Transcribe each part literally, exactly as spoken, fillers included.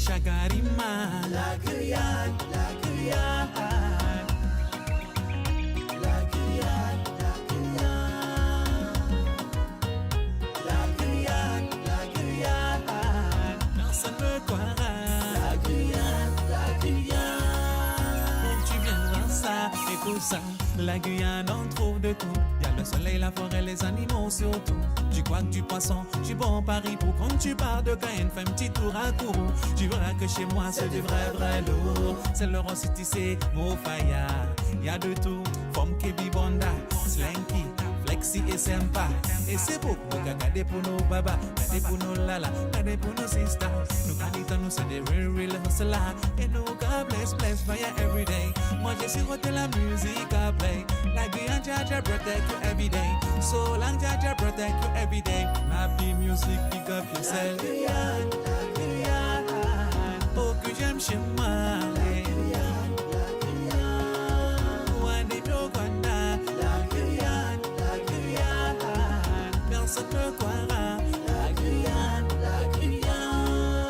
Tagarima. La Guyane, la Guyane. La Guyane, la Guyane. La Guyane, la Guyane. Personne ne croira. La Guyane, la Guyane. Quand tu viendras ça et tout ça. La Guyane, on trouve de tout. Y a le soleil, la forêt, les animaux surtout. Du quack, du poisson, du bon Paris. Pour quand tu pars de Cayenne, fais un petit tour à Kourou. Tu verras que chez moi, c'est du vrai, vrai lourd. C'est le Ross City, c'est Mofaya. Y a de tout. Femme Kebi Bonda, Slinky, Flexi et Sympa. Et c'est beau, nous gade pour nos baba, gade pour nos lala, gade pour nos sisters. Nous gade dans nous, c'est des real, real hustlers. Et nous, God bless, bless fire every day. Moi, je suis de la musique à play. La Guyane, Jah Jah protect you every day. So long, Jah Jah protect you every day. Happy music, big up yourself. La Guyane, la Guyane. Oh, que j'aime chez moi. La Guyane, la Guyane. Rwanda, Uganda. La Guyane, la Guyane. Personne ne croira. La Guyane, la Guyane.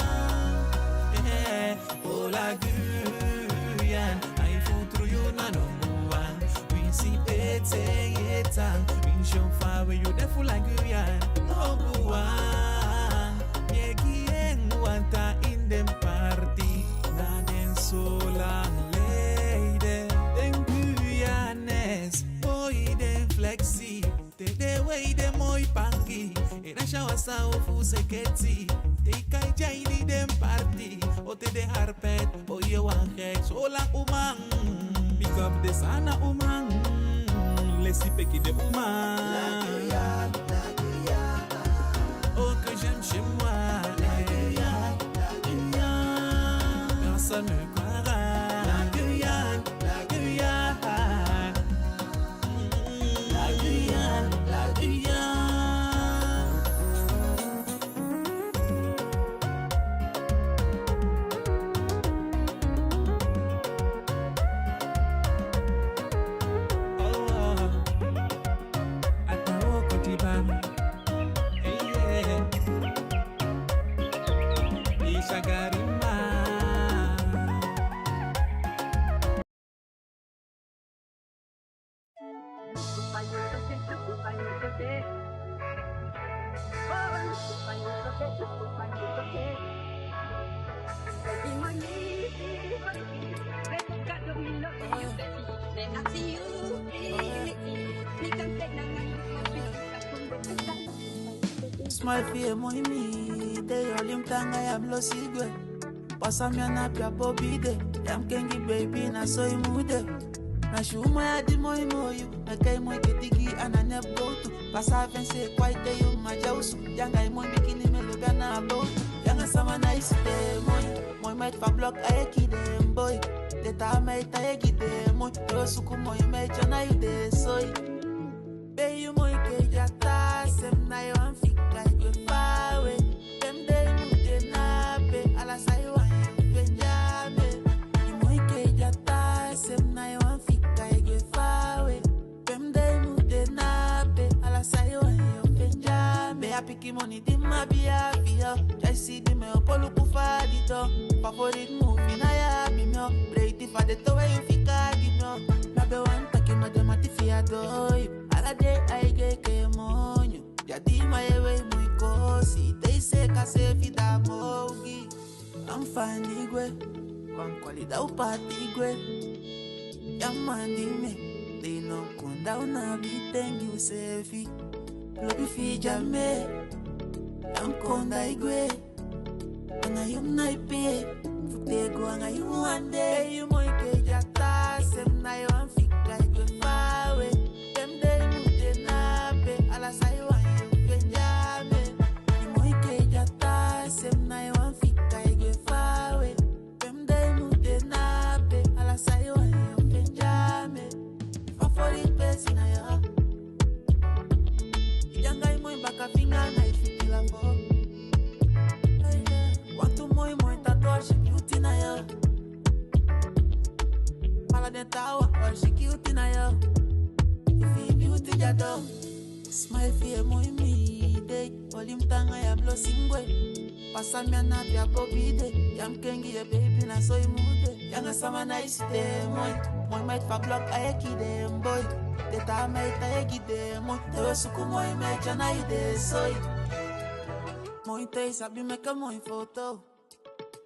Yeah. Oh, la Guyane, I fool through you, na number one. We see pete yeta, we show far where you there for la Guyane, number one. Yeah, Guyane, want in dem party, na den so lang leden. Den Guyanese, boy, den Flexi. Te den wei den moi pangi, e na syawa san o fu seketi. Te i kai Jaini den party, o te den harpet, o ye wan gek, so la uman. Big up den Saanan uman, lesi peki den uman. La Guyane, la Guyane. Oh, que j'aime chez moi. La Guyane, la Guyane. Personne ne croira. La Guyane, la Guyane. La Guyane, la Guyane. Oh, oh. Atawo Kotiba. Hey, yeah. Isagarima. Smile fi e moi mi, te yo lim tanga ya blosi gwe. Pasa mi ana pia bobi de, ya mi kengi baby na so i mu de. Na si uman ya di moi moi yu, na kai moi keti gi ana nep gowtu. Pasa fen se kwai te yu ma dya osu, yu anga i moi mi kini melo bia na bowtu. Yu anga sama na i si de moi, moi meti fa blok a e ki de moi. De taa meti a e gi de moi, te yo suku moi meti ya na yu de soi. Bei yu moi ke dya taa sem na yu wan fika i gwe faawe. Pe mi de i mu de na ape, ala san yu wan yu fende a mi. Yu moi ke dya taa sem na yu wan fika i gwe faawe. Pe mi de i mu de na ape, ala san yu wan yu fende a mi. Be a piki moni di mi abi ya fi yu. Dya i si di mi o poluku fa di to. Favorite movie na ya bi mi o. Breiti fa de to we yu fika gi mi o. Na be wan taki ma de mati fi a doi. Ala dei ai geke monyo. Dya di ma ye wei moi kosi. Te i seka seefi da mogi. Am fani gwe. Wan kwali da u pati gwe. Ya mandi mi. Te i no kon da u na bi tengi useefi. Lobi fi dya mi. Ya mi kon da i gwe. Anga yu mi nai pe, fu te go anga yu wan de. Yu moi ke dya taa sem na yu wan fika i gwe faawe. Pe mi de i mu de na ape, ala san yu wan yu fende a mi. Yu moi ke dya taa sem na yu wan fika i gwe faawe. Pe mi de i mu de na ape, ala san yu wan yu fende a mi. Fa fo di pesi na yu. I dya anga i moi baka finga na i fiti la fo. Wantu moi moi tatu a si kiuti na yu. Ala den taawan a si kiuti na yu. Ifi i kiuti dya do. Smile fi e moi mi de. Oli mi taanga ya blosi ngwe. Pasa mi ana pe a bobi de. Ya mi kengi ye baby na so i mu de. Yanga sama na i si de moi. Moi mait fa blok a ye ki de moi. De taa mait a ye ki de moi. Te we suku moi mait ya na i de soi. Moi te i sabi meke moi foto.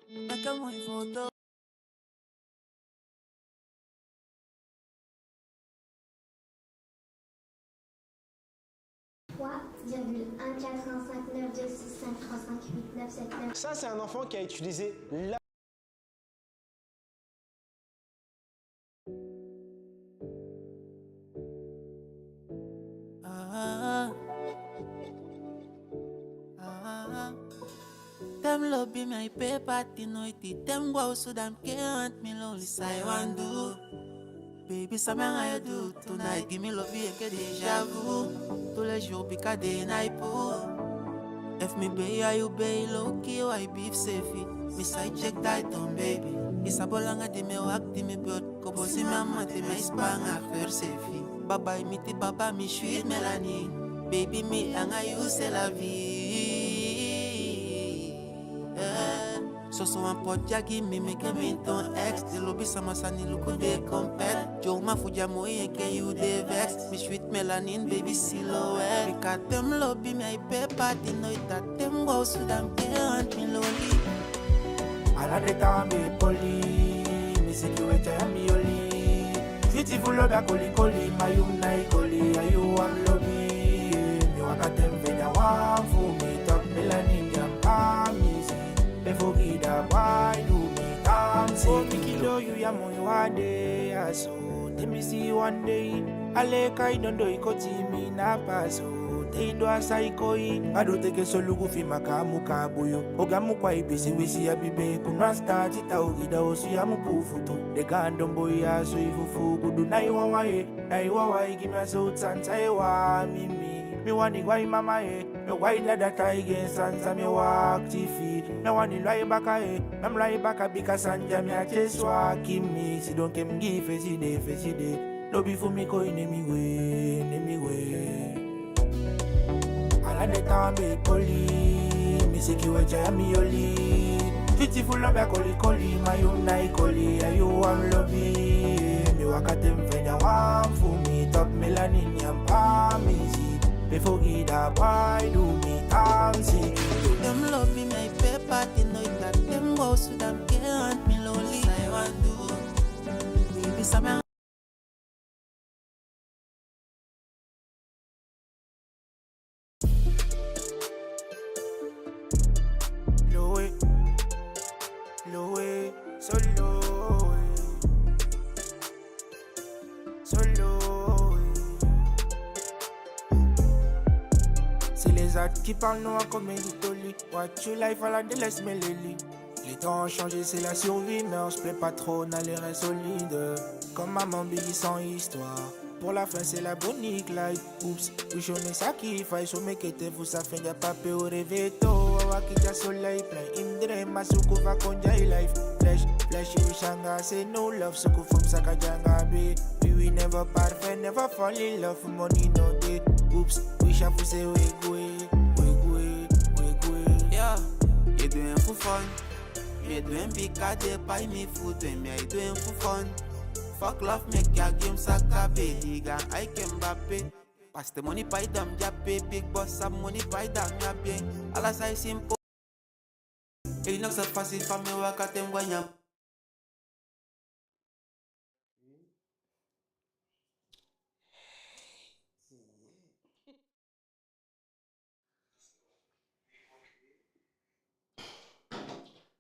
Meke moi foto. Trois virgule un quatre un cinq neuf deux six cinq trois cinq huit neuf sept neuf. Ça, c'est un enfant qui a utilisé la... Ah, ah, ah. Te mi lobi mi ai pee paati noiti. Te mi go a osu da mi ke ant mi loli. San i wani du? Baby, san mi anga yu du tonight? Gi mi lobi enke déjà vu. Tous les jours bika dei na i puu. Efu mi bei a yu bei low key, wai beef seefi. Mi side check tai ton baby. I sabi o langa di mi e wakti mi bed. Kobosi mi a mamanten mi e span a kleur seefi. Baba i miti baba mi sweet melanin. Baby mi anga yu c'est la vie. Eh. Soso wan poti a gi mi meke mi ton ex. Den lobi sama sani luku den compete. Yu uman fu di a moi enke yu den vex. Mi sweet melanin baby silhouette. Bika te mi lobi mi ai pee paati noiti. Te mi go a osu da mi ke ant mi loli. Ala den taa mi e poli, mi si ki we tyai mi oli. Switi fu lobi a koli koli, ma yu na i koli, a yu a mi lobi. Mi waka te mi fende a wan fu mi top melanin ya mi pa mi si. Before gi da boi du mi dansi. O mi kilo yu ya moi wan dei a so. Te mi si wan dei, a leki i don doi koti mi na paso. Te i du a sai koi, a du teke solugu fi maka mu ka buyu. Oga mu kwai bisi wisi a bibe, kuna stati ta ogi da osu ya mu puu futu. Den gaan don boi ya so i fufu gudu na i wawan ye, na i wawan ye gi mi a so sansa e wa mi mi. Mi wani go a i mama ye. Mi wai na data i gen sansa mi wakti fi. Mi wani lon a i baka e, na mi lon a i baka bika sani ya mi ati e swaki mi. Sidon ke mi gi fesi de, fesi de. Lobi fu mi koi ne mi gwe, ne mi gwe. Ala den taa mi e poli, mi si ki we tyai mi oli. Switi fu lobi a koli koli, ma yu na i koli, a yu a mi lobi. Mi waka te mi fende a wan fu mi top melanin ya mi pa mi si. Before gi da boi du mi dansi. Te mi lobi mi ai pee paati noiti. Te mi go a osu da mi ke ant mi loli. San i wani du? Baby, san mi Lowe, lowe, so lowe, so lowe. C'est les actes qui parlent, nous on commet du toli. Watch your life à la délaisse, mais les lits. Les temps ont changé, c'est la survie, mais on se plaît pas trop, on a les reins solides. Comme maman Biggie sans histoire. Pour la fin, c'est la Bonnie Clyde. Oops, we show me sacrifice, we make it fu sa fende a pape o reveto. Awa kija so life, na im dream, a suku fa kon jai life. Flesh, flesh, we shanga, say no love, suku from saka janga be. We will never perfect, never fall in love, money no dey. Oops, we sha fu say we gwe, we gwe, we gwe. Yeah, you doing for fun. Mi e du en bika den pai mi fu du en, mi á e du en fu fun. Fuck love, meke a game saka be liga, ai ke Mbappe. Pas te money pai dan mi de ape, big boss a money pai dan mi abi en. Ala sai simple. E no sa fácil fa mi waka te mi go a nyan.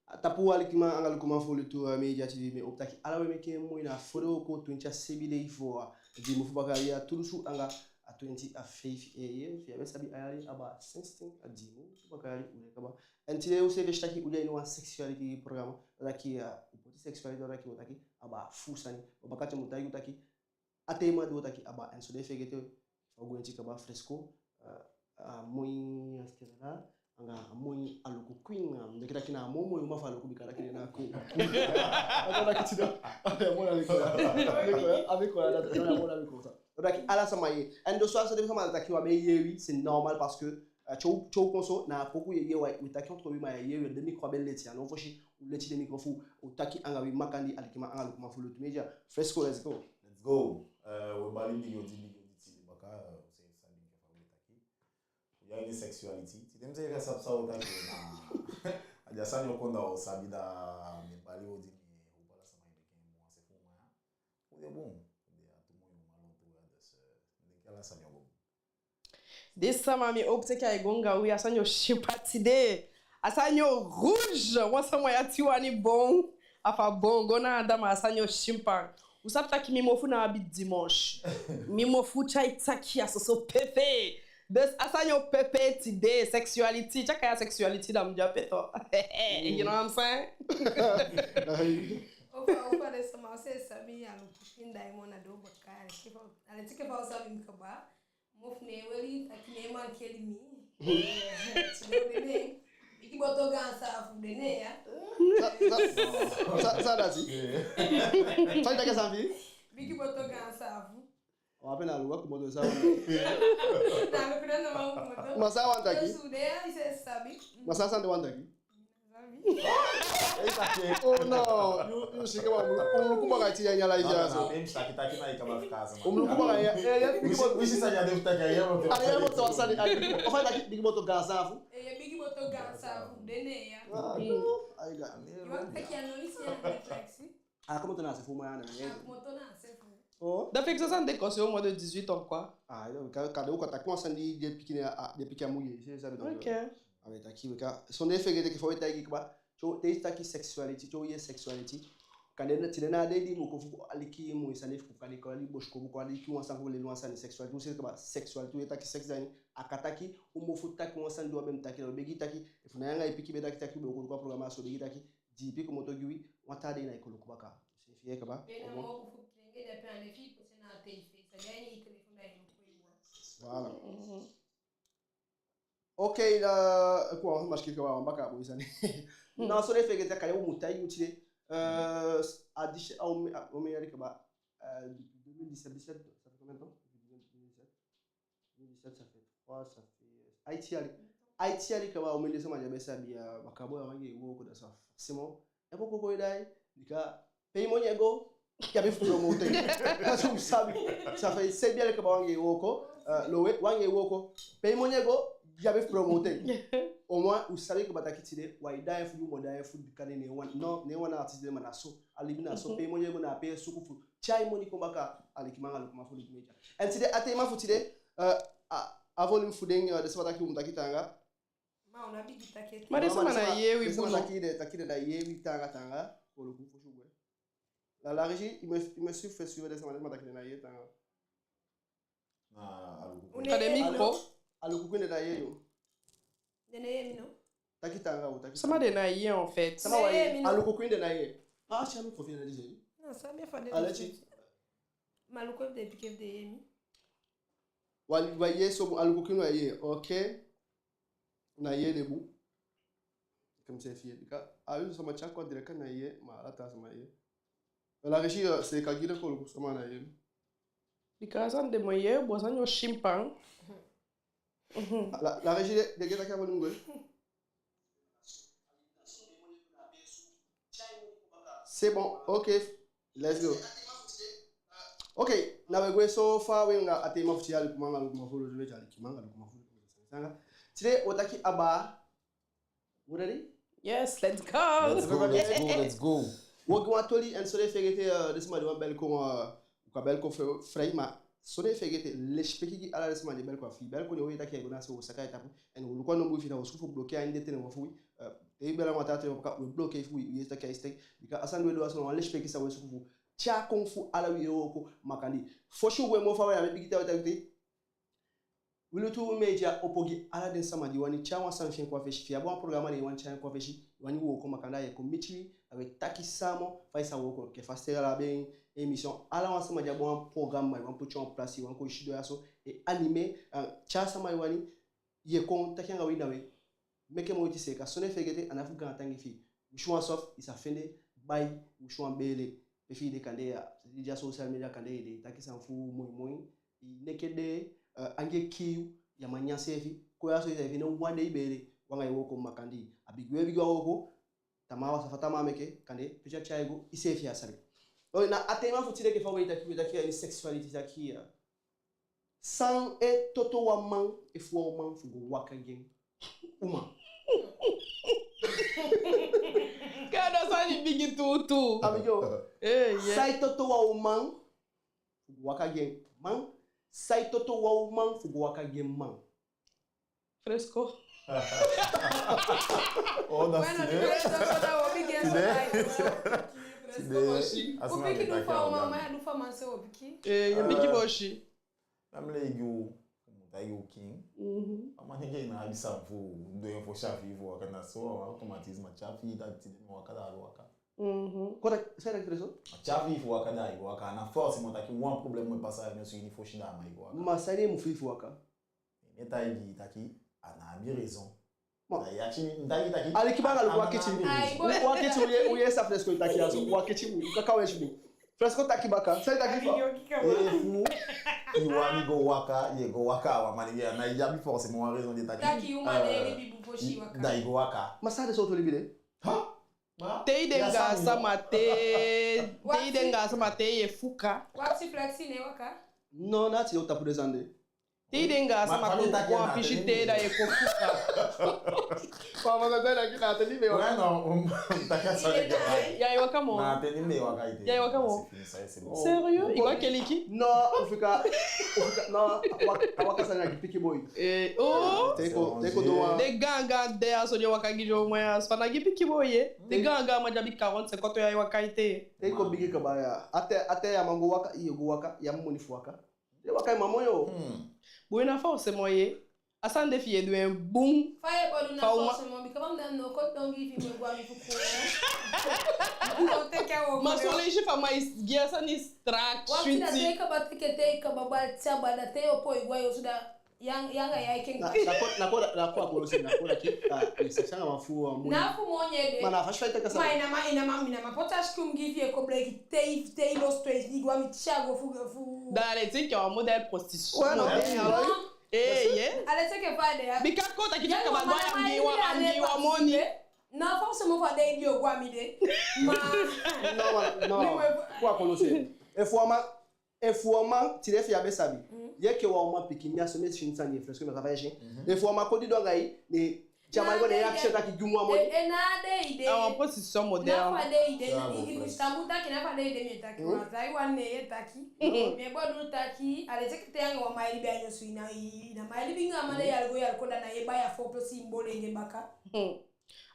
A tapu alikiman anga lukuman fu Lutu, eh, Media T V, mi e opo taki ala wi e meke moi na a fodewroko, twenti a sebi dei fu a dii mun fu baka yali a tu dunsu anga a twenti a feifi. Eh, yee, fi a be sabi a yali a baa sensi ten, a dii mun fu baka yali u de kaba. En tide u seefi e si taki u de a ini wan sexuality programme, da taki, eh, u poti sexuality, da taki u o taki a baa fuu sani. Ma bakaten mi o taigi u taki a tema di u o taki a baa, en so den fegete fa u gwenti kaba fresco, eh, a moi a Stella, anga a moi Aluku Queen, eh, mi denki taki na a moo moi uman fu Aluku bika taki den na Queen. A taki tide, a taki a moi Aluku. A moi Aluku, a moi Aluku. Da taki ala sama yee. En dus a so den sama taki wi á be e yee wi, c'est normal parce que A te u, te u kon so, na a poku ye yee, wi taki entre wi, ma ye yee wi de micro a be leti, a now fosi u leti den micro fu u taki anga wi makandii, alikiman anga lukuman fu Lutu Media. Fresco, let's go. Let's go. Eh, we bali bigi odi, bigi odi tide baka, eh, u seefi sabi enke fa we taki. Ya ini sexuality. Tide mi seefi á sabi san wo taki na. A di a sani o kon, da wo sabi, da mi bali odi, mi o bali a sama, i meke en bun, a se fu mi ya. Wo de bun. Wo de a tu moi, wo man lontu ya, dus, eh, mi denki ala sani o go bun. Di sama, mi hoop taki ai go anga wi, a sani o simpa tide. A sani o rouge, wan sama ya ti wani bon. A fa bon, go na a dama, a sani o simpa. U sabi taki mi mofu ná abi dimanche. Mi mofu tyai taki a soso pepe. Dus a sani o pepe tide, sexuality. Te a kai a sexuality, da mi de ape tu. You know what I'm saying? Ofa, ofa, den sama, u seefi sabi, a luku fi en da i mona do bakari. Ke fa, a leti enke fa u sabi mi kaba. Mofu ná e weli taki ná e mankeli mi. Tide u de ne. Bigi boto gaan saafu, u de ne ya. Sa, sa, sa, sa dati. Fa i taki a sani fi i? Bigi boto gaan saafu. Wa ape na luku boto saafu. Na luku na ma boto. Ma san a wani taki? Dus u de ya, i seefi sabi. Ma san a sani de wani taki? Oh no, yu, yu si kaba, u mu luku baka i ti ya ini a live ya so. U mu luku baka ya, eh, ya, bigi boto. Wisi san ya de fu taki, ya, boto. A ya, boto, a sani, a, o fa i taki bigi boto gaan saafu? Eh, ya, bigi boto gaan saafu, u de ne ya. Ah, no. Ai, ga. Yu wani taki a no, i si a refleksi. A komoto na a se fu mi ya na. A komoto na a se fu mi. Oh. Da fika san den kosi au moins de dix-huit ans, quoi. Ah, donc, ka, ka den o kon taki wan sani di den pikin, a, den pikin á mu yee, c'est ça, donc. Ok. A be taki, we ka, sondee fegete enke fa we taigi kaba, te i taki sexuality, te i yee sexuality. Kande tide na a dei di i mu kon fu aliki moi sani, fu kon aliki bosikopu, kon aliki wan sani, kon leli wan sani, sexuality, u si kaba, sexuality, we taki sex, da ini a kan taki u mofu taki wan sani di u á be mu taki, da u begi taki, efu na yu anga i pikin be taki taki, u be o kon luku a programa so, begi taki, di i pikin komoto gi wi, wan taa dei na i kon luku baka. U seefi yee kaba. Be na mo fu klenge de pe ande fi i pose na te i fesi, a de a ini i telefon da i luku i wan. Voilà. Mhm. Ok, da, quoi, maski kaba, wan baka boi sani. Mhm. Na sondee fegete, kande u mu taigi u tide, euh, a dix, a omen, a omen yali kaba, euh, depuis deux mille dix-sept, dix-sept, ça fait combien de temps? Depuis deux mille dix-sept. Deux mille dix-sept, ça fait trois, ça fait, euh, aiti yali. Aiti yali kaba, omen den sama di á be sabi, euh, baka boi, a wani yee wooko, da sa forcément. E po koko i dai, bika pe i moni e go, i abi fu promote en. Parce que u sabi, ça fait sept yali kaba, wani yee wooko, euh, lo we, wani yee wooko. Pe i moni e go, i abi fu promote en. Au moins, u sabi kaba taki tide, wai dai fu yu, mo dai fu, bika den e wani, non, den e wani artiste de, ma na so. A libi na so, pe i moni e go na pe i e suku fu tyai moni kon baka, alikiman anga lukuman fu Lutu Media. En tide, a tema fu tide, euh, a, a volume fu den, euh, den sama taki u mu taki taanga. Ma u ná bigi taki ete. Ma den sama ná e yee wi bun. Den sama taki den, taki den ná e yee wi taanga taanga. Kon luku fosi u gwe. La, la régie, i mu, i mu suivre, suivre den sama, den sama taki den ná e yee taanga. Na Aluku Queen. Kande mi ko. Aluku Queen, den ná e yee yu. Den ná e yee mi, no? Taki taanga, u taki. Sama den ná e yee, en fait. Sama wa yee? Aluku Queen, den ná e yee. Ah, si a micro fi en na di se. Non, ça bien fait de. Allez, tu. Ma Aluku Queen, den pikin den e yee mi. Wa, wa yee so, Aluku Queen wa yee. Ok. Na yee de bun. Comme c'est fier. Bika a yu sama tyai kon direct na yee, ma ala taa sama yee. La régie, euh, c'est ka gi den kon luku sama na yee. Bika a sani de mu yee, bon, a sani o simpa. La, la régie, den, den e taki a volume gwe. C'est bon, ok. Let's go. Ok, na we gwe so fa we anga a tema fu tide, alikiman anga lukuman fu Lutu Media, alikiman anga lukuman fu Lutu Media. Tide wo taki abaa. Wo ready? Yes, let's go. Let's go, let's go, let's go. Wo gi wan toli, en sondee fegete, euh, den sama di wani bel kon, euh, u kan bel kon fre-, frei, ma sondee fegete, lesipeki gi ala den sama di e bel kon. Efi i bel kon, ne wo yee taki ai go na se, wo saka i tapu. En wo luku a nombu, efi na wo suku fu bloquer a ini den telefoon fu wi. Euh, te i bel a wan taa telefoon, bika we bloquer fu wi, u yee taki ai stek. Bika a sani di we du a so, na wan lesipeki san we suku fu tyai kon fu ala wi e wooko makandii. Fosi u gwe moo faa, we, a mi e bigin taki, taki te. Wi Lutu Media opo gi ala den sama di wani tyai wan sani fi en kon a fesi. Efi i abi wan programa di i wani tyai en kon a fesi, i wani wooko makandii, i e kon miti wi, da we taki sama fa i sa wooko. Enke fa Stella abi en émission, ala wan sama di abi wan programa, i wani poti en en place, i wani kon sidon ya so e animer, eh, tyai sama i wani, i e kon taki anga wi, da we meke moiti seeka. Sondee fegete, a ná fu gaantangi fi i. Winsi wan soft, i sa fende, bai, winsi wan beele. Pe fi i de kande ya, i de a social media kande, i de e taki sani fu moi moi. I neke de, eh, angii e kii yu, ya man nyan seefi, kon ya so, i sa fende wan dei i be de, wan anga i wooko makandii. A bigi we bigi wan wooko, tamaa wan safa tamaa meke, kande pe a tyai i go, iseefi á sabi. Oh, na a tema fu tide enke fa we taki, we taki a ini sexualité taki ya. San e toto wan man efu wan uman fu go waka gi en uman? Kande a sani bigi tuutuu. A bigi o. Eh, yeah. San e toto wan uman fu go waka gi en man? San e toto wan uman fu go waka gi en man? Fresco. Oh, na... Bueno, tide. Fresco, so da wo bigi en so... Tide. Da i... Fresco. Tide. Mosi. A sani... Wo bigi du fa uman, ma ya du fa man se wo bigi. Eh, ya bigi... Eh, mosi. Même les yu, comme t'as yu king. Mhm. A man nenge na abi san fu du en fosi a fii fu waka, na so, automatisme, a tyai fii taki tide mi waka, da a waka. Mhm. Kon taki, san i taki, Fresco? A tyai fii fu waka, da i go waka. Na forcément taki wan problème mu pasa a ini osu ini fosi, da a man e go waka. Ma san i mu fii fu waka? Mi e taigi taki a ná abi raison. Bon. Da i akisi mi, mi taigi taki... Aliki baka, luku a keti mi. Ai, bon. Luku a keti mi, u yee san Fresco e taki ya so. Luku a keti mi, kaka we si mi. Fresco taki baka. San i taki fa? Efu i wani go waka, i e go waka a wan man nenge, a ná i abi forcément wan raison di taki... Taki i uman de, eh, libi bun fosi i waka. Da i go waka. Ma san a de, sowtu libi de? Ha? Ma... Te i de anga a sama te, te i de anga a sama te i e fuka. Wakti Flexi, ne waka? No, na tide u tapu den sani de. Te i de anga a sama, kon a pisi te, da i e kon fuka. Mama, na te ni mi e waka. Ouais, non, um, taki a sani de. Ya e waka moo. Na te ni mi e waka ete. Ya e waka moo. C'est fini, ça y est, c'est bon. Sérieux? I waka e leki? No, u fika, u fika, no, a waka, a waka sani na gi pikin boi. Eh, oh. Te i kon, te i kon du wan... Den gaangaan de ya so, den e waka gi den uman ya so, fa na gi pikin boi, eh. Den gaangaan man di abi quarante, cinquante ya e waka ete. Te i kon bigi kaba ya. A te, a te ya man go waka, i e go waka, ya mu moni fu waka. Den waka e mamo yo. Hmm. Bon, i ná forcément ye. A sani de fi i e du en bun. Fa i e poi du na forcément, bika fa mi de, mi ná o kon dongi fi mi e go a mi fu kon. Mi ná o teke a wooko. Ma son leisi fa mi e gi a sani strak, switi. Te i kaba teke, te i kaba bali tyaba, da te i o poi go a yu osu, da yu anga, yu anga yu e kengi. Na, na kon, na kon, na kon a kolosi, na kon taki, ah, i sa sanga man fu, ah, moni. Na fu moni ede. Ma na fasi fa i teke a sani. Ma i ná man, i ná man, i ná man poti a sikin gi fi i e kon bleki, te i, te i lostu, te i go a mi, te i go fu, fu. Da a leti enke wan modèle prostitution. Ouais, non, modèle, non. Eh, ye. A leti enke fa a de ya. Bika kon taki, ya, kaba, ma, ma, yu anga wan moni. Na forcément fa a de, i o go a mi de. Ma. Non, non. Kon a kolosi. Efu a man, efu a man, tide fi i á be sabi. Mm. Ye, enke wan uman pikin, mi á so mi e si sani, Fresco, mi á sa fa i e si. Mhm. Efu a man kon didon anga i, ne, te a man go, ne i akisi en taki gi mi wan moni. E, e, na a de i de. A wan prostitution modèle. Na fa a de i de. I, i, i, i mu taki, na fa a de i de mi e taki. Mm. Ma san i wani, ne i e taki. Mm. Mi e bedoel taki, a leti enke te yu anga wan man e libi a ini osu, i ná, i, i ná man e libi anga a man de, yu e go, yu e kon, da na i e bai a foto, simbolu, enke baka. Mm.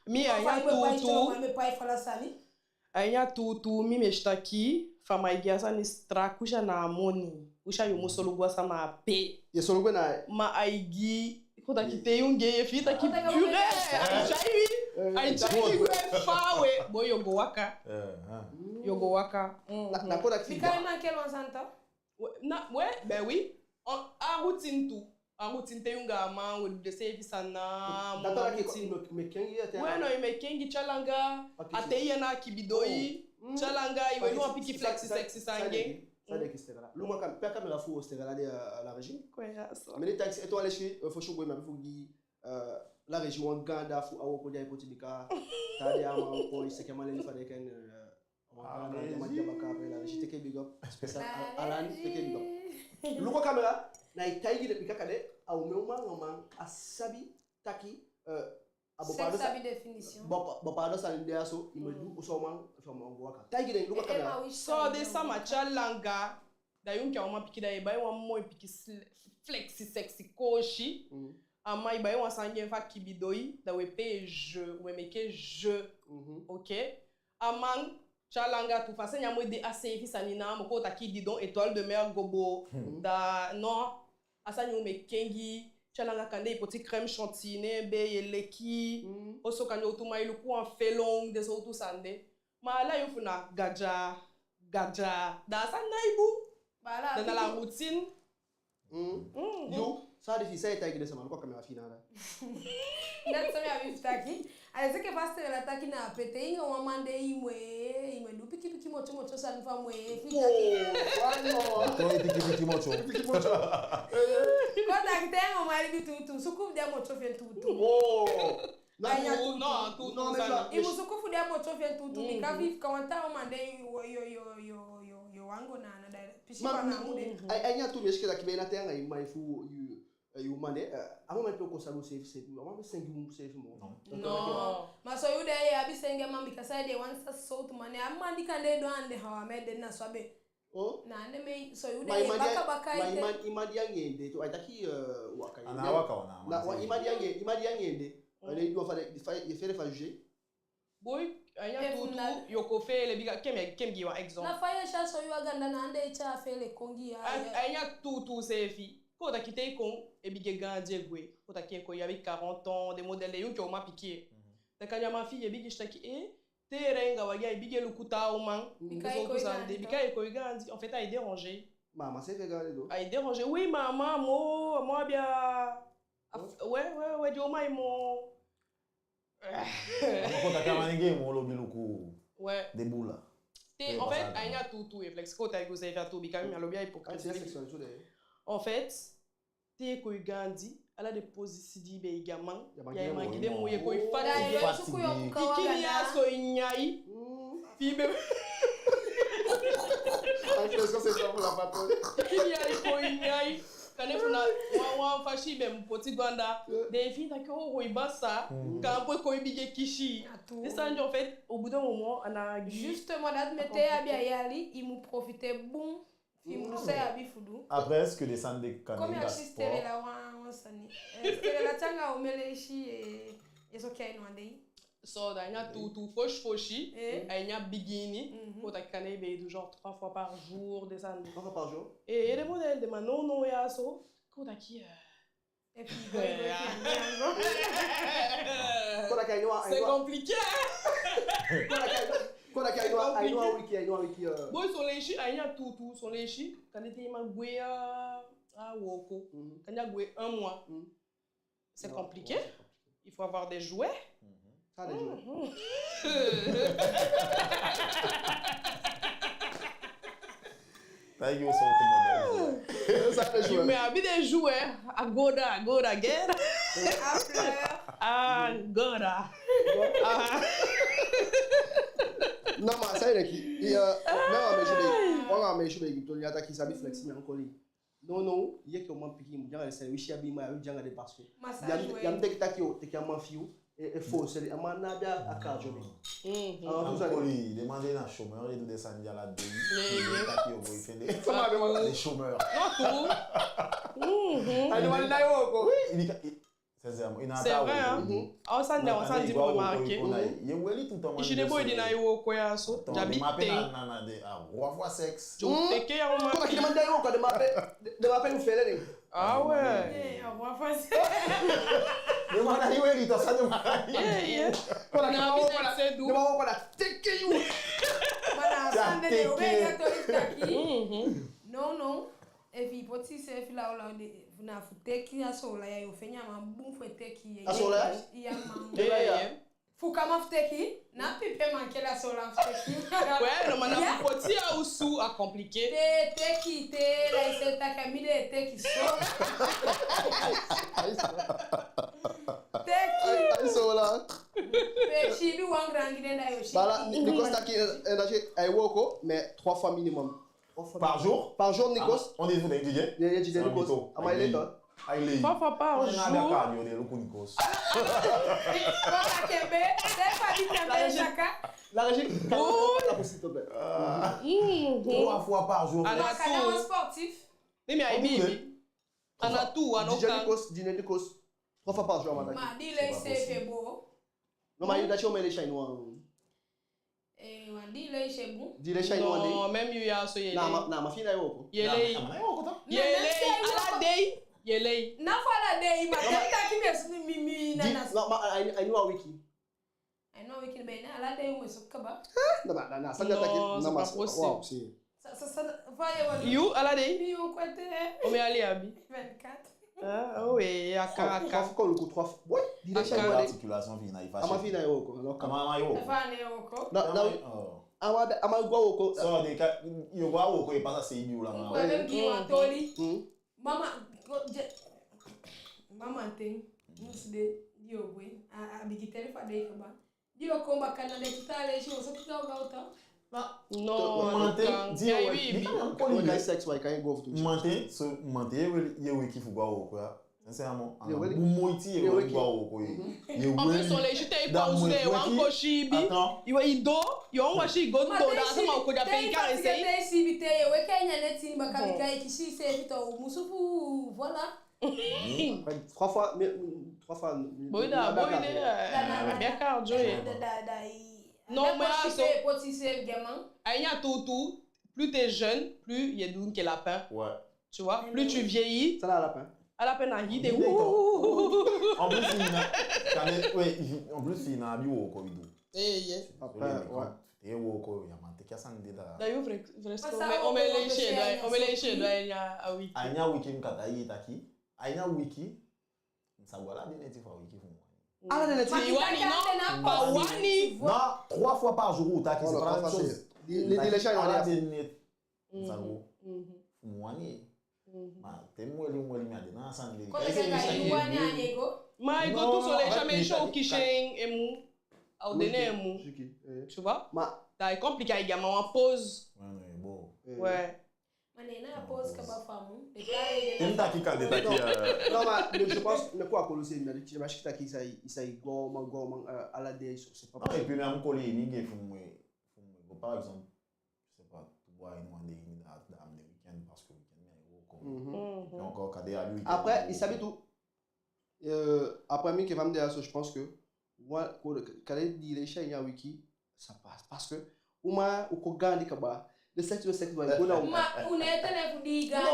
Mi, a ini a tuutuu. A ini a tuutuu, mi, mi e si taki fa mi e gi a sani strak, u si, a ná a moni. U si, yu mu solugu a sama ape. Ye solugu en na. Ma ai gi, kon taki, te yu anga en, ye fii taki pure. Ai tyai wi, ai tyai wi gwe faawe. Bon, yu o go waka. Eh, eh. Yu o go waka. Mm. Na, na kon taki... Bika i man keli wan sani tu. We, na, we, ben oui. A, a routine tu. A routine, te yu anga a man, we du den seefi sani na... Dati a taki routine. Yu mu e kengi ete. We no, yu mu e kengi, tyalanga. A te i e na a kibidoi. Mm. Tyalanga, i mu e du wan pikin flexi, sexy sani gi en. Sa de ki Stella. Luma kam, pe a kamera fu Stella de, euh, la régie. Kwe ya so. Mi e taki, ete wan leisi, euh, fosi u go, mi abi fu gi, euh, la régie wan gaan da fu a wooko di ai poti, bika taa de a man kon, i seke man leli fa den e kai en, euh, Wan kande man di a baka ape, la régie, teke big up. Spécial Alan, teke big up. Luku a kamera, na i taigi den, bika kande a uman anga man á sabi taki, euh, a bo pardon sa... Seks abi définition. Bo pa... bo pardon sani de a so, i mu du, ofu a man, ofu a man go waka. Taigi den, luku a kamera. So den sama, tyalanga, da yu enke a uman pikin, da i e bai wan moi pikin sle... flexi sexy koosi. Mm. A man, i bai wan sani gi en fu a kibidoi, da we pee jeu, we meke jeu. Mhm. Ok? A man, tyalanga tu, fa a sani ya mu e de a seefi sani namo, kon taki didon, étoile de mer, gobo, da no. A sani u mu e kengi, tyalanga kande i poti crème chantilly ne en bee, ye leki, oso kande u tu man e luku wan felon, den sowtu sani de. Ma ala yu fu na gadya, gadya, da a sani ná e bun. Da na la routine. Mm. Mm. Yu, san a de fi i, san i e taigi den sama, luku a kamera fi i na da. Dati san mi abi fu taki. A leti enke fa Stella taki na ape, te i anga wan man de, i mu e, i mu e du piki piki motyo motyo sani fu a mu e fii taki. Oh, why not? Kon e piki piki motyo. Piki motyo. Kon taki te i anga wan man Aliki tuutuu, suku fu de a motyo fi en tuutuu. Oh. Na, a ya tuutuu. Non, tuutuu. Non, mais ça, i mu suku fu de a motyo fi en tuutuu, bika efi i fika wan taa uman de, yo, yo, yo, wan go na, na da pisi wan na mu de. A, a ya tuutuu, est-ce que taki be na te anga i man fu, yu, yu man de, eh, a moment pe u kon sabi useefi, seefi, a man be sengi useefi moo. Non. Non. Ma so yu de, i abi sengi a man, bika san ede, wan sa sowtu man, a man di kande i doo ande, how a man de na so a be. Oh? Na ande mi, so yu de baka baka. Ma i man, i man di anga en de tu, ai taki, eh, waka. A ná waka wan, na, na, i man di anga, i man di anga en de. Ande i du fa de, fa, i fele fa juger. Boi, a ya tuutuu, yo kon fele bika, ke mi, ke mi gi wan exemple. Na fa i e si a so yu a ganda, na ande i tyai fele kon gi a. A, a ya tuutuu seefi. Kon taki te i kon, e bigin e gaandi e gwe. Kon taki e kon, i abi quarante ans, den modèle de yu enke uman pikin. Taki a man fi i e bigin si taki, eh, te i rei anga wagi, ai bigin e luku taa uman. Bika i kon e gaandi. Bika i kon e gaandi. En fait, ai déranger. Mama seefi e gaandi tu. Ai déranger. Oui, mama, moo, moo abi a, a, ouais, ouais, ouais, di o mai moo. A moo kon taki a man nenge moo lobi luku. Ouais. Den bula. Te, en fait, a ya tuutuu e flex. Kon taki go seefi a tuu, bika mi a lobi a hypocrisie. En fait, te i kon e gaandi, ala den posisi di i be e gi a man, ya man gi en moo. Kon e fatigué. Pikin ya so e nyan i. Fi i be. Pikin ya i kon e nyan i. Kande fu na wan, wan fasi i be mu poti go anda. Den e fii taki o, o, i basa. Kampu e kon e bigin e kisi. Den sani, en fait, au bout d'un moment, a ná gi. Justement, dati meke te i abi a yali, i mu profiter bun. Fi i mu du san i abi fu du. Après, est-ce que den sani de kan... Comme i a si Stella wan, wan sani. Eh, Stella, te anga omen leisi, eh, i e soi a ini wan dei? So, da a ya tuutuu, fosi fosi, a ya bigin. Kon taki kande i be e du genre trois fois par jour, den sani. Trois fois par jour? Eh, den modèle de man, non, non, ya so. Kon taki, eh, Et puis, c'est compliqué. Kon taki a ini wan, a ini wan, c'est compliqué. Kon taki a ini wan, a ini wan wiki, a ini wan wiki, euh. Boi, son leisi, a ya tuutuu, son leisi, kande te i man gwe a, a wooko. Kande a gwe un mois. C'est compliqué. Ouais, c'est compliqué. Il faut avoir des jouets. San a den jouets? Taigi u san a den jouets. San a den jouets? Mi abi den jouets. A go da, a go da, get. A fleur. A go da. Non, ma san a den ki, i, euh, non, mais je vais, voilà, mais je vais, to ya taki sabi flexi, mi ankoli. Non, non, i enke uman pikin, i mu de anga den sani, i si abi man, i de anga den parce que. Massage, ya, ouais. Ya mu teke taki, o, teke a man fi i, e, e forcer, a man ná abi a cardio be. Mhm. A man fi i sa... Ankoli, den man de na chômeur, den du den sani de ala dei. Yeah, yeah. Taki o boi fende. Sama den man de chômeur. Non, tu. Mhm. A den man de na i wooko. Oui, i di ka, i, Sincèrement, i ná... C'est vrai, hein. A wan sani de, a wan sani di mi remarqué. I si den boi di na i wooko ya so, den abi ten. Na, na, na, de, ah, roi fois sexe. Yo, teke ya, o man. Kon taki den man di na i wooko, den man pe, den man pe mu fele den. Ah ouais. Eh, roi fois sexe. Den man na i weli to sa den man. Yeah, yeah. Kon taki den man wooko na, den man wooko na teke yu. Ma na a sani de, o be ya to taki. Mhm. Non, non. Efi i poti iseefi lawlaw de, na fu teke a soolan ya, yo feni a man bun fu e teke. A soolan ya? Ya man. Fu kama fu teke, na pipe mankeli a soolan fu teke. Ouais, non, ma na fu poti a osu a compliqué. Te teke, te la i si taki a mi de teke so. Teke. Ai, soolan. Pe siibi wan gaangi den da yo si. Bala, ni, ni kosi taki, eh, eh, na si, ai wooko, mais trois fois minimum. Par jour? Par jour, Nikos. Ah, on est, on est, Didier? Yeah, yeah, Didier Nikos. Am I late, hein? Ai lei. Trois fois par jour. Trois fois par jour. Trois fois par jour. A na tuu. Sportif. Ni mi a ibi. A na tuu, a no kan. Didier Nikos, Didier Nikos. Trois fois par jour, madame. Ma di lei se fe bo. Non, ma yu dati o mele shine wan. Eh, wan di lei se bun. Di lei se wan di. Non, même yu ya so ye lei. Na ma, na ma fi na i wooko. Ye lei. Na ma na i wooko to. Ye lei, ala dei. Ye lei. Na fu ala dei, ma te taki mi, mi, mi, na, na. Non, ma a ini wan wiki. A ini wan wiki be na ala dei, we so kaba. Eh, na, na, na, sa taki, non, c'est pas possible. Sa, sa, sa, fa ye wani. Yu, ala dei? Mi yu kwete. O mi ali abi. Vingt-quatre. Ah, oui, a ka, a ka. Trois fois, trois fois. Oui, di lei se wan di. Articulation fi na i fasi. A ma fi na i wooko, alors. A ma, a ma i wooko. Fa na i wooko. Na, na, oh. A ma, a ma go a wooko. So, den ka, yo go a wooko, i pasa seibin ula, ma. Ko den gi wan toli. Hmm. Mama, go, je. ten, musude, di o gwe, a, a bigin teli fa dei kaba. Di o kon baka na den tu taa leisi, o so kika o gawta. Non, manten, di o, di kan koli, kan sex, wa kan go fu tu. Manten, so, manten, ye weki, ye weki fu go a wooko ya. Sincèrement, anga bun moiti ye weki go a wooko ye. Ye weki. En plus, son leisi te i pauze, wan kosi ibi. Attends. I doo, i wani wasi, i go doo, da a sama o kon di ape i karese. Te i fatigue, te i siibi, te ye weki a ini a neti baka, bika i kisi iseefi tu, musu fu, voilà. Trois fois, mais, trois fois, boi, da, boi, da, da, da, bien cardio, eh. Da, da, da, i... Non, mais a so, poti seefi gi a man. A ini a tuutuu, plus t'es jeune, plus ye du enke lapin. Ouais. Tu vois, plus tu vieillis. San na lapin? A lapin na hii dei. En plus, i ná, kan e, oui, en plus, i ná abi wooko i du. Eh, yes. Après, ouais. Te ye wooko, ya man teke a sani de, da. Da yu fre-, fresco. Mais omen leisi e du a ini a wiki. A ini a wiki mi kan taigi i taki. A ini a wiki, mi sa go ala den neti fu a wiki fu mi wani. Ala den neti? Fu mi wani, non, fu mi wani. Non, trois fois par jour, u taki, c'est pas la même chose. Di, di, di leisi a ini a wiki. Ala den neti. Mi sa go. Fu mi wani. Ma te mi weli, mi weli, mi á de na a sani de. Kon, i wani a yu go? Ma i go tu, son leisi a mi e si i o kisi en, en mu. A o de na en mu. Tu vois? Ma da ai compliqué, ai gi a man wan pause. Ouais, non, e boo. Ouais. Ma ne na a pause kaba fu a mu. Te mi taki, kan den taki, euh. Non, ma, mais je pense, ne ko a kolo se, mi na di, ma si taki i sa, i sa go man, go man, euh, ala dei, so c'est pas possible. Non, et puis, mi a mu koli, mi gi fu mi, fu mi go, par exemple, je sais pas, tu vois, a ini wan dei, ini da, da a mi de weekend, parce que weekend mi e wooko. Mhm. Et puis encore, kande a di weekend. Après, i sabi tu, euh, après mi ke fa mi de a so, je pense que, wa, ko, kande di leisi a ini a wiki, ça passe. Parce que, u man, u kon gaandi kaba, le sexe, le sexe, wa, i go na u. Ma, u ná e tan fu di i gaandi,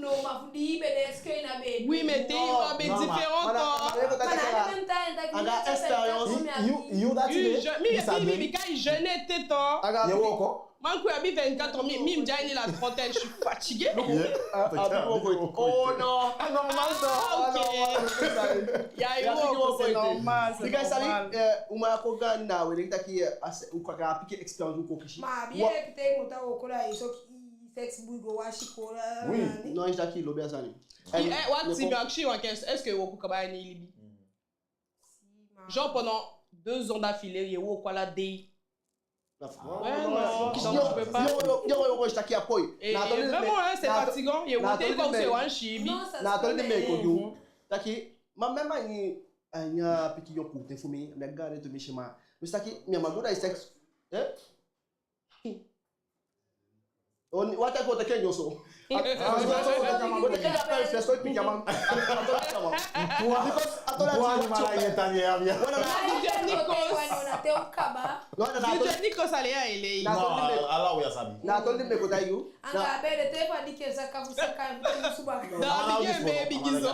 non, ma fu di i be de, est-ce que i ná be... Oui, mais te i be différent, quoi. Anga expérience. You, you, that's it. Mi, mi, mi, mi, kan i jeune, te tan. Anga... Ye wooko. Man, ku abi vingt-quatre ans, mi, mi, mi de a ini la trentaine, je suis fatigué. Yeah. Ah, ah, ah, oh non. Ah, normal, ça. Ah, ok. Ah, normal, ça. Ya, ya, c'est normal, c'est normal. Bika i sabi, eh, u man kon gaandi na, we, den taki, eh, a se, u kan, kan piki expérience u kon kisi. Ma a bi e pite i mota wooko, da i so ki, i sex bui go wasi kola. Oui. Non, i taki i lobi a sani. Eh, eh, wati, mi akisi wan question, est-ce que wooko kaba a ini i libi? Genre pendant deux ans d'affilée, ye wooko ala dei. Ouais, non, non, je peux pas. Yo, yo, yo, yo, yo, taki a poi. Eh, vraiment, hein, c'est fatigant. Ye wooko, c'est wan siibi. Na toli di mi e kon gi u. Taki, ma, même a ini, a ini a pikin yonku ten fu mi, mi e gaandi tu mi si ma. Mi si taki, mi á man go da i sex. Eh? Wata ko teke nyoso. Ko teke nyoso, ko teke nyoso, ko teke nyoso, ko teke nyoso. Because a tola ti, ti, wana na DJ Nikos. Wana na DJ Nikos ale ya ele. Na toli di mi e kon taigi u. Anga be de te fa di ke saka fu saka fu suba. Na di ke be bigi so.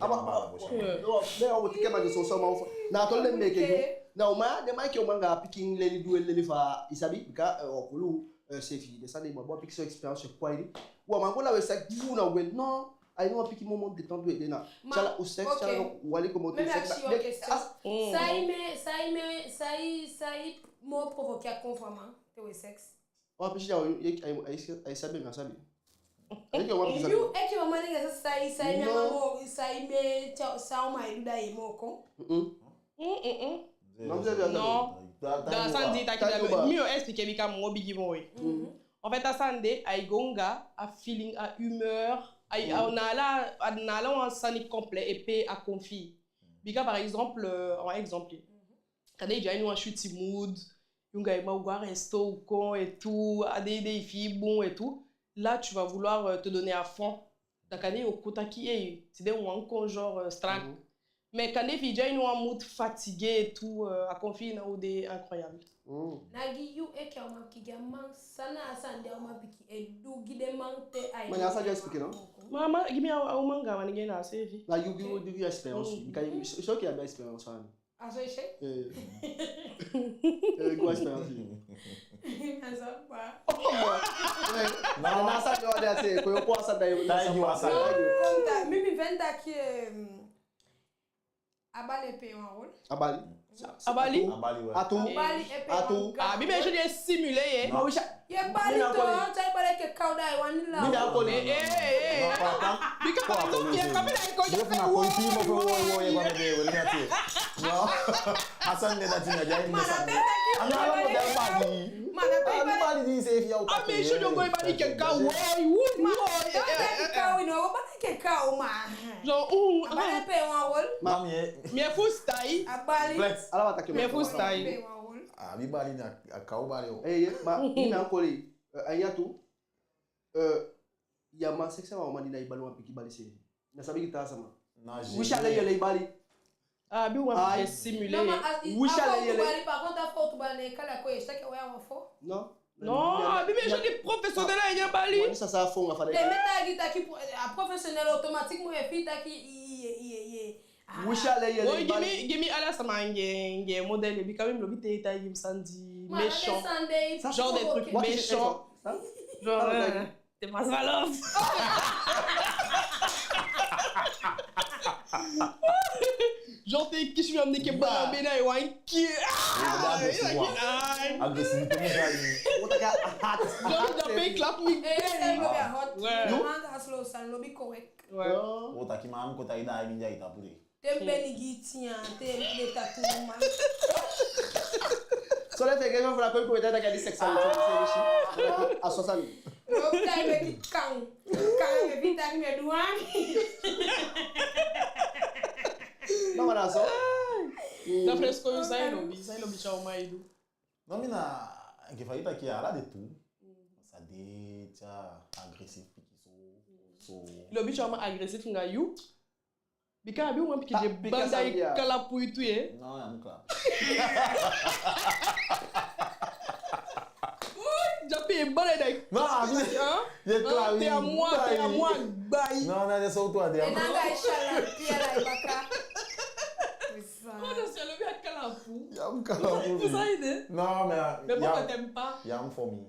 Aba. No, me o teke ma nyoso so ma o fo. Na toli di mi e kon taigi u. Na u man, den man e kon anga pikin leli du e leli fa i sabi, bika, eh, o kulu, eh, seefi, den sani de, ma bon, pikin so expérience, quoi, i di. Wa man go na we sa, di u na we, non, a ini wan pikin moment détente we de na. Ma, tyala u sex, tyala u wali komoto u sex. Même si wan question. San i me, san i me, san i, san i moo provoquer a comportement, te we sex. Wan pisi ya, ai, ai, ai sabi, mi á sabi. Ai, wan pisi ya. Yu, enke wan man nenge sa, sai, sai, mi á man moo, sai, mi, san u man e du da ye moo kon. Mm-mm. Non. Da a sani di i taki da, mi o expliquer bika moo bigi moo. En fait, a sani de, ai go anga a feeling, a humeur, ai, a, na ala, a, na ala wan sani complet, et puis a kon fii. Bika, par exemple, euh, wan exemple. Kande i de a ini wan switi mood, yu anga i man o go a resto, u kon et tout, a dei de i fii bun et tout. Là, tu vas vouloir, euh, te donner à fond. Da kande yo kon taki, eh, tide u wani kon genre, euh, strak. Mais kande efi i de a ini wan mood fatigué et tout, euh, a kon fii na u de incroyable. Na gi yu enke a uman pikin, gi a man, san na a sani di a uman pikin e du gi den man te ai... Ma na a sani di a expliquer, non? Ma, ma, gi mi a, a uman anga a man nenge na a seefi. Na yu gi, gi yu expérience. Bika yu, so, so ki abi expérience, hein. A so i si? Eh. Eh, go expérience. A so pa. Na, na sa yo de ase, ko yo ko asa da yo. Taigi u asa. Konta, mi, mi feni taki, eh, A bali e pee wan rôle. A bali. A bali. A bali, ouais. A tu. A bali e pee wan rôle. A bi, mais je dis simuler, hein. Non. Ye bali to, te i bali enke kaw da i wani law. Mi na koli. Eh, eh, eh. Non, pas, pas. Bika pa to ki e kape da i ko. Yo fu na koli pi mo fo wo wo ye ba me de we na ti. Non. A sani de dati na dya. Ma na pe taki. A na ala mo da bali. Ma na pe A bali di se fi ya o. A mi so yo go e bali enke kaw. Woi, woi, Ma woi. na pe taki kaw, i no bali enke kaw, ma. Zo, uh, A bali e pee wan rôle. Mami, eh. Mi e fusutan i. A bali. Flex. Ala wan taki. Mi e fusutan i. Pee wan rôle. A bi bali na a kaw bali o. Eh, ma mi na koli. Eh, a ya tu. Eh, ya man sexe wan uman di na i bali wan pikin bali se. Na sabi gi taa sama. Na je. Wisi a lei, lei bali. A bi wan Ai. Pe simuler. Non, ma a, Wisi a a lei, lei. Bali, par contre, a fowtu bali ne kala ko, est-ce que we a wan fo? Non. Non, a bi, mais je dis professionnel, a ya bali. Wani sa sa fo nga fa de. Te mi taigi taki pro-, a professionnel, automatiquement, e fii taki i, i, i, i, i. Ah. Wisi a lei, lei Woi, gi mi, bali. Gi mi ala sama nge, nge modèle, bika mi lobi te i taigi mi sani di Ma ala méchant. den sani de i Genre des trucs What is méchants. Hein? Genre, Ah, euh, te mas valof. Genre te kisi mi am neke bala bena e wan ki. Ah, Agressif, ah, quoi. ah. Agressivité mu ga ini. Wota ka a hat. Genre, da pe klap mi. Eh, sani lobi a hot. Ouais. Manga slow, sani lobi correct. Ouais. Wota ki man ko ta i da ai mi di a i tapu de. Te mi be ni gi i tiya, te mi be ta tu ma. So le feke fa ko ko ta ka di sexualité. A so sani. Lobi ta i be gi kan. Kan e fii taki mi e du wan. No, ma na so. Da Flex, ko yu, san i lobi, san i lobi tyai uman e du? Non, mi na, enke fa i taki, ala den tu. Sa de tyai agressif pikin so, so. I lobi tyai uman agressif anga yu? Bika a bi uman pikin Ah, de bika banda sani e ya. kala pui tu ye. Non, ya mu kla. Ui, ya pe bala da i. Non, a bi, Hein? ye kla. Hein? Te a moi, te a moi, bai. Non, non, den sowtu a de. E nanga i shala, pia la i baka. Oh, non, c'est le bien kala pui. Ya mu kla. Vous savez, de? Non, mais Mais ya, pourquoi t'aimes pas? Ya mu for mi.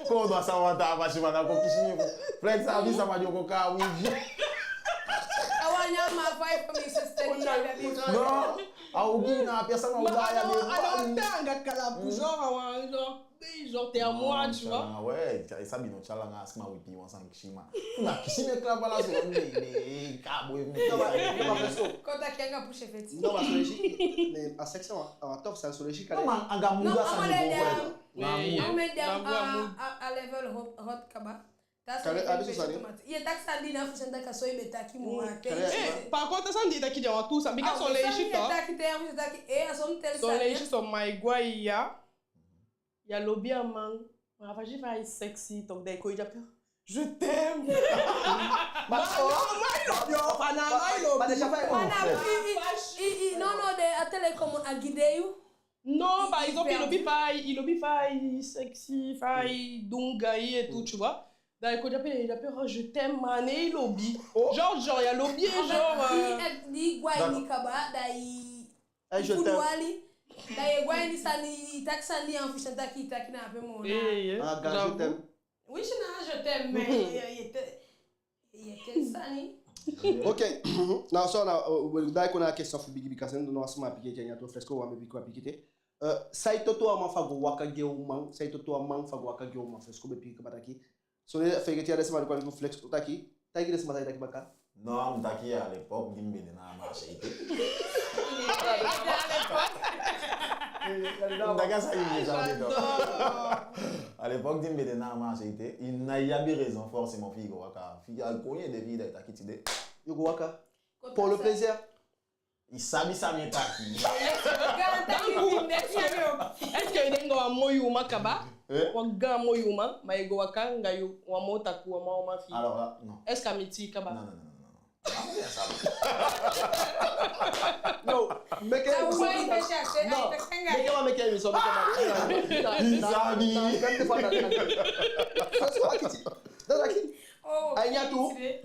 Ko do a sa wan taa fasi, ma na ko kisi mi. Flex, a bi sama di o ko ka wi. A wan ya ma five for mi sister. Non, a o gi na a pia sama o da ya de. Alors, attends, anga kala pui, genre, a wan, genre, ben, genre, t'es à moi, tu vois. Ah ouais, i sabi no, tyala nga a sima wi pi wan san kisi ma. Na kisi mi e kla bala so, ne, ne, ka bo e mi. No, ma, no, ma, so. Kota ki anga push feti. No, ma so esi. Mais a sexe, a wan, a wan tof sani so esi kala. Non, ma anga mu Non, da a sani male bon de fo. a- Mais, a male de a- la voix a- mood. A a level hot, hot kaba. Ta Kale, sani a pe bi so sani. Ye taki sani di na fu sani taki a so i be taki mo. Mm, A pe- kale. Eh, par contre, sani di i taki de a wan tu sani, bika Ah, so le sani esi ye to. Taki te a fu sani taki, eh, a so mi teli So le sani. esi to, ma i go a i ya. Ya lobi a man. Ma a fasi fa i sexy, tok, da i kon i de ape. Je t'aime. Ma, ma, ma i lobi, o, fa na, ma i lobi. Ma, ma, Mana, i, i, i, i, no, no, de, a tele komo a gi de yu. Non, I, par i exemple, i perdu. Lobi fa i, i lobi fa i sexy, fa i du anga i et tout, tu vois. Da i kon de ape, de ape, oh, je t'aime, man, i lobi. Genre, genre, ya lobi, genre, euh, Di, di go a ini kaba, da i, Eh, i je fu du t'aime. Ali. Da i go a ini sani, i taki sani, a fu sani taki, i taki na ape mo na. Eh, eh, Ah, gars, je j'avoue. T'aime. Oui, si na je t'aime, mais, eh, eh, te- Ye te sani. Ok. Na so na, uh, we- da i kon na a question fu bigi, bika sani no a sma piki, ke nyato fresco wan be piki, wan piki te. Uh, san i toto a man fu a go waka gi uman, san i toto a man fu a go waka gi uman, fresco be piki kaba taki. So ne fegete a den sma di kon a di Flex taki, taki den sma san i taki baka. Non, mi taki à l'époque di mi be de na a marché ete. Mi taki a san i be de na a marché ete. À l'époque di mi be de na a marché ete, i ná abi raison forcément fi i go waka. Fi i a kon ye de fi i da i taki tide. Yo go waka. Pour le plaisir. I sabi san mi e taki. Est-ce que i de anga wan moi uman kaba? Eh? Wan gaan moi uman, ma i go waka anga yu wan moi takuu, wan moi uman fi i. Alors là, non. Est-ce que a miti i kaba? Non, non, non, non, non. Ah, mais ça va. No, meke Ah, emission. ouais, il fait chercher, No, ah, il fait chercher. Meke ma meke emission, meke ma. I sabi. Fresco akiti. Dada ki. Oh, Ay, nyato. Tide.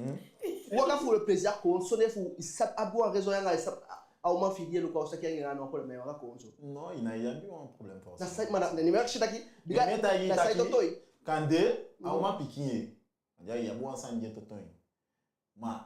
Waka fu le plaisir kon so, ne fu i sabi abi wan raison anga i sabi a uman fi i e luku a, o saki anga en, no problème, waka kon so. Non, i ná abi wan problème forcément. Na sa, ma na, na numéro si taki. Bika Mi e taki, na sa i taki, toto i. Kande a uman pikin ye. Kande i abi wan sani di e toto en. Ma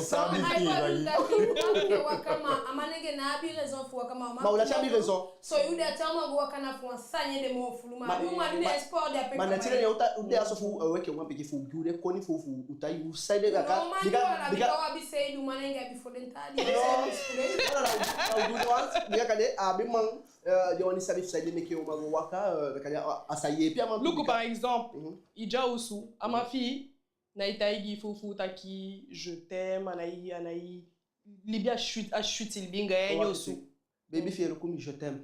Ai, kon du taki, man ke waka, ma a manenge ná abi raison fu waka, ma a man... Ma u dati abi raison. So yu de a tya man go waka na fu wan sani ede moo fulu, ma a man du na espoir de ape. Ma na tide ya u de a so fu, eh, weki wan pikin fu gi u den koni fu, fu u taigi u saide kaka. No, man, bika, bika u abi seefi manenge abi fu den taa di. No, no, no, u gi u wan, bika kande a abi man, eh, di wani sabi fu saide meke u man go waka, eh, kande a, a sa yeepi a man. Luku, par exemple, i de a osu, a man fi i ná e taigi i fu, fu taki je t'aime, a ná e, a ná e libi a switi, a switi libi anga i a ini osu. Baby fi i e luku mi, je t'aime.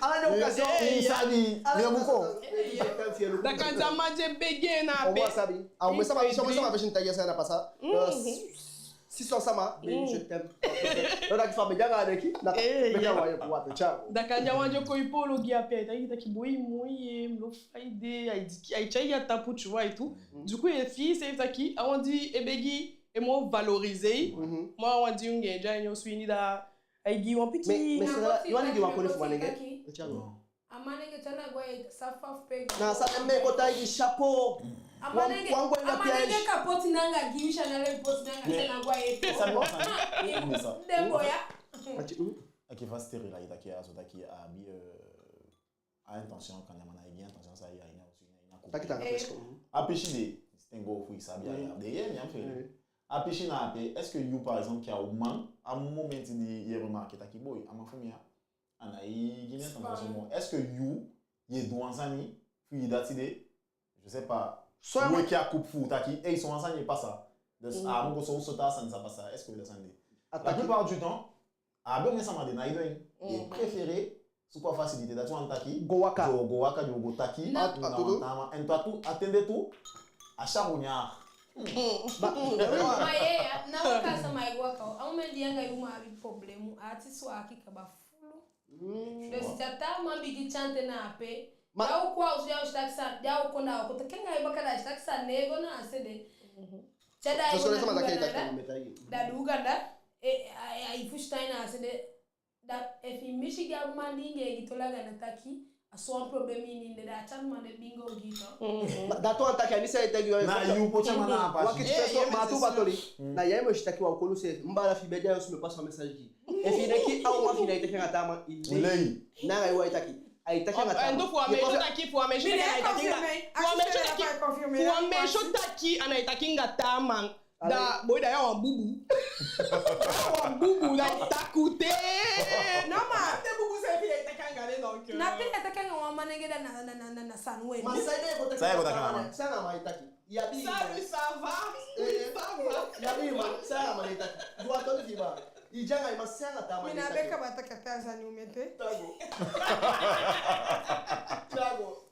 Ala den occasion, i sabi, ala den occasion. Da kande a man di e begi en na ape. Omo sabi. A omo sama, sama, sama fesi taigi a sani na pasa. Eh, si son sama, baby, je t'aime. No, da ki fa be janga de ki. Na, eh, be ya, wa ye, wa te, ciao. Da kande a wan di o kon e polo gi i ape, ai taki, taki boi, moi, eh, mi lofu fa i de, ai di, ai tyai i a tapu, tu vois, et tout. Du coup, i e fii seefi taki a wan di e begi e moo valoriser i. Mhm. Ma a wan di yu anga en de a ini osu ini, da ai gi i wan pikin. Mais, mais c'est là, yu wani gi wan koni fu manenge. Taki. Ciao. A manenge te na gwe ete, sa fa fu pe go. Na sa den meke o taigi, chapeau. A manenge, wan, wan gwe a na manenge piège. Ka poti nanga gi yu, sa na le poti nanga, te na gwe ete. Sa no sa. Den boya. Ati, hmm? Aki fa Sterila e taki a so, taki a abi, euh, a intention, kande a man ná e gi intention sa ya, i na osu, i na, i na kuku. Taki tanga, eh, fresco. A pisi de, sten go fu i sabi a ya, de ye, mi am fele. A pisi na ape, est-ce que yu, par exemple, ki a uman, a momenti di ye remarquer taki boi, a man fu mi ya, a ná e gi mi a tanga so moo. Est-ce que yu, ye du wan sani fu i dati de, je sais pas, weki a kupu fu taki, ei, so wan sani e pasa. Dus, a mu go so, so taa sani sa pasa, est-ce que da sani de? La plupart du temps, a abi omen sama di ná e du en. Den préférer suku a facilité, dati wani taki, go waka. Go, go waka, go, go taki. Na, na wan taa man. En tu a tu, a ten de tu, a charognard. Ma ye, na waka sama e go waka. A omen di yu anga yu uman abi problème, a ati so a ki kaba fulu. Mm. Dus te a taa man bigin tyanti en na ape. Ma da u kon a osu, da u si taki san, da u kon, da u kon teke anga i baka, da i si taki san ná e go na a se de. Te da i go na Uganda, da du Uganda, e, a, a, i fusutan en na a se de, da efi i misi gi a man di i e gi toli anga en, na taki a so wan problème ini en de, da a tya man de bingo gi i tu. Ma da tu a taki, a mi sa e taigi yu. Na yu poti a man na a pasi. Wakiti, ma tu ba toli. Na ya i mu si taki wan konu se, mi baala fi i be de a osu, mi e pasa wan message gi i. Efi i denki a uman fi i ná e taki anga taa man, i lei. Nanga yu ai taki. Ai taki anga taa man. Fu a meisyo taki, fu a meisyo taki a ná e taki anga, fu a meisyo taki, fu a meisyo taki a ná e taki anga taa man. Da boi, da ya wan bubu. Wan bubu, da i taku te. No, ma te bubu seefi e taki anga den, donc, na te i e taki anga wan manenge, da na, na, na, na, na san we. Ma san i go taki anga taa man? San a man e taki? Salut, ça va? Oui, ça va. Ya bi man, san a man e taki? Du a toli fi i baa. I de anga i man, san a taa man e taki? Mi ná be kaba taki a taa sani u mete. Tago. Tago.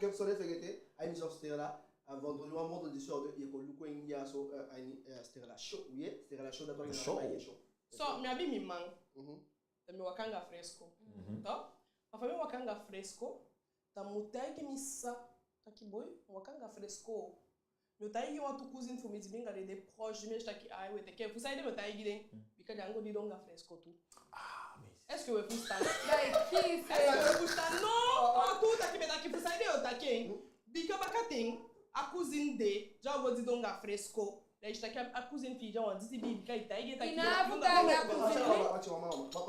ke so den fegete, a émission Sterla, a vendredi wan vendredi sur deux, i e kon luku en ya so, eh, a ini, eh, Sterla Show, oui, Sterla Show, d'accord, Show. Show. So, mi abi mi man. Mhm. Da mi waka anga Fresco. Mhm. Toch? Ma fa mi waka anga Fresco, da mi mu taigi mi sa taki: boi, mi waka anga Fresco. Mi o taigi wantu cousine fu mi di mi anga den de proche, mi e si taki, ai, we teke. Fu saide mi o taigi den? Hmm. Bika den á go didon anga Fresco tu. Ah, mais... Est-ce que we fusutan? Est-ce que we fusutan? Non, non, tu taki, mi e taki fu saide yo taki en. Bika bakaten, a cousine de, di a o go didon anga Fresco. Da i si taki a cousine fi i, di a wan disi biibi, bika i taigi en taki... I ná abi fu taigi a cousine.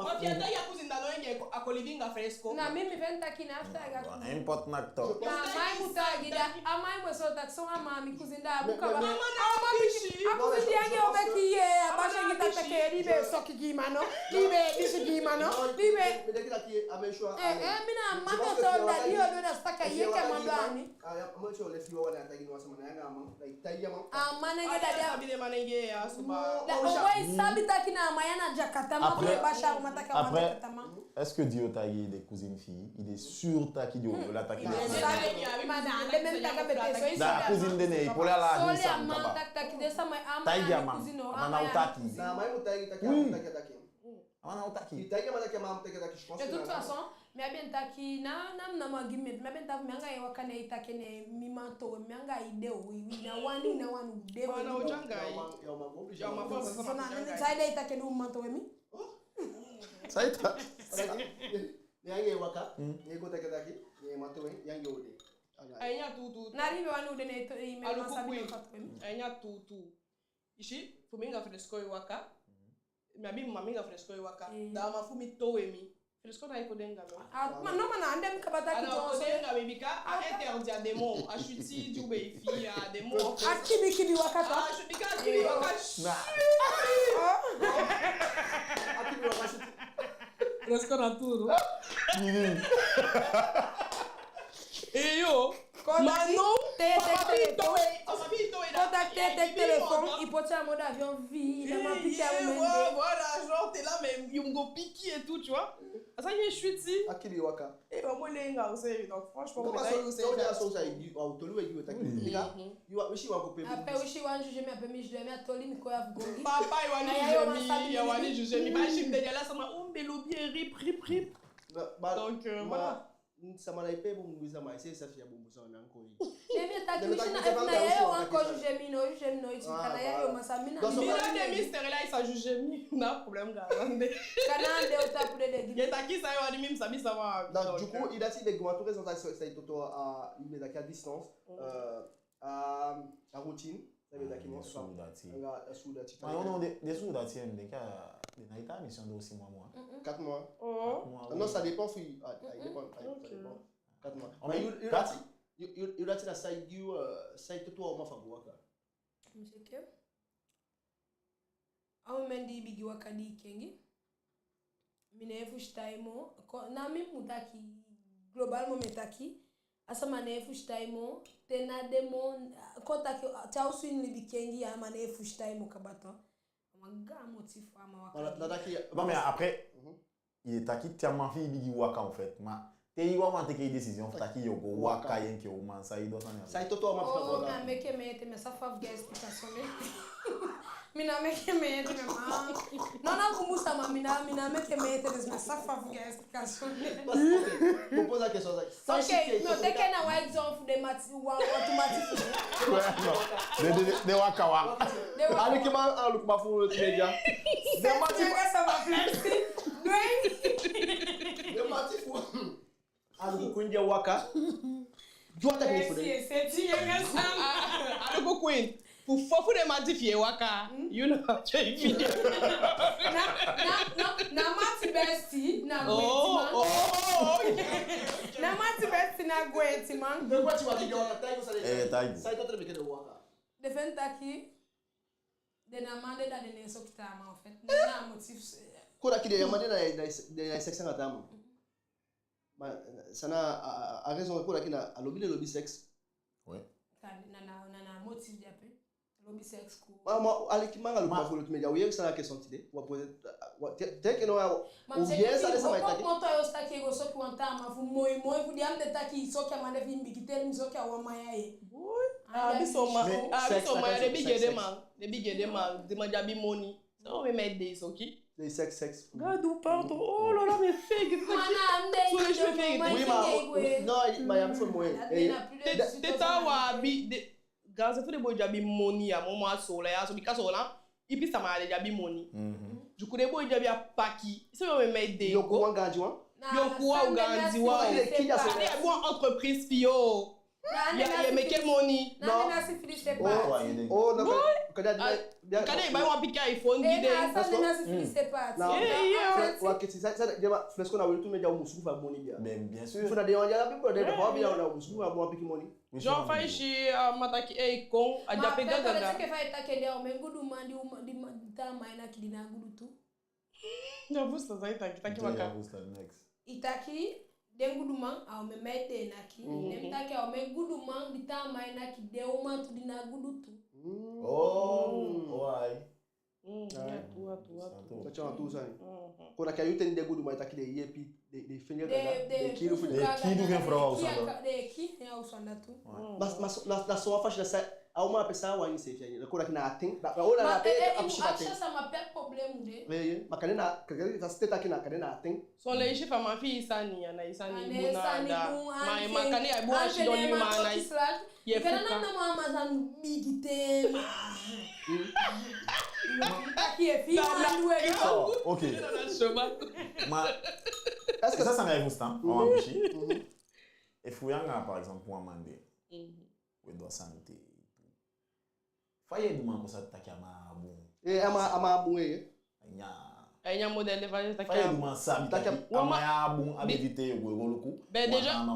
Ma fi i á taigi a cousine, da no enke a kon libi anga Fresco. Na mi, mi feni taki i ná abi fu taigi a cousine. Important toch. Ma a man mu taigi, da a man mu so taki so a man mi cousine, da a buka ba. A man na pisi. A cousine di anga en o begi ye, a basi anga en taki taki i be soki gi man no, i be disi gi man no, i be... Mi denki taki a man so... Eh, eh, mi na a man so, da di yo du, da saka ye ke man du a ni. Ah, ya, a man so le fi i wani a taigi no wan sama, na yu anga a man, na i taigi a man. A man nenge, da di a... Sabi den man nenge ya so ba. Da o boi sabi taki na a man ya na Jakarta, ma fi i basi a man taki a man Jakarta man. Est-ce que di yo taigi den cousine fi i, i de sûr taki den o... Yo la taki na a man. Ma na den même taki a bete so i... Da a cousine de ne i poli ala... Soli a man taki taki den sama, a man na mi cousine, a man na o taki. Na a man mu taigi taki a man taki taki. A man na o taki. I taigi a man taki a man mu taigi taki, je pense que... De toute façon, mi á be taki na, na, na mi man gi mi, mi á be taki mi anga i waka, ne i taki ne mi man towe mi anga i de, o, i ná wani, i ná wani de. Wan na o de anga i. Ya o man, ya o man go obligé. Ya o man go obligé. So na, na, na, saide i taki ne u man towe mi? Saide? Ne anga i waka, ne i go taki taki, ne i man towe, yu anga en o de. A ini a tuutuu. Na di i be wani u de, ne i to, i man sabi ne i man towe mi. A ini a tuutuu. I si, fu mi anga Fresco e waka. Mi abi mi man, mi anga Fresco e waka. Eh. Da a man fu mi towe mi. Fresco ná e kon de anga mi. Ah, ma no, ma na ande mi kaba taki... A ná o kon de anga mi bika a interdit a démon. A switi di u be e fii, a démon. A kibi kibi waka toch. A switi, bika a kibi waka. Na. A kibi waka switi. Fresco na tuuru. Kibi. Eh yo. Ma no, te, te, te, te, te, te, téléphone, i poti a mode avion, vi, i na man piki a moment. Voilà, genre, t'es là, mais yo mu go piki et tout, tu vois. A sa ye switi. A kibi waka. Eh, ba mo lenga, o se, donc, franchement, so sa i di, wa, toli we di we taki. Nika, i wa, wisi wa ko pe. Après, wisi wa juger mi, après mi juger mi, a toli mi ko ya fu go gi. Papa, i wani juger mi, i wani juger mi. Ba si mi de ya la sama, o, mi lobi e rip, rip, rip. Donc, euh, voilà. Sama na i pe bun, sama i se sa fi a bun, sama na nko i. Ne mi taki, wisi na, na ya yo wan ko juger mi, no juger mi no, i si kana ya yo masa mi na. Mi na de mi Sterla, i sa juger mi, na problème ga ande. Kana ande o tapu de de gi. Ye taki sa yo, a di mi mi sabi sama. Donc, du coup, i dati be gwa tu raison sa, sa i toto a, i be taki à distance. Euh, a, a routine. Sa be taki mo, den suudati. Anga den suudati. Ah, non, non, den, den suudati, en, den ka, den na i ta mission do six mois, mois. Quatre mois. Oh. Quatre mois, oui. Non, ça dépend, fi, ah, ah, il dépend, ah, ça dépend. Quatre mois. Mais yu, yu dati, yu, yu, yu dati na sa i gi, euh, sa i toto a uman fu go waka. Monsieur Kev? A moment di i bigin waka di i kengi, mi ná e fusutan i moo. Kon, na mi mu taki, globalement mi e taki, a sama ná e fusutan i moo, te na den moo, kon taki, te a osu ini libi kengi, a man ná e fusutan i moo kaba toch. A man gaan motifu a man waka. Voilà, di na taki, non, mais après, i e taki te a man fi i bigin waka, en fait, ma Te i wawan teke i décision fu taki yo go waka enke uman, san i du a sani ya? San i toto a man fu... Oh, mi á meke mi ete, mi á sabi fa fu gi explication de. Mi ná meke mi ete, mi man. Non, non, ku musa, ma mi ná, mi ná meke mi ete, dus mi á sabi fa fu gi explication de. Parce que, oke, mi o teke na wan exemple fu den mati, wan, wan tu mati fu den. Ouais, non. Den, den, den waka wan. Den waka wan. Alikiman, alikiman fu Wolof Media. Den mati fu... Den mati fu... Aluku Queen di e waka. Di wan taki fu den. Ah, ah, Aluku Queen. Fu fo fu den mati fi en e waka. You know, take me. Na, na, na, na mati besti, na gwentiman. Oh, oh, oh. Na mati besti, na gwentiman. Den gwentiman di e waka, taigi u san den... Eh, taigi u. San i taki, den meke den waka. Den feni taki den ná man de, da den e soki taa man, en fait. Na a motif. Kon taki den á man de, da den e, den e seks anga taa man. Ma, eh, san na a, a, a raison, kon taki na a lobi den lobi seks. Oui. Kan, na, na, na, na motif di ape. Lobi seks ku. Ma, ma, alikiman anga luku... Ma fu Wolof Media, u yee san a question tide. Wa poser, wa, te, te ke no, wa, ma u yee san den sama e taki. Kon taki yo soki wan taa man fu moi moi, fu di a mi de taki soki a man de fi mi bigi, te mi soki a wan man ya ye. Boy. A abi son man, a abi son man ya, den bigi edeman, den bigi edeman, den man di abi moni. So, we meke den soki. Den seks, seks. Gadu, pardon. Oh là là, mi e feegete. Mana, mi de... Sorry, mi e feegete. Oui, ma, non, ma ya mi fu moi. Te, te taa wan abi, den, gaanse fu den boi di abi moni ya, moo moo a Soolan ya so, bika Soolan, ipi sama ya de di abi moni. Mhm. Du coup, den boi di abi a paki, so yo meke den... Yo ku wan gaandi wan. Yo ku wan gaandi wan. Kande i abi wan entreprise fi yo. Ya, ye meke moni. Non. Oh, non, kande i bai wan pikin iPhone gi den. Wakiti, sa, sa, ya, flesko na Wolof Media, u mu suku fu a moni ya. Ben, bien sûr. Fu na den wan ya, la bi, den wan ya, u mu suku fu a wan pikin moni. Genre, fa i si a man taki, eh, kon, a de ape gaga. Ke fa i taki de, a omen guduman di, di taa man e naki, di na gudu tu. Ya fusutan san i taki, taki baka. Ya fusutan, next. I taki, den guduman, a omen man den e naki. Mhm. Ne mi taki, a omen guduman di taa man e naki, den uman tu di na gudu tu. Mm. Oh, why? Mm, ya, tu, ya, tu, ya, tu. Taki a tuu sani. Mhm. Kon taki a yuu ten den guduman e taki den yeepi, den, den fende den, den kiili fu den. Den kiili fu den frow a osu anda. Den kiili a osu anda tu. Ouais. Mm. Ma, ma, na, na so a fasi, na sa, a uman ape sa wani seefi ya. Kon taki na a ten, na, na, o la, na a ten, eh, eh, a pisi a ten. Akisi sama pe a problème de. Eh, eh. Ma kande na, kande na, sa si te taki na, kande na a ten. Son leisi fa a man fi i sani ya, na i sani bun anda. Ma, ma kande i abi wan sidon, i man na i... Ye fuka. Na mama san bigi te. Taki e fi i wan duwe. Oh, ok. Ma, est-ce que ça, ça arrive au stand? Mhm. Efu yu anga, par exemple, wan man de, mhm, we du a sani te. Fa ye du man kon sabi taki a man á bun? Eh, a man, a man á bun, eh. A nyan. A nyan modèle de fa ye taki... Fa ye du man sabi taki a man á bun, a be di te yo go luku. Ben, déjà,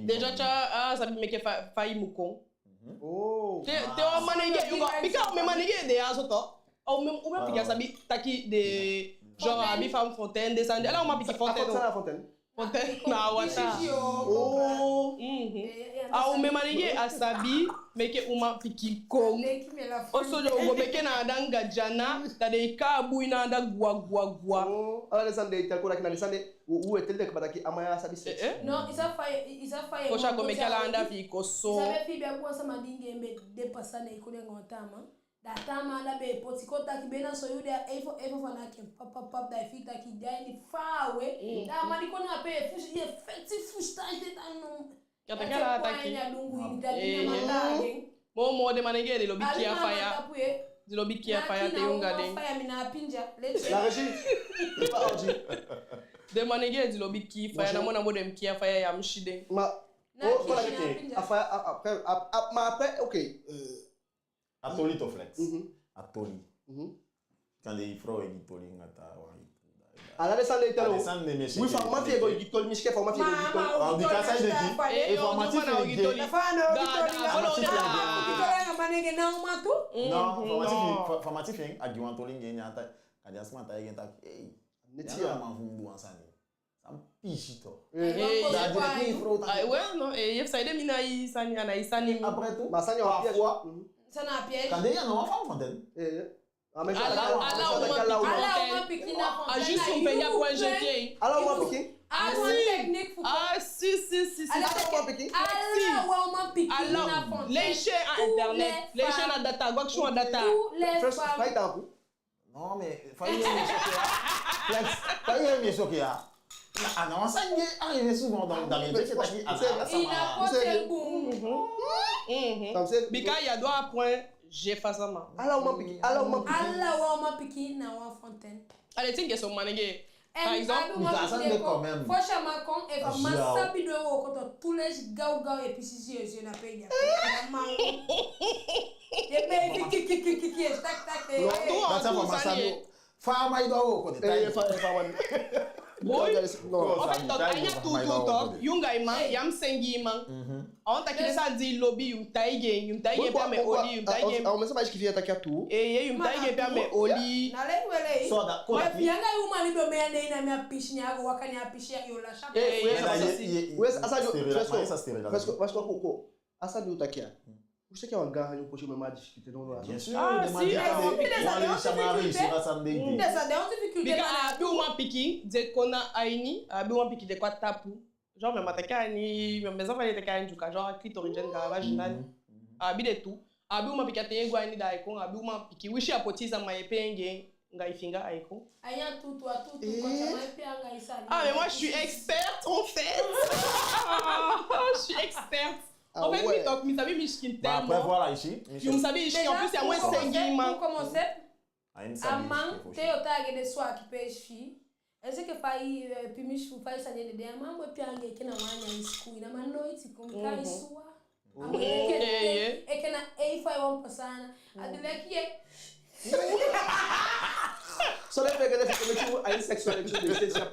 déjà, tya, a sabi meke fa, fa i mu kon. Mhm. Oh. Te, te wan manengee, yu go, bika omen manengee de ya so tu. Omen, omen pikin á sabi taki den, genre, abi femme fontaine, den sani de. Ala uman pikin fontaine. Fontaine na wataa. Oh. Mhm. A omen manengee á sabi meke uman pikin kon. Oso den o go meke na anda anga dyana, da den e kai a bui na anda gwa, gwa, gwa. Oh, ala den sani de i taki, kon taki na den sani de, u, u e teli den kaba taki a man ya á sabi seks. Eh, eh. Non, i sa fa ye, i sa fa ye. Fosi a go meke ala anda fi i kon so. I sa be fi i be abi wan sama di i anga en be de pasa, ne i kon de anga wan taa man. Da a taa man da be e poti, kon taki be na so yu de, efu, efu fa na ken pap, pap, pap, da i fii taki i de a ini faawe. Mm. Da a man di kon na ape, fusu, ye feti fusutan te da no. Kata kala taki. Moo moo den manengee den lobi kiya faya. Den lobi kiya faya te yu anga den. La régie. C'est pas ordi. Den manengee den lobi kiya faya, namo namo den kiya faya, ya mu si den. Ma, oh, voilà, a faya, a, après, a, a, ma après, ok. Euh, A toli tu, Flex. Mhm. A toli. Mhm. Kande i frow e gi toli anga taa wan. Ala den sani de i tali. Ala den sani de mi e si. Wi, fa man fi en go gi toli, mi si ke fa man fi en go gi toli. Andi ka sa i de gi. E fa man fi en gi toli. Fa man fi en gi toli anga manengee na uman tu. Non, fa man fi en, fa man fi en a gi wan toli anga en, kande a sama taigi en taki, hey, neti ya, man fu mi du wan sani. San pisi tu. Eh, eh, da a di den frow taki. Ah, ouais, non, eh, ye fu saide mi na i sani, a na i sani. Après tout, ma sani a wan piège. Parfois, sani a piège. Kande ya na wan femme fontaine. Eh, eh. Ala, ala uman pikin na fontaine. A juste un pays à point jeté. Ala uman pikin. Ah, si. Ah, si, Léger a internet, léger na data, go akisi wan data. First, fa i taki? Non, mais fa i e mi sooke ya? Flex, fa i e mi sooke ya? Na, a ná wan sani di e arrivé souvent, donc d'habitude c'est taki a ná ala sama. Bika ya dua point, j'ai fait ça, ma. Ala uman pikin, ala uman pikin. Ala wan uman pikin na wan fontaine. Allez, tin que son manenge. Par exemple, a du man de quand même. Fosi a man kon, efu a man sabi du e wooko, to, tu leisi gaw gaw e pisi si yesi na pe ya. A man. E be ki ki ki ki ki ki tak tak. Non, tu a tu man sabi. Fa a man e du a wooko de. Fa a man. Boy, en fait, tok, a ini a tuutuu tok, yu anga i man, ya mu sengi i man. A wani taki den sani di i lobi, yu mu taigi en, yu mu taigi en pe a mu e oli, yu mu taigi en. A omen sama e sikiifi taki a tuu. Eeye, yu mu taigi en pe a mu e oli. Na lei wele. So da, kon taki. Ma efi yu anga i uman ni du omen yali de, i ná man pisi, ne a go waka, ne a pisi, yu o lasi a pisi. Eeye. Wesi, a sa di, fresco, fresco, fresco, koko. A sa di u taki ya. U si ke wan gaan yu posi omen man difficulté, non, non. Bien sûr, ah, si, wan leisi a man réussir a sani de. Bika a abi uman pikin di e kon na a ini, a abi uman pikin di e kon a tapu. Genre, même attaqué a ini, même mes enfants attaqué a ini Ndyuka, genre, clitoridienne, ka vaginale. A abi den tu. A abi uman pikin, a ten e go a ini, da ai kon, a abi uman pikin. Wisi a poti, sama e pee en gi en anga i finga, ai kon. A ya tuutuu, a tuutuu, kon sama e pee anga i sani. Ah, mais moi, je suis experte, en fait. Je suis experte. En fait, mi tok, mi sabi mi sikin tellement. Après, voilà, ici. Yu mu sabi i sikin, en plus, ya mu e sengi i man. Pour commencer, A man, te yo taigi den swaki peesi fi i. Est-ce que fa i, eh, pimisi fu fa i sani de, a man mu e pee anga i enke na wan nyan i sikin, i ná man noiti kon, bika i suwa. A man enke, enke na ei fa i wan pasana. A du leki ye. So den feke den feke meti u a ini sexualité, den sexualité.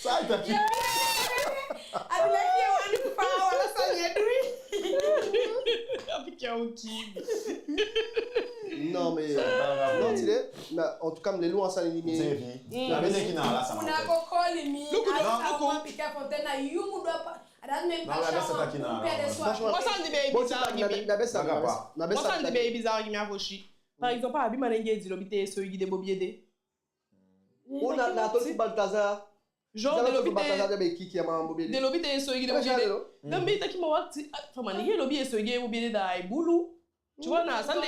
Sa i taki. A du leki ye wani fa wala sani ye du i. A pikin a o kii mi. Non, mais, non, tide, na, en tout cas, mi leli wan sani di mi... Na mi leki na ala sama. Fu na koko limi, luku, ala sama, luku. Pikin a fontaine, na yu mu du a pa, a dati même pas. Wan sani di be bizarre gi mi. Wan sani di be bizarre gi mi a fosi. Par exemple, a abi manenge di lobi te i e soi gi den bobi ede. Ou na, na toli fu Balthazar. Genre, den lobi te, den lobi te i e soi gi den bobi ede. Da mi be taki ma wakti, ah, fa manenge lobi e soi gi den bobi ede, da ai bulu. Tu vois, na sani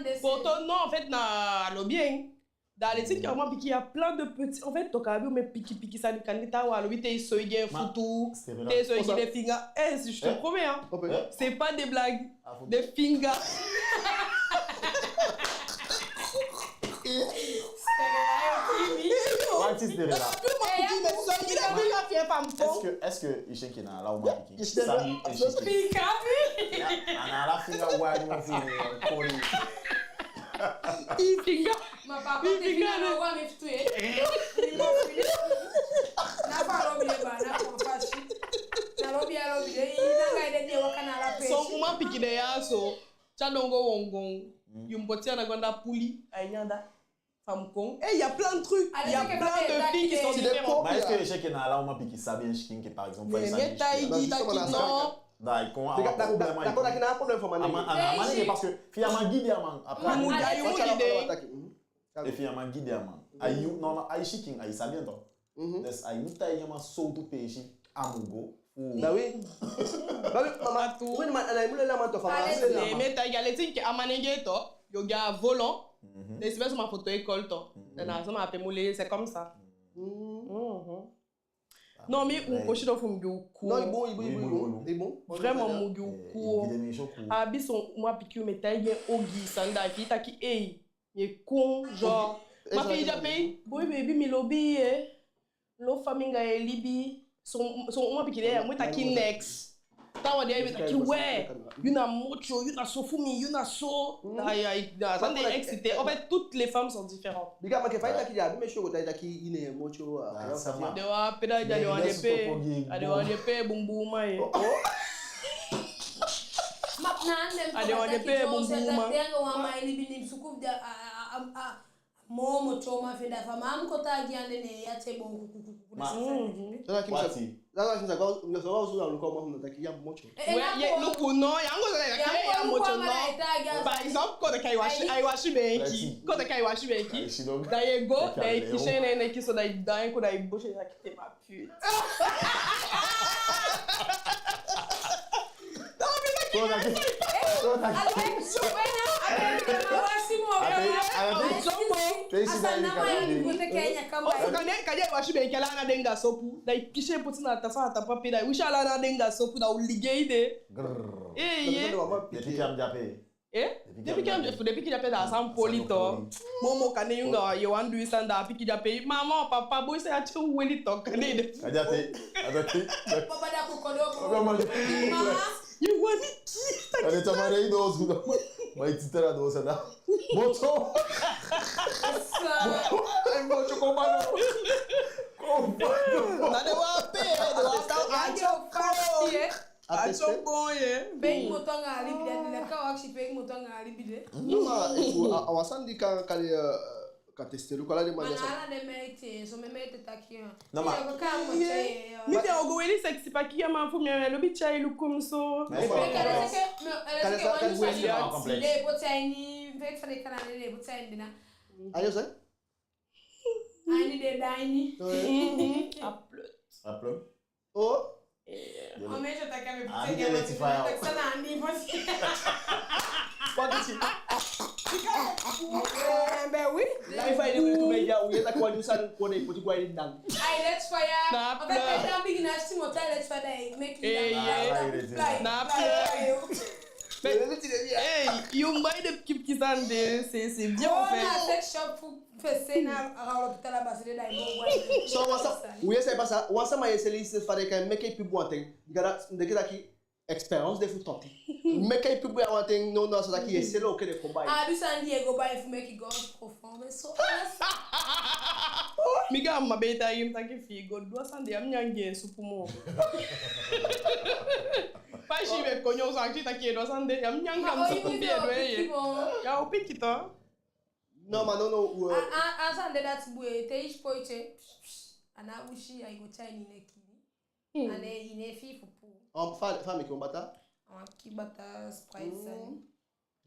de poto, non, en fait, na lobi en. Da a leti enke a uman pikin, a plein de petits, en fait, tok, a abi omen pikin pikin sani, kande taawan lobi te i soi gi en futu, te i soi gi den finga. Eh, si, je te promets, hein. C'est pas des blagues. Des finga. Wakti, Stella. Est-ce que, est-ce que i si enke na ala uman pikin sabi e siki? Ya, a na ala finga wai mo fi koli. I finga. Ma papa, te finga no go a mi futu, eh. Na fa lobi de ba, na fa fasi. Na lobi a lobi de, i na ngai de, de waka na ala peesi. Son uman pikin de ya so. Te a dongo wongon, yu mu poti en na go anda puli, ai nyan da. Fa mu kon. Eh, y a plein de trucs, y a plein de filles qui sont différentes. Mais est-ce que i si enke na ala uman pikin sabi en sikin, enke par exemple, fa i sani en sikin? Da i kon a wan problème. A na a man enke, parce que fi a man gi den a man, après. Yu mu gi den. Efi a man gi den a man, a yu, non, non, a i sikin, a i sabi en tok. Dus a i mu taigi a man sowtu peesi a mu go. Bah oui. Bah oui, mama. Wen man, a na i mu leli a man tok, fa man leli a man. Mi e taigi a leti enke a manenge tok, yo gi a volant. Den si be sama foto école tok. Da na sama ape mu leli, c'est comme ça. Non, mi, u o sidon fu mi gi u kuu. Non, i bun, i bun, i bun, i bun. Vraiment, mi o gi u kuu. A abi son uman pikin, mi e taigi en ogii sani, da efi i taki ei. Mi e kon, genre, ma fi i de ape, boy baby, mi lobi i, eh. Lo famii anga i e libi. Son, son uman pikin de ya mu e taki next. Taawan de ya mu e taki we, yu na mocho, yu na so fu mi, yu na so. Ai, ai, da sani de excité. En fait, toutes les femmes sont différentes. Bika ma enke fa i taki de ya, a du mi e si o go taki i ne mocho, ah, sama. Den wan ape da, den wan de pe, a den wan de pe bunbun uman, eh. Ma na ande mi taki, wan man e libi, ne mi suku de, a, a, a, a, moo mocho uman fi en, da fa man mu kon taigi ande ne ya te bon kuku kuku. Luku, no, ya mu go taki ya mocho, no. Par exemple, kon taki ai wasi, ai wasi beenki. Kon taki ai wasi beenki. Da ye go, da ye kisi en, ne kisi, da ye, da ye kon, da ye bosi, da kite ma. Putain. Non, mais ça, Kande, kande a wasi be enke ala na den anga sopu, da i pisi en poti na a tasa, a tapu ape, da i wisi ala na den anga sopu, da u ligei de. Grrr. Ee, ye. Depuis que a mu de ape. Eh? Depuis que a mu de ape, da a sani poli to. Momo kande yu anga yu wan du i sani, da a piki de ape. Mama, papa, boi, se a te u weli to, kande de. Kande a te, a te. Papa, da kokodo. Papa, man. Mama. Yu wani kii. Ade tamare i dosu da. Ma i titara dosu da. Moto. Sa. Ai, moto, kon baa no. Kon baa no. Na den wan pe, den wan ka. Ajo fasi, eh. A teste? Ajo bon, eh. Pe i moto anga a libi de, di leka wakisi pe i moto anga a libi de. No, ma, efu, a, a wan sani di kan kali, eh, kan teste, luku ala den man di a sani. Ala den meite, so mi meite taki, eh. No, ma. Mi, mi, mi o go weli sexy pa kii a man fu mi, mi lobi tyai luku mi so. Mais est-ce que, mais est-ce que wan sani den poti a ini, fake fa den kan, den poti a ini na. Ayo, sa? A ini de, da ini. Ouais. A plum. A plum. Oh. Eh. O mi e taki a mi poti a ini a mati, taki san na a ini poti. Poti. Eh, ben oui. Live a ini YouTube media, u e taki wan nyun sani kon, den poti go a ini dan. Ai, let's fire. Na a plum. Meke i dan bigin na simo tai, let's fire, meke i dan. Eh, yeah. Fly, fly. Na a plum. Mais, hey, yu mu bai den pikin pikin sani de, c'est, c'est bien, en fait. Sex shop fu Fesi na a l'hôpital a basi de, da i go wan. So, wan sa, u yee san e pasa, wan sama e seli, se fa den kan meke i pibu wanten. Gada, den e taki expérience de fu tenter. Meke i pibu wanten, no, no, so taki i e seli, oke, den kon bai. A abi sani di i e go bai fu meke i go en profond, mais so. Mi gaan mma be taigi mi taki fi i go du a sani de, ya mu nyan gi en supu moo. Fa i si i be kon nyan, so a si taki i e du a sani de, ya mu nyan gi en supu, fi i e du en ye. Ya o piki to. No, ma no, no, we- A, a, a sani de dati bun, te i sipoiti en, a ná busi, ai go tyai en a i neki. Hmm. A ná, i ná e fii fu puu. Um, fa, fa meke wan bata? A wan pikin bata, Sprite sani.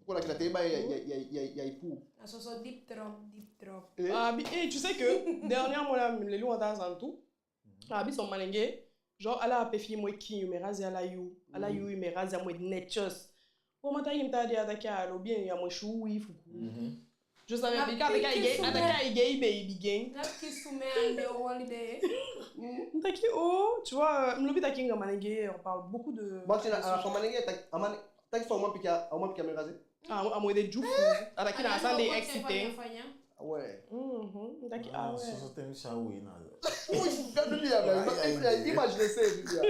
Kon taki na te i bai, ya, ya, ya, ya, ya i puu. Na soso deep drop, deep drop. Eh? Ah, bi, eh, tu sais que, dernièrement là, mi leli wan taa sani tu. A abi son manenge, genre, ala a pe fi i mu e kiin, i mu e raser ala yuu, ala yuu i mu e raser, a mu e netjes. Bon, ma taigi mi taa dei, a taki a lobi en, ya mu e si uwii fu kuu. Je savais pas, a taki a e gei, a taki a e gei baby gi en. Na pikin sumee ande o woli de. Mi taki, oh, tu vois, euh, mi lobi taki anga manenge, on parle beaucoup de, bon, de ce sujet. A son manenge, taki, a man- Taki fa uman pikin, a uman pikin a mu e raser? A, a mu e de dyufu. A taki na a sani de excité. Ah ouais. Mhm. Taki, ah ouais. Soso te mi si a uwii na. Uwii, gadu di ya, imagine ça, ya.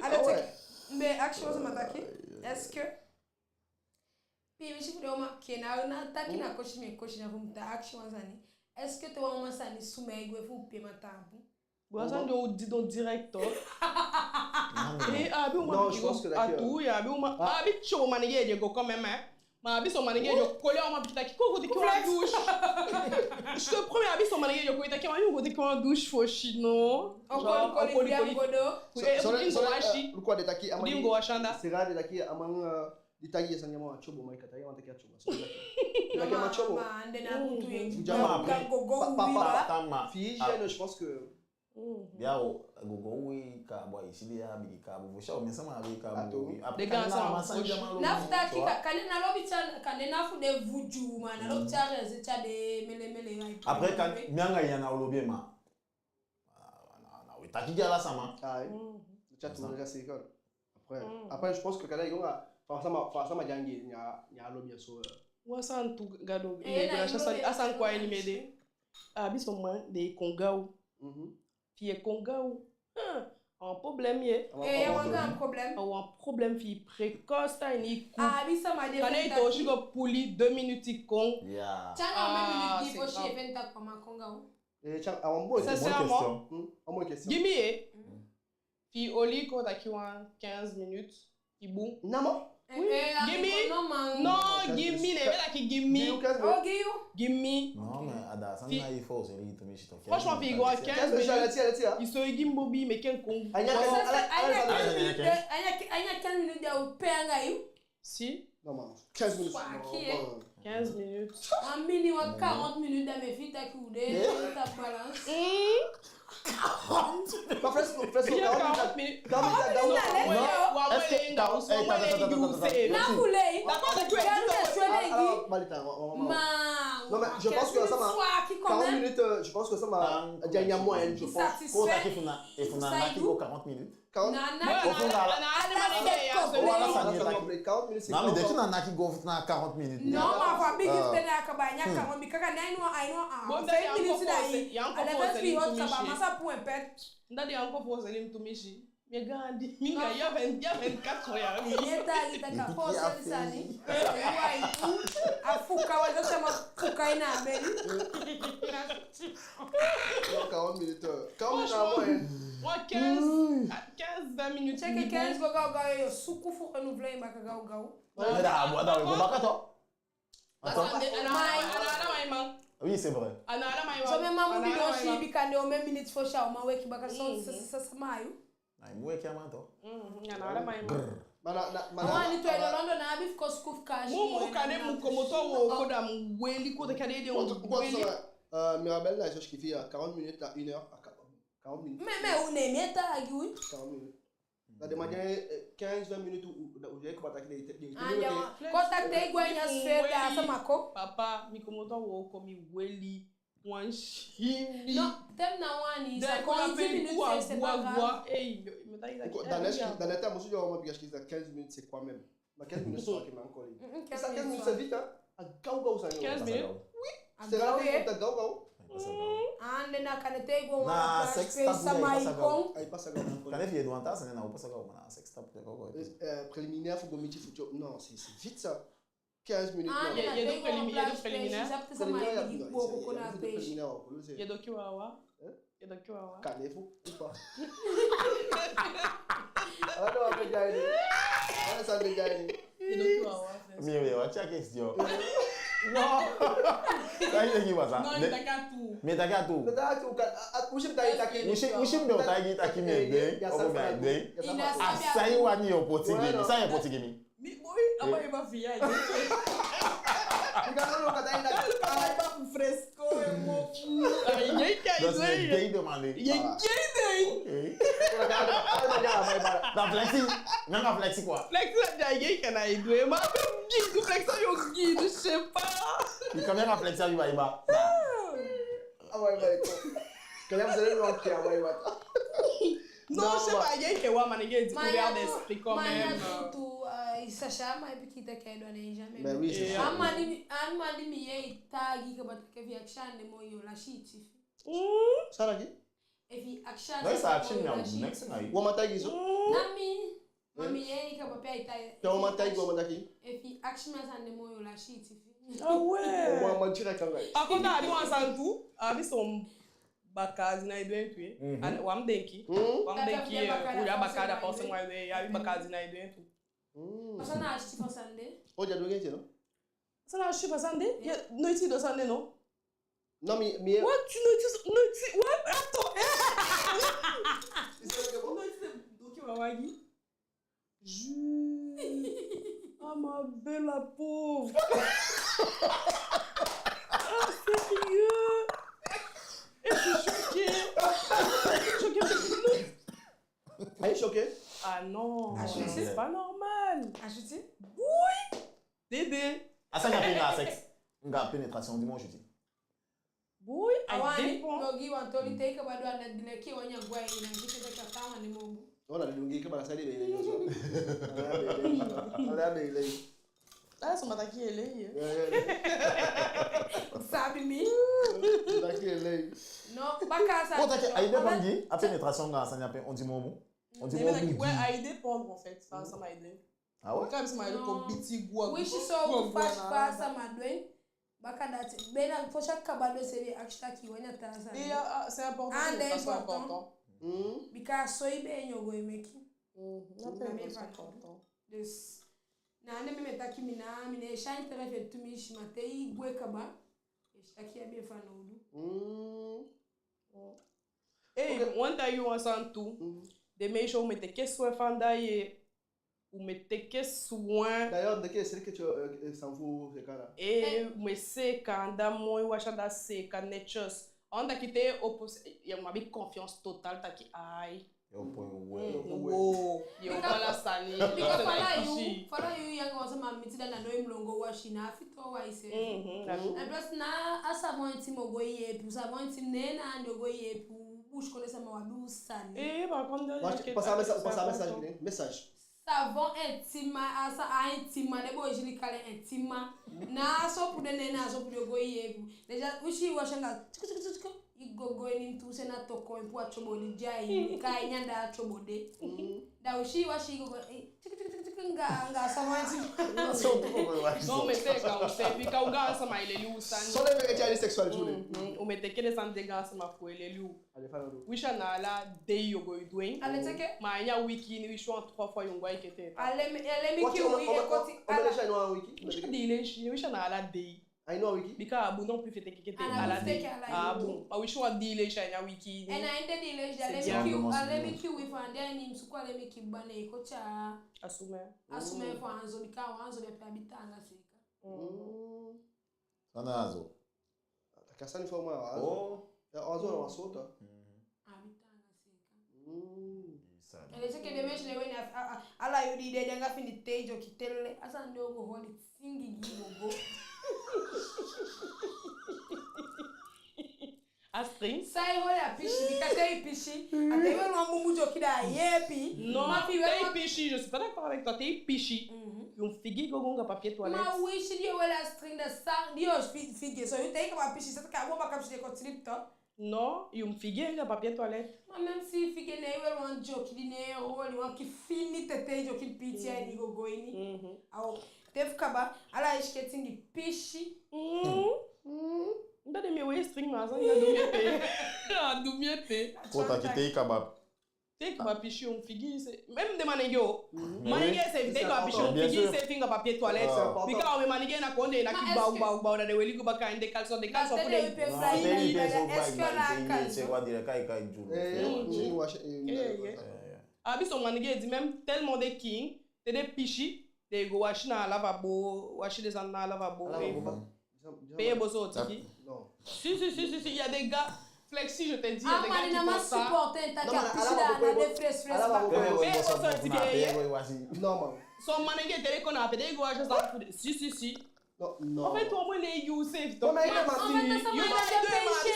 Ah ouais. Mais action, ça m'a attaqué. Est-ce que, pe mi si fu den uman, ke na, na taki na kosi mi e kosi na fu mi ta action sani. Est-ce que te wan uman sani sumee gwe fu pe ma tapu? Bon, a sani di o di don direct, oh. Non, mais eh, a abi uman pikin go a tu, ya abi uman, a abi tyobo manenge di e go quand même, hein. Ma a abi son manenge di o koli a uman pikin taki, kon go teke wan douche. Je te promets, a abi son manenge di o koli taki, man, go teke wan douche fosi, non. O koli, koli, koli. Eh, so, so, so, eh, luku a de taki, a man di go wasi anda. C'est rare de taki, a man, euh, di taki a sani, a man tyobo, man, i kan taki a man teke a tyobo. So, di taki a man tyobo. Ma, ande na kutu ye. Fi i, je pense que Bia o, gogo uwii kaabu, i si den ya bigi kaabu. Fosi a omen sama abi kaabu. Après, kande na a man sani di a man lobi. Na fu taki, kande na lobi tya, kande na fu den vuju, ma na lobi tya, reze tya den mele mele ya. Après, kande mi anga i ya na o lobi en, ma. Ah, na, na, we taki gi ala sama. Ayi. Tya tu mele kasi kon. Après, après, je pense que kande i go anga, fa sama, fa sama di anga i ya, ya lobi en so, euh. Wan sani tu, Gadu, eh, na a sani kon a ini mi ede. A abi son man, den e kon gaw. Mhm. Fi i e kon gaw, ah, a wan problème ye. Eh, a wan problème. A wan problème, fi i précoce, ta ini i kuu. A abi sama di e... Kande i toosi go puli, deux minutes i kon. Ya. Te anga omen minutes di i fosi i e feni taki a man kon gaw? Eh, tya, a wan boi. Sincèrement. Hmm, a wan boi question. Gi mi ye. Fi i oli kon taki wan quinze minutes, i bun. Namo? Oui. Gi mi. Non, gi mi, ne be taki gi mi. Gi mi. Non, mais a da sani na i fo, c'est lui, tu me dis, franchement, fi i go a quinze minutes, i so i gi mi bobi, meke en kon. A nya quinze minutes, a nya quinze minutes di a o pe anga i. Si. Non, man, quinze minutes. Quinze minutes. A mini wan quarante minutes, da mi e fii taki u de ta balance. Ba fresko, fresko, quarante minutes. Quarante minutes, da, da, da. Lenga, u so, eh, ta, ta, ta, ta, ta, ta, ta, ta. Na fu lei. D'accord, d'accord. Ala, ala, bali tan, wa, wa, wa. Ma, non, mais je pense que sama, quarante minutes, euh, je pense que sama, il y a, il y a moyen, je pense. Kon taki fu na, e fu na naki go quarante minutes. Quarante. Na, na, na, na, na, na, na, na, na, quarante minutes, c'est... Non, mais dès que na naki go na quarante minutes. Non, ma fa bigi te na kaba nya quarante, mi kaka na ino, a ino, a. Bon, cinq minutes na i. Ala fes fi hot kaba, masa pu en pet. Ndadi, an ko fo selim tumisi. Mi e gaandi, mi nga, ya ven, ya ven kat ko ya. Mi e taagi taki a fo seli sani. Wai, a fuka, wai, so sama fuka ina a bedi. Non, quarante minutes, euh, quarante minutes na moyen. Franchement, wa quinze, quinze, vingt minutes. Check quinze, go gaw gaw, yo suku fu renouveler i baka gaw gaw. Mais da, da, da, go baka to. Attends. Ana, ana, ana, ana, ana, ana. Oui, c'est vrai. Ana, ana, ana, ana. So, même mamu di don si bika ne o me minutes fosi a o man weki baka so, so, so, so, mayu. Ai, mu weki a man to. Mm, ana, ana, ana, ana. Brr. Mana, na, mana, a wani tu e londo na abi fu ko suku fu kasi. Mu, mu kande mu komoto wooko, da mu weli, kon taki a de de weli. Kon, kon, euh, Mirabel na so sikiifi ya quarante minutes à une heure, a ka-, quarante minutes. Mais, mais, u ne mi e taagi, oui. Quarante minutes. Da den man de, eh, quinze, vingt minutes, u, u, da u de kaba taki den, den, den, ah, den, ya, den, kon taki te i gwe a ini a sfeer, da a sama kon. Papa, mi komoto a wooko, mi weli wan sibi. Non, te mi ná wani, da sa kon a ini dix minutes, c'est, c'est pas grave. Ei, mi taki, da neti, da neti a musu de a wooko, parce que quinze minutes, c'est quoi même? Ma quinze minutes, c'est quoi même? Mm, mm, quinze minutes, c'est vite, hein? A gaw gaw sani. Quinze minutes? Oui. A gaw, eh. A gaw gaw. Ande na kande te i go wan place, sama i kon. Ai pasa gaw. Kande fi i e du wan taa sani, na o pasa gaw, ma na sex stop te ko. Eh, eh, préliminaire fu go miti fu tyo. Non, c'est, c'est vite ça. Quinze minutes, non. Ande na te i go wan place, préliminaire, sama i bigi booko kon na a peesi. Préliminaire, wa kolo se. I e du oki wawa. Hein? I e du oki wawa. Kande fu, ou pas? Ala den wan be de a ini. Ala san be de a ini. I e du oki wawa. Mi, mi, wa check question. Non. Kan i denki pasa? Non, i taki a tuu. Mi taki a tuu. Mi taki a tuu, ka, a, a, u si mi taki, taki. U si, u si mi be o taki, taki mi e de, o mi e de. A san i wani yo poti gi mi, san yo poti gi mi. Mi boi, a bai ba fi i a i. Bika no, no, ka taki taki. A bai ba fu fresco, e mo fu. A i e kai. Dus i e demande. I e kai. Ok. Da flexi, nanga flexi quoi. Flexi na dia i e kai na i du e ma. Gi du flexi, yo gi du, je sais pas. I kan nanga flexi a i bai ba. A bai ba i ko. Kan ya msele no ki a bai ba. Non, je sais pas, i e kai wan, ma nenge découvert d'esprit quand même. Ma ya tu, tu, euh, i sa si a man e piki te ke do ne jamais. Mais oui, c'est ça. A man di, a man di mi e taagi kaba taki efi i akisi en moo yo lasi i tifi. San a taki? Efi i akisi en moo yo lasi i tifi. Wan man taagi so? Na mi. Ma mi e kai kaba pe ai taigi. Pe wan man taagi, wan man taki. Efi i akisi mi a sani de moo yo lasi i tifi. Ah ouais. Wan man tira kanga. A kon taki a abi wan sani tu, a abi son baka di na i du en tu. Wan mu denki. Wan mu denki, eh, u ya baka da forcément i du en, i abi baka di na i du en tu. Ma san na a siti fu a sani de? O, ya du en tu, no? San na a siti fu a sani de? Ya, noiti i du a sani de, no? Non, mi, mi... What? Tu noiti, noiti, what? Attends. Noiti i du oki wawa gi. Jules. Ah, ma belle, la pauvre. Ah, sérieux? Et je suis choquée. Choquée, choquée. Are you choquée? Ah non, c'est pas normal. Ajuti? Oui. Dédé. A sani ya pe na sexe. Nga pénétration, dis-moi, je dis. Boy, a wani, I dépend. No gi wan toli te i kaba du a neti, di leki wan ya gwe a i, na gi te ka taa wan di moo bun. Wala di no gi kaba, na sa de be lei. Ala be lei. Ala sama taki e lei, eh. Ya, ya, ya. Sabi mi. Taki e lei. No, baka sa. Kon taki, a i dépend gi, a pénétration nga a sani ya pe, on dit moo bun. On dit moo bun. Ouais, a i dépend, en fait, fa sama e du en. Ah ouais? Comme ça, ma... Non. Ko biti gwa, gwa, gwa, gwa, gwa. Wisi so, tu fâche pas, sama du en. Bakadati, be na fosi a kaba du en, se be akisi taki wan ya taa sani. Et, ah, ah, c'est important, c'est important. Ande important. Bika so i be e nyan go e meki. Mhm, na be important. Dus, na ande mi e taki mi ná, mi ná e si a intérêt fi en tumisi, ma te i gwe kaba, i e si taki i abi en fanowdu. Mm. Eh, wan taigi wan sani tu. Den meisje, u mu e teke soin fu anda, ye. U mu e teke soin. D'ailleurs, den ke seli ke tu, euh, san fu seeka. Eh, u mu e seeka anda moi, wasi anda seeka netjes. Anda kite opo, ya mu abi confiance totale taki ai. Yo poi we. Wo, yo poi anda sa Bika fa la yu, fa la yu anga wan sama miti, da na no i mu lon go wasi, na a fitoow wan i seefi. Mhm, na. En plus na a savon intime o go yeepi, savon intime ne na andi o go yeepi, busikondee sama, wan du sani. Eh, par contre, pasa message, pasa message, message. Savon intime, a sa, a intime, den boi Julie kali en intime. Na a sopu de, ne na a sopu de o go yeepi. Déjà, u si i wasi anga, tsuku, tsuku, tsuku, tsuku. I go go ini, mi tu se na toko, i puu a tyobo di de a ini, ka ini anda a tyobo de. Da u si i wasi i go go, eh, tiki, tiki, tiki, tiki, anga, anga sama eti. Non, mais c'est quand, c'est, bika u gaansama e leli u sani. Son les vérités sexuelles, tu vois. Mm, mm, u mu teke den sani di gaansama fu e leli u. Allez, fais-le. Wisi a na ala dei yo go e du en. Allez, teke. Ma a ini a wiki ini, wisi wan trois fois yo go a i kete. Allez, mi, allez, mi ki wi e koti ala. Wisi a dii leisi, wisi a na ala dei. A ini a wiki? Bika a bun non plus fu teke kete ala dei. A bun. Ma wisi wan dii leisi a ini a wiki ini. En a ini den dii leisi, allez, mi ki, allez, mi ki wi fu andi a ini mi suku, allez, mi ki bane koti a sumee. A sumee fu anzo, bika anzo de pe a abi taanga seeka. Mm. San na anzo? Taki a sani fu a man, anzo. Oh. Ya, anzo na wan sowtu. Mhm. A abi taanga seeka. Mm. Allez, c'est que den meisje den weni a, a, a, ala yuu di den de anga fini te i dyoki tele, a sani de o go holi singi gi i go go. A string? San e holi a pisi, bika te i pisi, a te i weli wan bunbun dyoki da a yeepi. Non, ma fi i weli wan pisi, je suis pas d'accord avec toi, te i pisi. Mhm. Yo figi go go anga papier toilette. Ma wisi di yo weli a string da san, di yo fi-, figi, so yo te i kaba pisi, sa taki a bun baka pisi de kon slip toch. Non, yo mu figi en anga papier toilette. Ma même si i figi en, ne i weli wan dyoki di ne e holi, wan ki fini tetei dyoki piiti a ini i go go ini. Mhm. Awo, te fu kaba, ala i siketi i pisi. Mhm. Mhm. Nda de mi e wei string, ma a sani ya du mi ete. A du mi ete. Kon taki te i kaba. Te i kaba pisi yo mu figi i se. Même den manengee o. Mhm. Manengee seefi, te i kaba pisi yo mu figi i se, figi anga papier toilette. Ah. Bika omen manengee na kondee na ki baw, baw, baw, da den weli go baka ini den caleçon, den caleçon fu den. A abi son manengee di même tellement den kiin, te den pisi, den go wasi na lavabo, wasi den sani na lavabo. Pe i e boso o tiki. Non. Si, si, si, si, si, il y a des gars, Flexi, je te dis, il y a des gars qui font ça. A man na man supporter en taki a pisi da a na de fresh, fresh baka. Pe i e boso o tiki, eh. Non, man. Son manengee te den kon na ape, den go wasi sani fu den. Si, si, si. Non, non. En fait, toi, moi, les you save, donc, merci. Yo, ma de, ma de,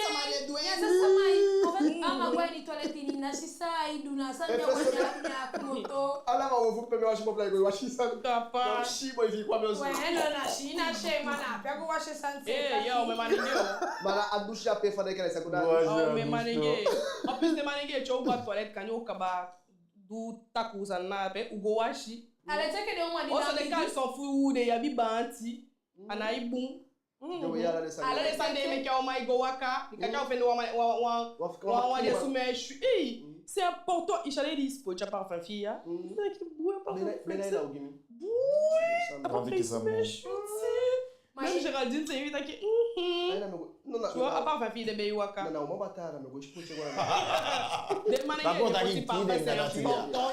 sama de, do. Ya, sa sama, en fait, a man go a ini toilette ini, na si san ai du, na san ya wani a ini a komoto. Ala man o fu pe mi wasi, mo play go wasi sani. Papa. Si, boy, fi kwa mi o si. Ouais, non, na si, na si, man, na pe go wasi sani. Eh, yo, mi manengee. Ma na a douche ape fa den kele sa kuda. Oh, mi manengee. En plus, den manengee, te u go a toilette, kande u kaba du takuu sani na ape, u go wasi. Ala teke den uman di na den caleçon fu u de, i abi baanti. A nai bun. Ala den sani de e meke a uman e go waka. Bika te a o fende wan, wan, wan, wan di e sumee swi. Ei, c'est important. I si a lei di sipoiti a parfum fi i ya. Bui, a parfum fi i sumee swi. Même Géraldine seefi taki, mhm. Tu vois, a parfum fi i de be e waka. Den manengee e poti parfum, c'est important.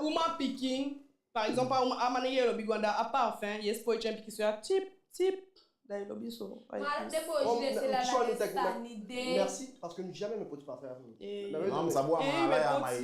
Uman pikin. Par exemple, a, a manengee lobi go anda a parfum, i e sipoiti en pikinso ya, tip, tip, da i lobi so. Ma den boi di de sela na den sani de. Merci, parce que jamais mi poti parfum. Eh. Non, mi sabi a man, ala ya man e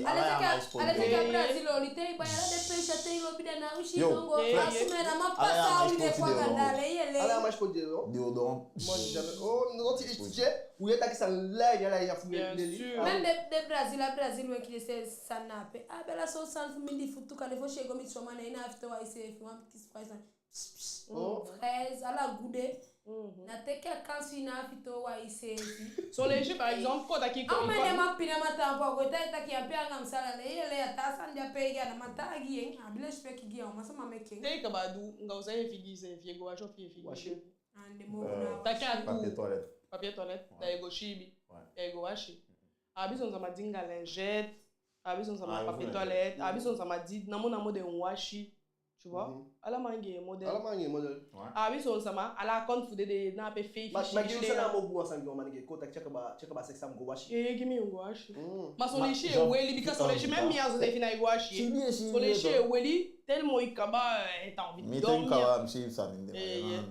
sipoiti. Ala teke a Brazil oli te i bai ala den peesi te i lobi da na u si nongo. A sumee na man pasa oli de kwa ganda le yele. Ala ya man e sipoiti, non? Déodorant. Moi, j'ai jamais. Oh, non, tu es, tu es. U e taki san lai, ya lai, ya fu mi. Bien sûr. Même de, de Brazil, a Brazil wenki de se san na ape. A bela so san fu mi di futu kande fosi i e go miti wan man na ini a fitoow wan i seefi, wan pikin spice san. Pss, pss. Oh. Fraise, ala gude. Mhm. Na teke a kansi na a fitoow wan i seefi. Son leisi, par exemple, kon taki kon. A man de man pina man tampu a go e taki taki ya pe anga mi sala le yele ya taa sani di a pe gi a na man taa gi en. A abi lesipeki gi a uman sama meke en. Te i kaba du, anga u san i e figi i seefi, i e go wasi ofu i e figi i seefi? Ande moo na taki a tu. Papier toilette. Papier toilette, da i go siibi. Ouais. Da i go wasi. A abi son sama di anga lingette, a abi son sama papier toilette, a abi son sama di namo namo den wasi. Tu vois? Mhm. Ala manengee modèle. Ala manengee modèle. Ouais. A abi son sama, ala a compte fu den de na ape feifi. Ma, ma gi u san na a moo bun wan sani gi wan manengee, kon taki te a kaba, te a kaba sexe a mu go wasi. Eh, gi mi, yo go wasi. Mm. Ma son leisi e weli, bika son leisi même mi a so de fi na i go wasi. Son leisi e weli, tellement i kaba, eh, t'as envie de dormir. Mi te i kaba, mi si sani de. Eh, yeah.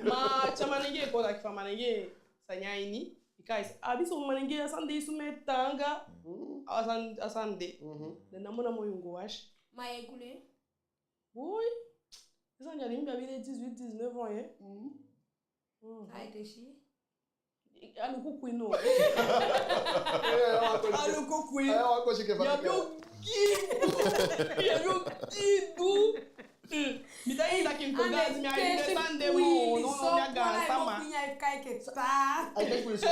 Ma te a manengee kon taki fa manengee sani a ini, i kai, a abi son manengee a sani de e sumee taanga. Mm. A sani, a sani de. Mhm. Da namo namo yo go wasi. Ma ye kule. Oui. Esa ndia di mi be abi de dix-huit, dix-neuf ans, hein. Mhm. Ai te si. A luku kwin no. A luku kwin. Ya bi o gidu. Ya bi o gidu. Mi ta i taki mi ko gazi mi ai de sande mo no no mi a gaan sama. Ai te kwin so.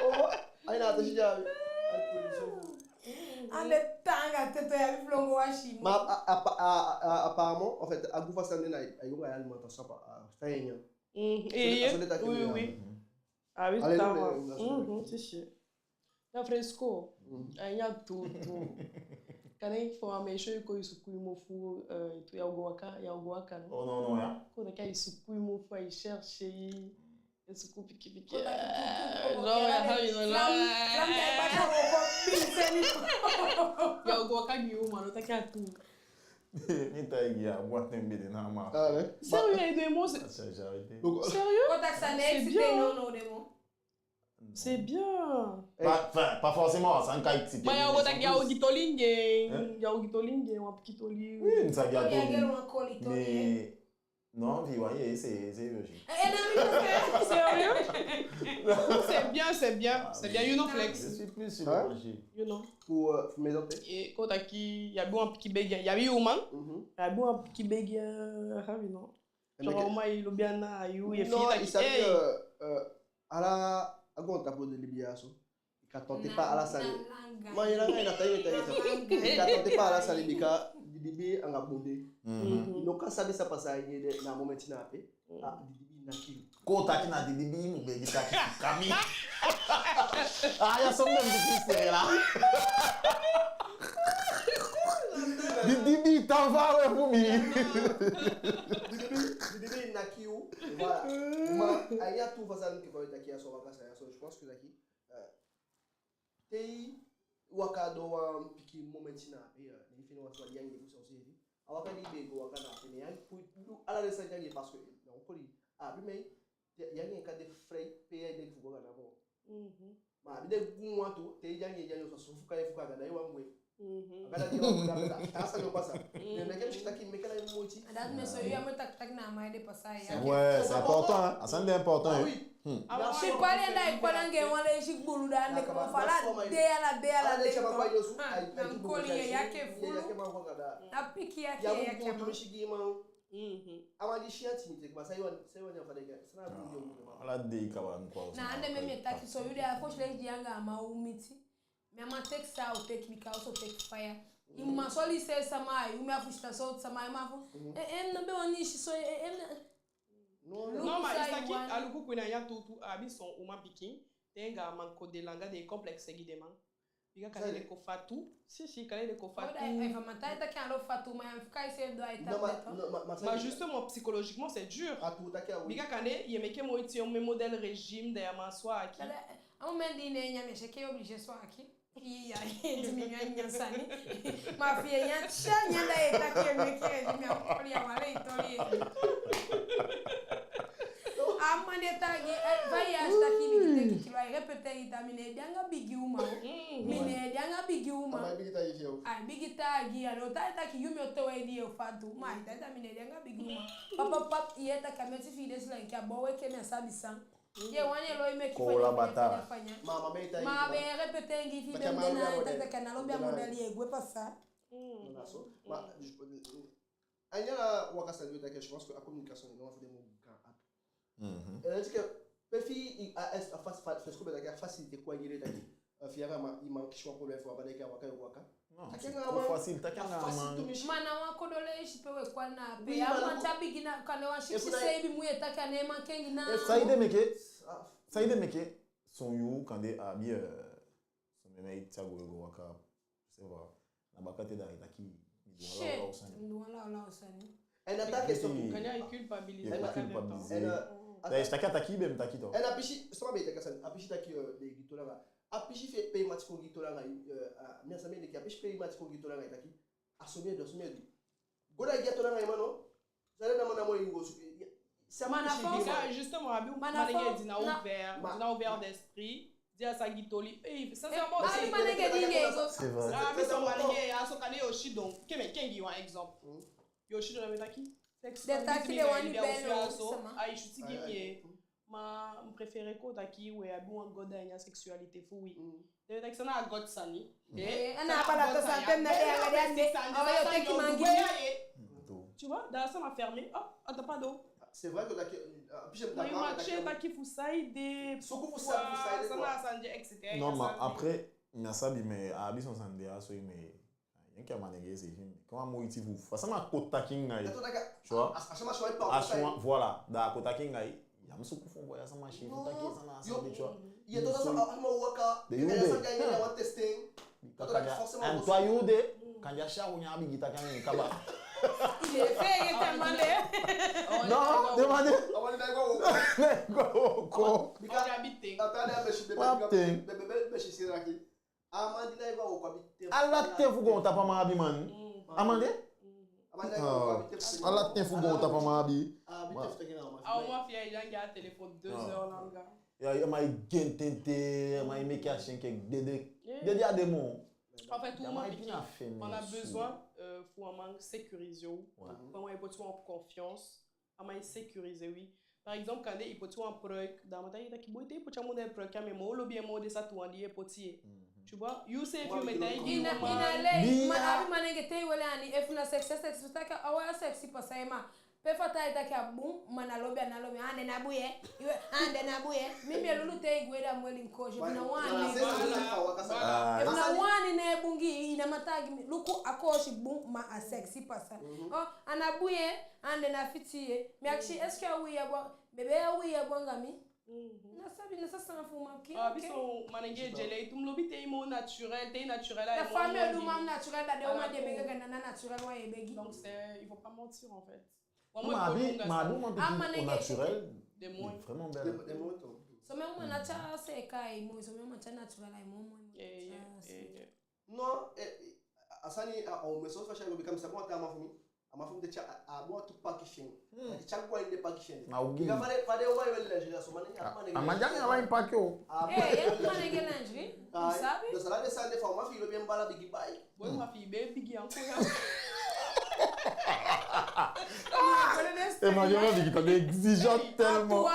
Oh, ai na te si ya. Ai kwin so. Ande tanga te to ya bi flongo wasi. Ma a, a, a, a, apparemment, en fait, a gu fa sande na, a yu nga ya alimentation, a, a, fa ye nyan. Mm, eh, oui, oui. A wi tawa. Mhm, si, si. Na fresco. Ai nyan tuutuu. Kande fa a mi e si i kon i suku i mofu, eh, tu ya o go waka, ya o go waka, no? Oh, no, no, ya. Kon taki ai suku i mofu, ai chercher i. Ai suku piki piki. Kon taki tuutuu, eh, kon no, ya, taki ha, you know, flam, la, flam, eh, ya o go waka gi i uman, no taki a tuu. Mi taigi i, a bun ten mi be de na a man. Ah ouais? Sérieux, Edmond, c'est... Attends, j'ai arrêté. Sérieux? Kon taki san ne excité, non, non, Edmond. C'est bien. Pas, enfin, pas forcément, san kai excité. Ma ya o go taki ya o gi toli anga en, ya o gi toli anga en, wan pikin toli. Oui, mi sa gi a toli. Mais non, fi wan ye, c'est, c'est Virgile. Eh, eh, non, mais c'est sérieux? C'est bien, c'est bien, c'est bien, you know, flex. Je suis plus sur le marché. You know. Pour, euh, mes antennes. E kon taki, ya abi wan pikin begi, ya abi uman. Mhm. Ya abi wan pikin begi, eh, ha, you know. Genre, uman e lobi a ná yu, ye fii taki, i sabi, eh, eh, ala a goontapu fu den libi ya so. I kan tante pa ala sani. Ma ye langa, i na tai, i na tai, i na tai. I kan tante pa ala sani bika didibii anga bonde. Mhm. I no kan sabi san pasa a ini i ede na a momenti na ape. Ah, didibii naki yu. Kon taki na didibii mu begi taki kami. Ah, ya so mi be mu begi seri la. Didibii tan faawe fu mi. Didibii, didibii naki yu. Voilà. Ma a ya tu fa sani ke fa i taki ya so, waka sa ya so, je pense que taki, eh, te i waka doo wan pikin momenti na ape, eh, ne i feni wan sani di yu anga en fu sa seefi. A waka di i be go waka na ape, ne yu anga en fu du ala den sani anga en, parce que na wan koli a abi, mais yu anga en kan de frei, pe yu e denki fu go anga en na moo. Mhm. Ma a abi den guun wan tu, te yu anga en, yu anga en so, so fu kai fu kai anga en, da i wan gwe. Mhm. A gada di wan gwe, a gada, a sani o pasa. Mhm. Mais meke mi si taki, meke ala moiti. A dati mi e soi yu, a mi taki taki na a man ede pasa ya. Ouais, c'est important, hein. A sani de important, hein. Ah oui. Hmm. Si pali en, da i kon anga en wan leisi gbulu, da ande kon fa ala de, ala de, ala de. Ah, na koli ye yaki en fulu. A piki yaki en, yaki en. Mhm. A man di si a timi teke, ma san i wani, san i wani a fa den ke, san a bun di o mu de, ma. Ala dei kaba mi kon. Na ande mi e taki so, yu de a fosi leisi di yu anga a man o miti. Mi á man teke san a o teke, bika a o so teke faya. I man soi i seefi sama, yu, mi á fusutan sowtu sama, i man fu. Eh, eh, mi ná be wani si so, eh, eh, mi ná. No, no. No, ma i si taki a luku kwin, a ya tuutuu, a abi son uman pikin, te en anga a man kon de langa, den e complexe gi den man. Bika kande den kon fatu. Si, si, kande den kon fatu. Oh, da, eh, fa a man ta e taki a lo fatu, ma ya fu kai seefi doo a e taki. Non, ma, non, ma, ma, ma justement, psychologiquement, c'est dur. A tuu taki a wi. Bika kande ye meke moiti, yo, mi e modèle régime, da ya man swaki. Kande, eh, a moment di i ná e nyan, mi e si enke yo obligé swaki. Fi i ya e diminuer a nyan sani. Ma fi i e nyan, te i á nyan, da ye taki ye meke régime, a koli ya wala i toli. A man di e taigi, eh, fa i e si taki i bigin teke kilo, ai répéter i taki mi ná e de anga bigi uman. Mm. Mi ná e de anga bigi uman. Ai bigin taigi, a no ta taki yu mi o towe di yo fatu. Ma i ta taki mi ná e de anga bigi uman. Pap, pap, pap, i e taki a meti fi i de sila enke a bow enke mi á sabi san. Ye wani e lon i meke fanya fanya. Ma a be e répéter en gi i fi i be mu de na taki a ná lobi a modèle, ye gwe pasa. Mm. Na so. Ma, a ini ala waka sani di we taki, je pense que a communication, i no wan fu den moo gaan atu. Mhm. Eh, c'est que, pe fi i a, a, a fas, fa, fresco be taki a facilité kon a ini i taki. Eh, fi i anga a man, i man kisi wan problème fu a banda enke a waka yo waka. Non, taki anga a man facile, taki anga a man. Ma na wan kodo leisi pe we kon na ape. Oui, a man ta bigin na, kande wan sikisi seibin mun ye taki a ná e man kengi na. Saide meke, saide meke, son yuu kande a abi, eh, son meke i sa go, go waka, c'est vrai. Na baka te da i taki, mi du wan lawlaw sani. Mi du wan lawlaw sani. En a taki so tu. Kande i culpabiliser. I culpabiliser. En a, da i taki a taki i be mu taki tu. En a pisi, sama be taki a sani, a pisi taki, eh, den e gi toli anga. A pisi pe i mati kon gi toli anga, eh, a, mi á sabi, mi e denki a pisi pe i mati kon gi toli anga i taki. A so mi e du, a so mi e du. Go da i gi a toli anga i man, no? San den namo namo i go suku. Ma na fon. Justement, abi manenge di na ouvert, di na ouvert d'esprit, di a sa gi toli. Eh, sincèrement, abi manenge di e go. C'est vrai. Abi son manenge ya so kande yo Sidon, ke mi, ke mi gi wan exemple. Yo sidon na mi taki, sex, den taki den wani beli wan sama. Ai, switi gi mi. Ma mi préfère kon taki we abi wan God a ini a sexualité fu wi. Den taki san na a God sani. Eh, a ná a pala to sani, na den anga den ande. Awa, yo teki man gi mi. Tu vois, da a sama fermé. Oh, a tapa do. C'est vrai que taki, euh, puis j'aime d'accord avec, taki fu saide. Suku fu saide, fu saide, san na a sani, et cetera. Non, ma après, mi á sabi, mais a abi son sani de a soi, mais yenki a manengee seefi, mi kon a moiti fu fa sama kon taki anga i. Tu vois? A sama si wan, voilà, da a kon taki anga i. Ya mu suku fu wan boi, a sama si fu taki san na a sani, tu vois. Ye to, a sama waka. Den yu de. Kaka ya, en toi yu de. Kande a si a wan ya a bigin taki anga i kaba. Ye fee ye te mande. Non, demande. Wan ten. Ala ten fu goontapu a man abi, man. A man de? Ala ten fu goontapu a man abi. A uman fi i e de anga en a téléphone deux heures langa. Ya, ya, a man e gi en tenten, a man e meke a si enke dede. Dede a de moo. En fait, tout le monde, on a besoin, euh, fu a man sécuriser wi. Fu a man e poti wi en confiance. A man e sécuriser wi. Par exemple, kande i poti wan pruik, da a man taigi i taki boi, te i poti a mun, da i pruik ya, mi moo lobi en moo den satu wan di i e poti ye. Tu vois? Yu seefi yu mu e taigi i. Ina, ina lei, ma a abi manengee te i weli en, efu na sexy, sexy, fu taki a wan sexy pasa, ma pe fa a taigi i taki a bun, ma a ná lobi, a ná lobi, ande na bun ye, ande na bun ye. Mi, mi e lulu te i gwe, da mi weli en koosi, efu na wan, efu na wan ne bun gi i, i ná man taigi mi luku a koosi bun, ma a sexy pasa. Oh, a ná bun ye, ande na fiti ye. Mi akisi, est-ce que a uwii ya bun, bebe, a uwii ya bun anga mi? Na sabi, na sa sani fu mi. A abi son manengee di e lei tu, mi lobi te i moo naturel, te i naturel. Na fa mi o du man naturel, da den uman di e begi anga na naturel wan e begi. Donc c'est, il faut pas mentir en fait. Ma a abi, ma a abi uman di e begi naturel, vraiment belle. Somen uman na tyai seeka e moi, somen uman tyai naturel e moi, moi. Non, eh, a sani, a, a omen so fa a si a go, bika mi sabi wan taa man fu mi. A man fu mi de tyai, a, a abi wan tu paki fi en. A de tyai go a ini den paki fi en. Na ogii. Bika fa den, fa den uman e weli lingerie, so man, a man de anga wan paki o. Eh, ya man e gi lingerie. I sabi? Da sala den sani de, fa a man fi i lobi en baala bigi bai. Boi, a man fi i be bigi encore ya. Eh, ma yo, ma bigi, t'as des exigences tellement.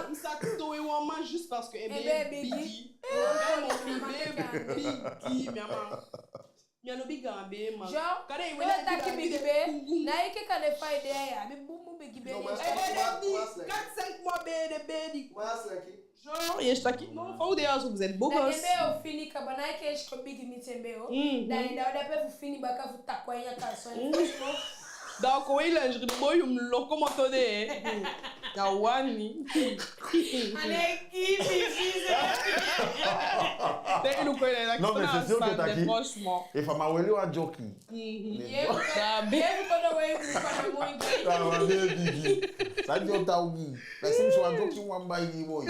Mi sa towe wan man juste parce que en be bigi. Bigi, mi á man. Mi á lobi gaan bee, man. Kande i weli taki bigi bee. Na enke kande fa i de ya, i abi bunbun bigi bee. Quatre, cinq mois bee, den bee di. Genre, i e taki, non, fa u de ya so, vous êtes beaux gosses. Den bee o fini kaba, na enke i si kon bigi miti en bee o. Da i de ape fu fini baka fu takuu a ini a caleçon. Donc, we lingerie, den boi, i mu loko moto de. Na wani. Allez, give me Jesus. Non, mais c'est sûr que taki, franchement, efu a man weli wan dyoki. San di o taki, wan dyoki wan bai gi boi.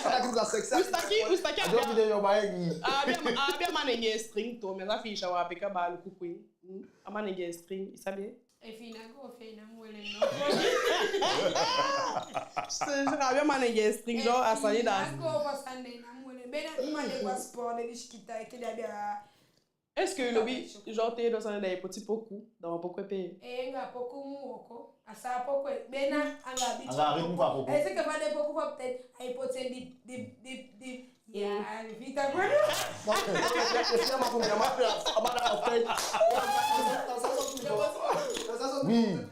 Taki u taki, u taki a dyoki de yo bai gi. A be, a be a manengee string tu, mi sa fi i sa wan peka baalu kukwin. A manengee string, i sabi? Efi i ná go, efi i ná mu weli, no. C'est genre, a be a manengee string, genre, a sani da. Efi i ná go, fa sani de, i ná mu weli. Be na i man de go a sport, den di sikita, enke den abi a. Est-ce que i lobi, genre, te i e du sani da i e poti poku, da wan poku e pee? Eh, anga poku mu wooko. A sa poku e, be na anga biti. Anga ritme fu a poku. Est-ce que fa den poku fu a pee, ai poti en di, di, di, di. Ya, vita, bueno. Oui.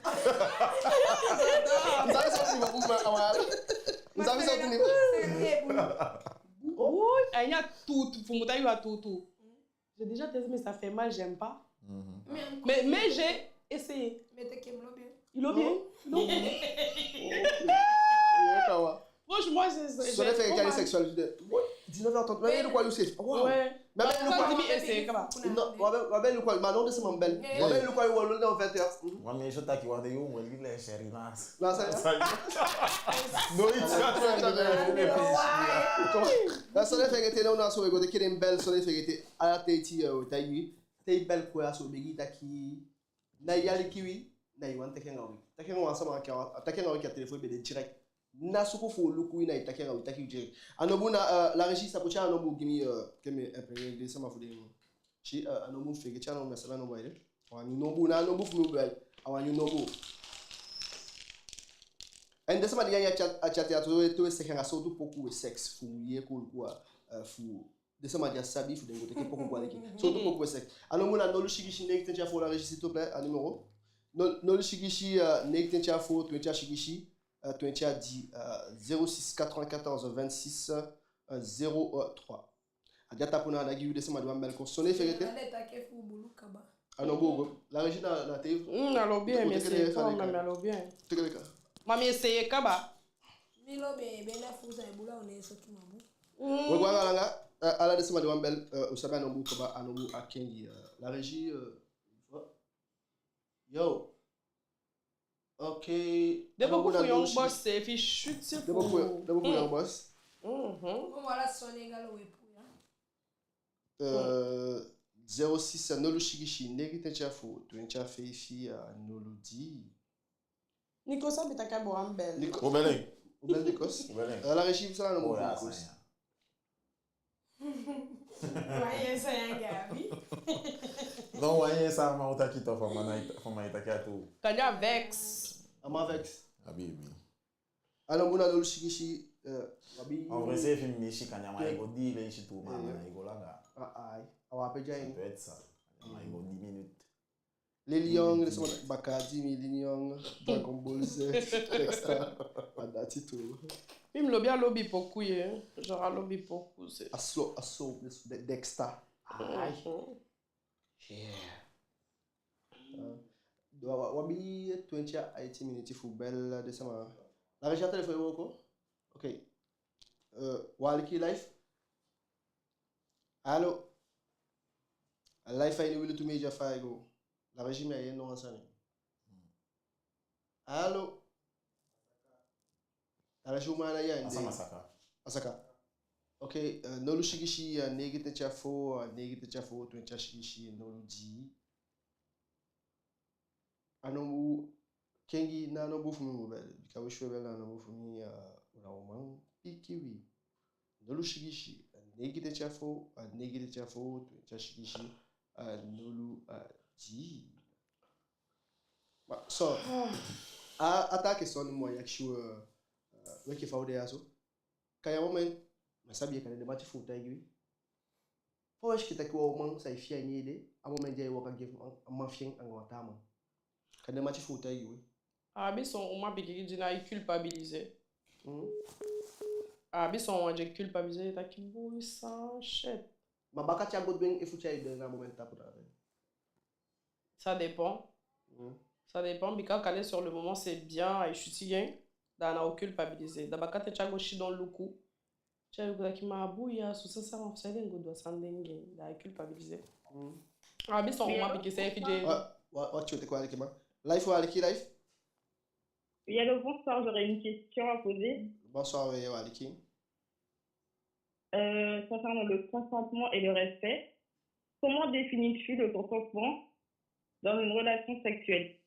Uy, a ini a tuutuu, fu mu taigi yu a tuutuu. J'ai déjà testé, mais ça fait mal, j'aime pas. Mais, mais j'ai essayé. Mais te ke mi lobi en. I lobi en? Non. Franchement, c'est, c'est, so den fegete a sexualité. Dix-neuf heures trente. Même le quoi, you say. Ouais. Même le quoi, essayé, comment? Non, ouais, ouais, le quoi, ma non, c'est mon belle. Ouais, le quoi, you will know vingt heures. Ouais, mais je t'ai dit, ouais, you will get les chérinas. Non, ça, ça. Non, il tient. Comment? So den fegete, non, non, so we go te kii den belle, so den fegete. Ala te i, euh, te i, te i belle quoi, so begi taki. Na i aliki wi, na i wani taki anga wi. Taki anga wan sama, taki anga wi enke a telefon, i be de direct. Ná suku fu luku wi, na i taki anga wi, taki direct. A nombu na, euh, la régie, sa poti a nombu gi mi, euh, ke mi imprimer den sama fu den. Si, eh, a nombu, fegete a nombu, mi á sabi a nombu a ede. A wan nyun nombu, na a nombu fu mi u bel. A wan nyun nombu. En den sama di e yee a chat, a chat ya, te u e, te u e seke anga sowtu poku u e seks, fu u yee kon luku a, eh, fu den sama di á sabi, fu den go teke poku go aliki. Sowtu poku u e seks. A nombu na nolu sigisi neigitenti a fo, la régie, s'il te plaît, a numéro. Nol-, nolu sigisi, eh, neigitenti a fo, twenti a sigisi, eh, twenti a dii, eh, zéro six quatre-vingt-quatorze vingt-six, eh, zéro trois. A di a tapu na, na gi u, den sama di wani bel kon, soni fegete. A nombu go. La régie, na, na te. Mm, a lobi en, mi e seke, ma mi a lobi en. Teke leka. Ma mi e seke kaba. Mi lobi en, be na fu sa e bula, u ná e seki mabu. Mm. We go anga langa, eh, ala den sama di wani bel, eh, u sabi a nombu kaba, a nombu a kengi, eh, la régie, eh, yo. Ok. Den poku fu Young Boss seefi, chute seefi. Den poku, den poku fu Young Boss. Mhm. Kon wala soni anga lo we pu ya. Euh, zéro six, nolu sigisi neigitenti a fo, twenti a feifi, eh, nolu dii. Niko sabi taki a be wani bel. Niko. U bel en. U bel Nikos. U bel en. Eh, la régie, fu sa a nombu fu Nikos. Wan yee san ya, Gabi. Non, wan yee san a man o taki tu, fu a man e ta-, fu a man e taki a tuu. Kande a vex. A man vex. Abi, abi. A nombu na nolu sigisi, eh, abi. En vrai, seefi mi si kande a man e go dii leisi tu, ma a man e go langa. Ah, ai. A wan pe di a ini. Ça peut être ça. Kande a man e go dii minutes. Lil Young, den sama, Bacardi, mi Lil Young, Dragon Ball Z, Dexta, a dati tu. Mi, mi lobi a lobi poku ye, genre a lobi poku se. A slow, a slow, de-, Dexta. Ai. Mhm. Yeah. Eh, wa-, wa-, u abi twenti a aiti miniti fu bel den sama. La régie, a telefon e wooko? Ok. Eh, u aliki live? Alo? A live a ini Wi Lutu Media, fa i go? La régie, mi á yee no wan sani. Alo? A la si u man a ya en de. A sama saka. A saka. Ok, eh, nolu sigisi, eh, neigitenti a fo, eh, neigitenti a fo, twenti a sigisi, nolu dii. A nombu kengi na a nombu fu mi, u bel. Bika winsi u e bel na a nombu fu mi, eh, u ná o man piki wi. Nolu sigisi, eh, neigitenti a fo, eh, neigitenti a fo, twenti a sigisi, eh, nolu, eh, dii. Ma, so, a, a taki so, mi mu akisi u, eh, eh, we enke fa u de ya so. Kande a moment, mi á sabi, kande den mati fu u taigi wi. Fa u e si taki wan uman sa e fii a ini en ede, a moment di ai waka gi en, a man fii en anga wan taa man. Kande den mati fu u taigi wi. A abi son uman pikin di ná e culpabiliser. Mhm. A abi son wan di e culpabiliser, taki boi, san, shit. Ma baka te a go dwengi, efu te ai dwengi a moment tapu na a fen. Ça dépend. Mhm. Ça dépend, bika kande sur le moment c'est bien, ai switi gi en, da a ná o culpabiliser. Da baka te a go sidon luku, te a luku taki ma a boi ya so, san sama fu saide en go du a sani de gi en, da ai culpabiliser. Mhm. A abi son uman pikin seefi di e... Wa-, wa-, wakti, u teke wan alikiman. Live, u aliki live. Oui, allô, bonsoir, j'aurais une question à poser. Bonsoir, oui, u aliki. Euh, concernant le consentement et le respect, comment définis-tu le consentement dans une relation sexuelle?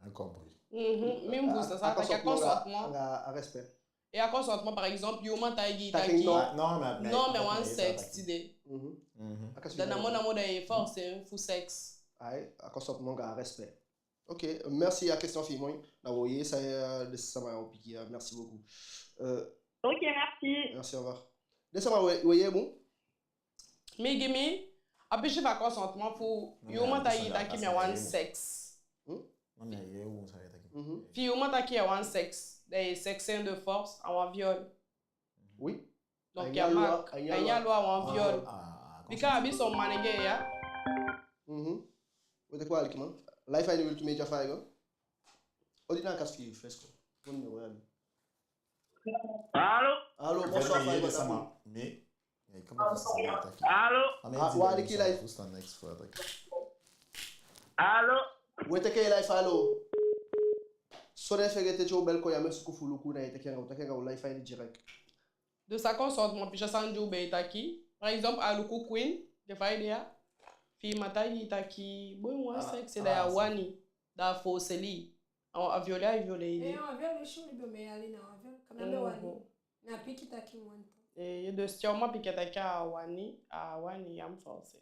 Rien compris. Mhm. Mi mu sa sa, a taki a consentement anga, anga respect. E a consentement, par exemple, yu man taigi taki taki non. Ah, non, mais, mais non, mais wan sex tide. Mhm. Mhm. Da na moo na moo da i e forcer fu sex. Ai, a consentement anga respect. Ok, merci. A question fi i moi. Na wo yee san, eh, den sama o piki, eh, merci beaucoup. Euh, ok, merci. Merci, au revoir. Den sama, we, we yee bun? Mi gi mi a pisi fu a consentement fu yu man taigi taki mi á wani sex. Hmm? Non, mais i yee bun san i taki. Mhm. Fi yu man taki i á wani sex, da i sex en de force, a wan viol. Oui. Donc, a ini a loi, a ini a loi, a wan viol. Ah, bika a abi son manengee ya. Mhm. We teke wan alikiman. Live a ini Wi Lutu Media, fa i go? Odi na a kasi fi i fresco. Wan numéro ya. Allô? Allô, bonsoir, fa i go, sama. Mais, eh, comment ça s'appelle, taki? Allô? Ah, u aliki live. Who's the next for, taki? Allô? We teke live, allô? Soni fegete, te u bel kon ya, mi e suku fu luku na i e teke anga, u teke anga u live a ini direct. Donc, a consentement, pisi a sani di u be e taki. Par exemple, a luku queen, den fa i de ya. Fi i man taigi i taki boi, mi wani sex, da i á wani, da a forcer i. A, a viol, a viol i de. Eh, a viol, i si, i be mu e yali na a viol. Kande a be wani. Mhm. Na piki taki mi wani. Eh, i de, si a uman piki taki a wani, a wani, ya mu forcer.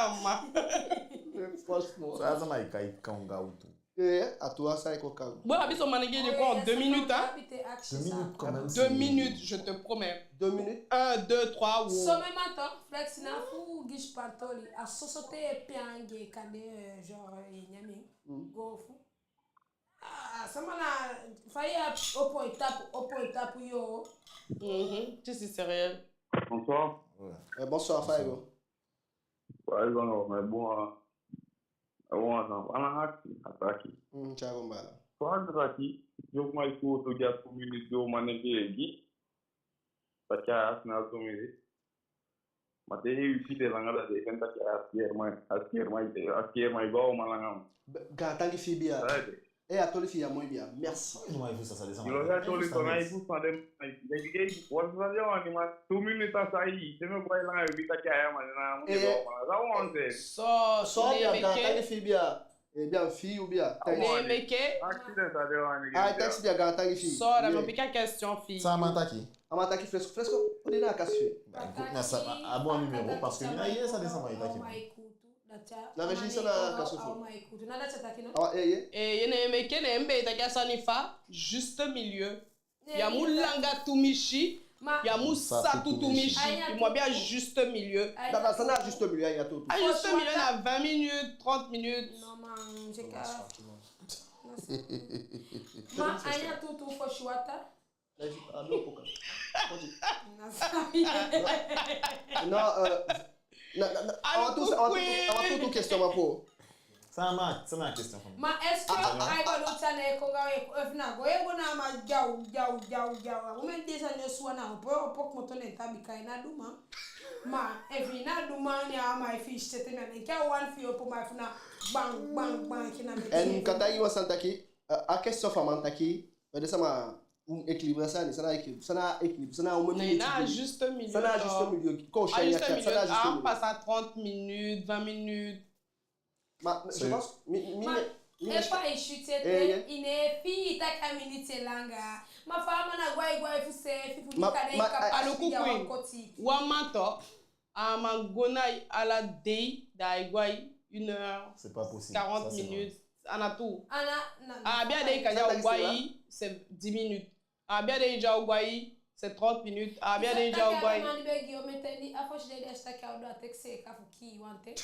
a man. Franchement. So a sama e kai kanga u tu. Eh, a tu a sa e kon kanga. Bon, a abi son manege di kon deux minutes, hein. Deux minutes quand même. Deux minutes, je te promets. Deux minutes. Un, deux, trois, ou. Somen matin, Flex, na fu gi sipantoli. A soso te e pe anga en kande, euh, genre, euh, e nyan en. Go fu. Ah, sama na, fa i abi, opo i tapu, opo i tapu yo. Mhm, this is sérieux. Bonsoir. Ouais. Eh, bonsoir, fa i go? Wa, i go no, mais bon, ah, bon, attends, a na akisi, a taki. Mm, tya go bala. Fa a taki, yo, ma i kuutu gi a tu minutes, yo, manege gi. Taki a yasi na tu minutes. Ma te i pii de langa, da den e taki a skeerman, a skeerman, a skeerman e go a uman langa. Gaantangi fi i, bia. Eh, a toli fi i a moi, bia. Merci. I no man e fusutan san den sama e taki. I no man e fusutan san den sama e taki. Wan san den wani, ma tu minutes a sai, te mi o go a i langa, yo, mi taki a ya, ma na a uman e go a uman langa. San wan se. So, so, bia, gaantangi fi i, bia. Eh, bia, fi i, bia. Thanks. Ne meke. Accident a den wani. Ai, thanks, bia, gaantangi fi i. So, da mi o piki a question fi i. San a man taki? A man taki Fresco, Fresco, odi na a kasi fi i. Ba, écoute, na sa, a, a bon numéro, parce que mi ná yee san den sama e taki, man. Na régie, san na a question fu? Awa, eh, eh. Eh, ye, ne meke, ne mi be e taki a sani fa juste milieu. Ya mu langa tumisi, ya mu satu tumisi. I mu abi a juste milieu. Da, da, san na juste milieu, ya tu. A juste milieu na vingt minutes, trente minutes. Non, man, je... Ma, a ya tu, tu fosi wata. Non, euh, na, na, na, awa tu, awa tu, awa tu, tu question ma po. Sama, sama question. Ma est-ce que ai go luta na e kon anga we, efu na go, e go na ma dyaw, dyaw, dyaw, dyaw. A woman déjà ne suwa na, opo, opo, komoto ne tabi kai na duma. Ma efu na duma, ne a ma e fii sete, mi a denki a wan fi opo, ma efu na bang, bang, bang, kina mi. En kata i wan sani taki, euh, a question fu a man taki, we de sama, un équilibre, san na équilibre, san na équilibre, san na un milieu. Na juste milieu. San na juste milieu. Ko, a juste milieu, san na juste milieu. A pasa trente minutes, vingt minutes. Ma, je pense, mi, mi, ma, mi, efu a e chute, eh, i ne fii taki a miniti e langa. Ma fa a man na gwai, gwai fu seefi, fu... Ma, di kande ma, i kapa... A luku, ya wan koti. Wan man tu, a man go na ala dei, da ai gwai une heure, c'est pas possible, quarante minutes. A ná tuu. A ná, ná, ná. A abi a dei di a o gwai, c'est dix minutes. A abi a dei di a o gwai, c'est trente minutes. A abi a dei di a o gwai. Mani begi o mete ni a fosi dei di a si taki a o du, a teke seeka fu kii wan ten.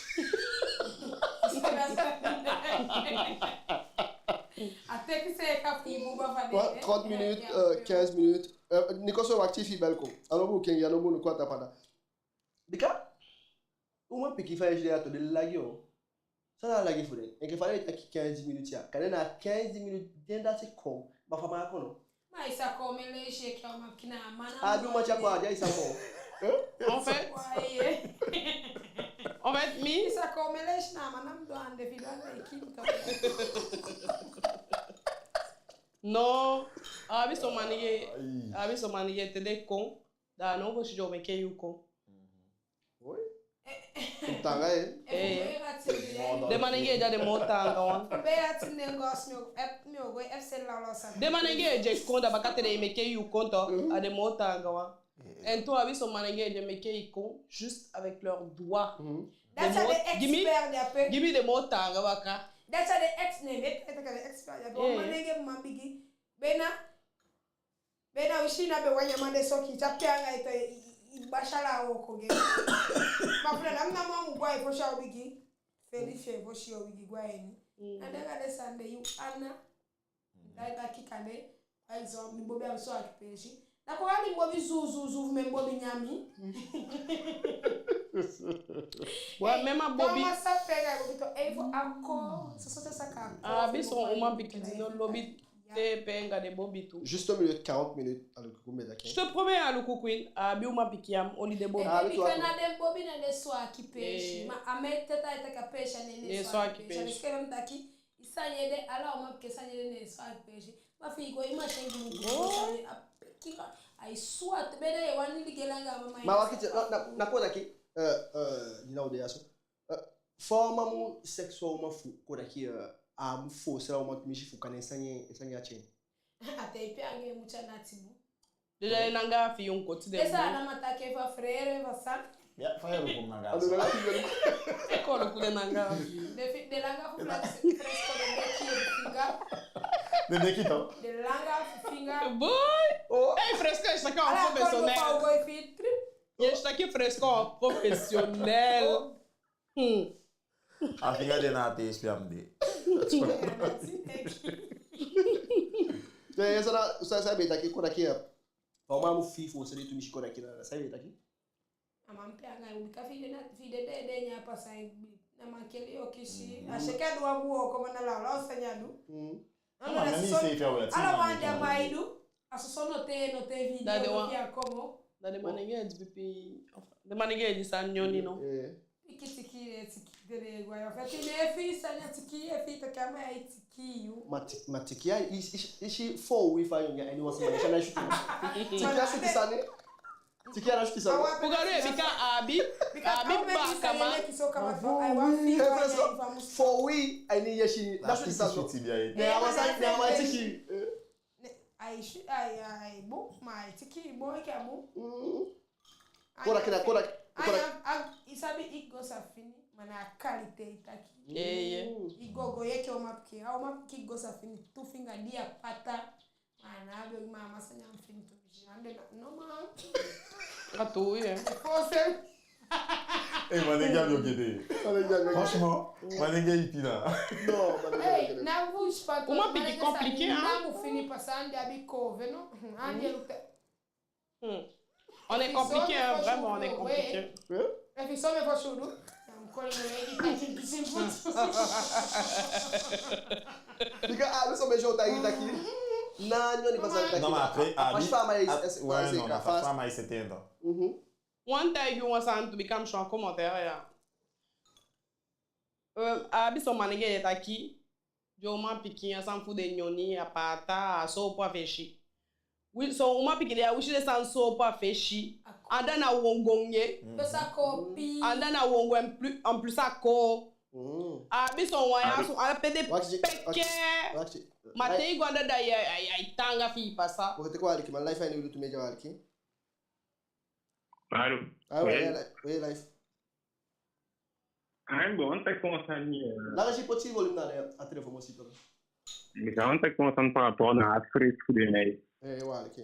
A teke seeka fu kii buba fa de. Trente minutes, euh, quinze minutes. Euh, ni kon so wakti fi bel kon. A no mu kengi, a no mu nu kwata pada. Bika umanpikin fa i e si den ya tu, den lagi o. San na a lagi fu den? Enke fa den e taki quinze minutes ya. Kande na quinze minutes den dati kon. Ma fa a man kon no? Ma i sa kon mi leisi enke umanpikin, na a man... A du man tya kwa, ya i sa kon. Hein? En fait, en fait, mi... I sa kon mi leisi, na a man na mi du ande fi du ande i kii mi tu. Non, a abi son manengee, a abi son manengee te den kon, da a ná o fosi den o meke yu kon. Oui. Taanga, eh? Eh. Den manengee de a de moo taanga wan. Den manengee di e kon, da baka te den e meke yu kon tu, a de moo taanga wan. Eh. En tu a abi son manengee di e meke i kon juste avec leurs doigts. Mhm. Dati a den expert de ape. Gi mi den moo taanga baka. Dati a den ex... ne mi e taki a den expert de ape. Eh. Wan manengee, man bigi. Bena Bena, u si na be wan nyan man de soki, tya pe anga i tu, i, i, i basi ala wooko gi en. Ma fu na dati na man mu go a i fosi a o bigin. Feli fi en fosi o bigin go a ini. Mm. Na den anga den sani de yu ana. Mm. Da i taki kande, par exemple, mi bobi a mi so aki peesi. Da kon a di mi bobi zu, zu, zu, fu mi bobi nyan mi. Wa, mi ma bobi. Toma sa pe anga i bobi tu, ei fu a ko, so, so, so, saka. A abi son umanpikin di no lobi te pe anga den bobi tu. Juste au milieu de quarante minutes, a luku ku mi taki. Je te promets, a luku Queen, a abi umanpikin ya mu oli den bobi. Eh, bika na den bobi na den swaki peesi. Ma a mi e taki a peesi a ne, ne swaki peesi. Parce que mi taki, i sani ede, ala umanpikin sani ede ne swaki peesi. Ma fi i go, i ma si en gi mi. Oh. Sani a pikin, ai swaki, bena ye wani di gela anga mama. Ma wakiti, na, na, na kon taki, eh, eh, di na u de ya so. Eh, fa a man mu seksueel, a man fu kon taki, eh, a mu fosel a man tumisi fu kan en sani, en sani a tyen. A te i pe anga en mu tyai nati bun. Den de nanga fi i, u koti den. Esa bun. Na ma taki fa frère, fa san. Ya, fa i e luku nanga. A de nanga fi i. E kon luku den nanga. Den fi, den nanga fu flex, fresco, den de kii finger. Den de kii tu. Den nanga fu finger. Boy! Oh. Hey, fresco, i sa kan professionnel. Ala kon go fa u go i fi trip. I sa kan fresco professionnel. Oh. Hmm. A finger de na a te i si a mi de. Te, san na, san, san i be taki, kon taki ya. Fa a man mu fii fosel en tumisi, kon taki na, san i be taki. A man pe anga i, bika fi i de na, fi i de de, de nyan pasa i, na mankeli yo kisi. Mm. A si enke a du wan bun wooko, ma na lawlaw sani a du. Mm. No, no, na so, ala wan de a man e du. A soso no te, no te fi i de, no fi a komo. Da den manengee di pipi, enfin, den manengee di sa nyoni, no? Eh. Tiki tiki, eh, tiki, den e go a ya. En fait, i ne fi i sani a tiki, i e fi i taki a man e tiki yu. Ma ti-, ma tiki ya, i, i, i si fo wi fa yu ya, en i wasi man, i si a na i sutu. Tiki ya sutu sani. Tiki ya na sutu sani. Pugalu e bika a abi, a abi baakaman. Fo wi, a ini yesi, na sutu sani. Ne a wasi, ne a wasi tiki. Ne, ai si, ai, ai, bon, ma ai tiki, bon, enke a bon. Mm. Ai, kola kina, kola, ai, kola. A, a, i sabi i go sa fini. Ma na a qualité i taki. Ee, ee. I go go, i enke umanpikin. A umanpikin go sa fini tu finga di a pata. Ma na a begi, ma a man sa nyan fini tu. Ande na, no man. A tuu, ee. Forcément. Ee, manengee abi ogii ete. Manengee abi ogii ete. Franchement, manengee ipi na. Non, manengee abi ogii ete. Ee, na bouche pas trop. Umanpikin compliqué, hein. Na mu fini pasa andi abi kove, non? Andi e luku. Hmm. On est compliqué, hein, vraiment, on est compliqué. Hein? Bika a abi son besi o taigi taki. Na nyoni pasa taki. Non, mais après, a abi, ouais, non, na fa a man e seti en dan. Wan taigi wan sani tu, bika mi si wan commentaire ya. Euh, a abi son manengee e taki, den umanpikin, a sani fu den nyoni, a pata, a soopu a fesi. Wi, son umanpikin de, a wisi den sani soopu a fesi. Anda na wongo nge. Anda na wongo, en plus, en plus a koo. A abi son wan ya so, a pe den pekee. Ma te i go anda, da ai, ai, ai taanga fi i pasa. Wacht, teke wan aliki, man, live a ini Wi Lutu Media, wan aliki. Allô? Ah, oui, oui, live. Ah, bon, on t'a concerné, euh. Laga si poti volume na a telefon, mo si to. Mi sa, on t'a concerné par rapport na a frais fu den nai. Eh, wan aliki.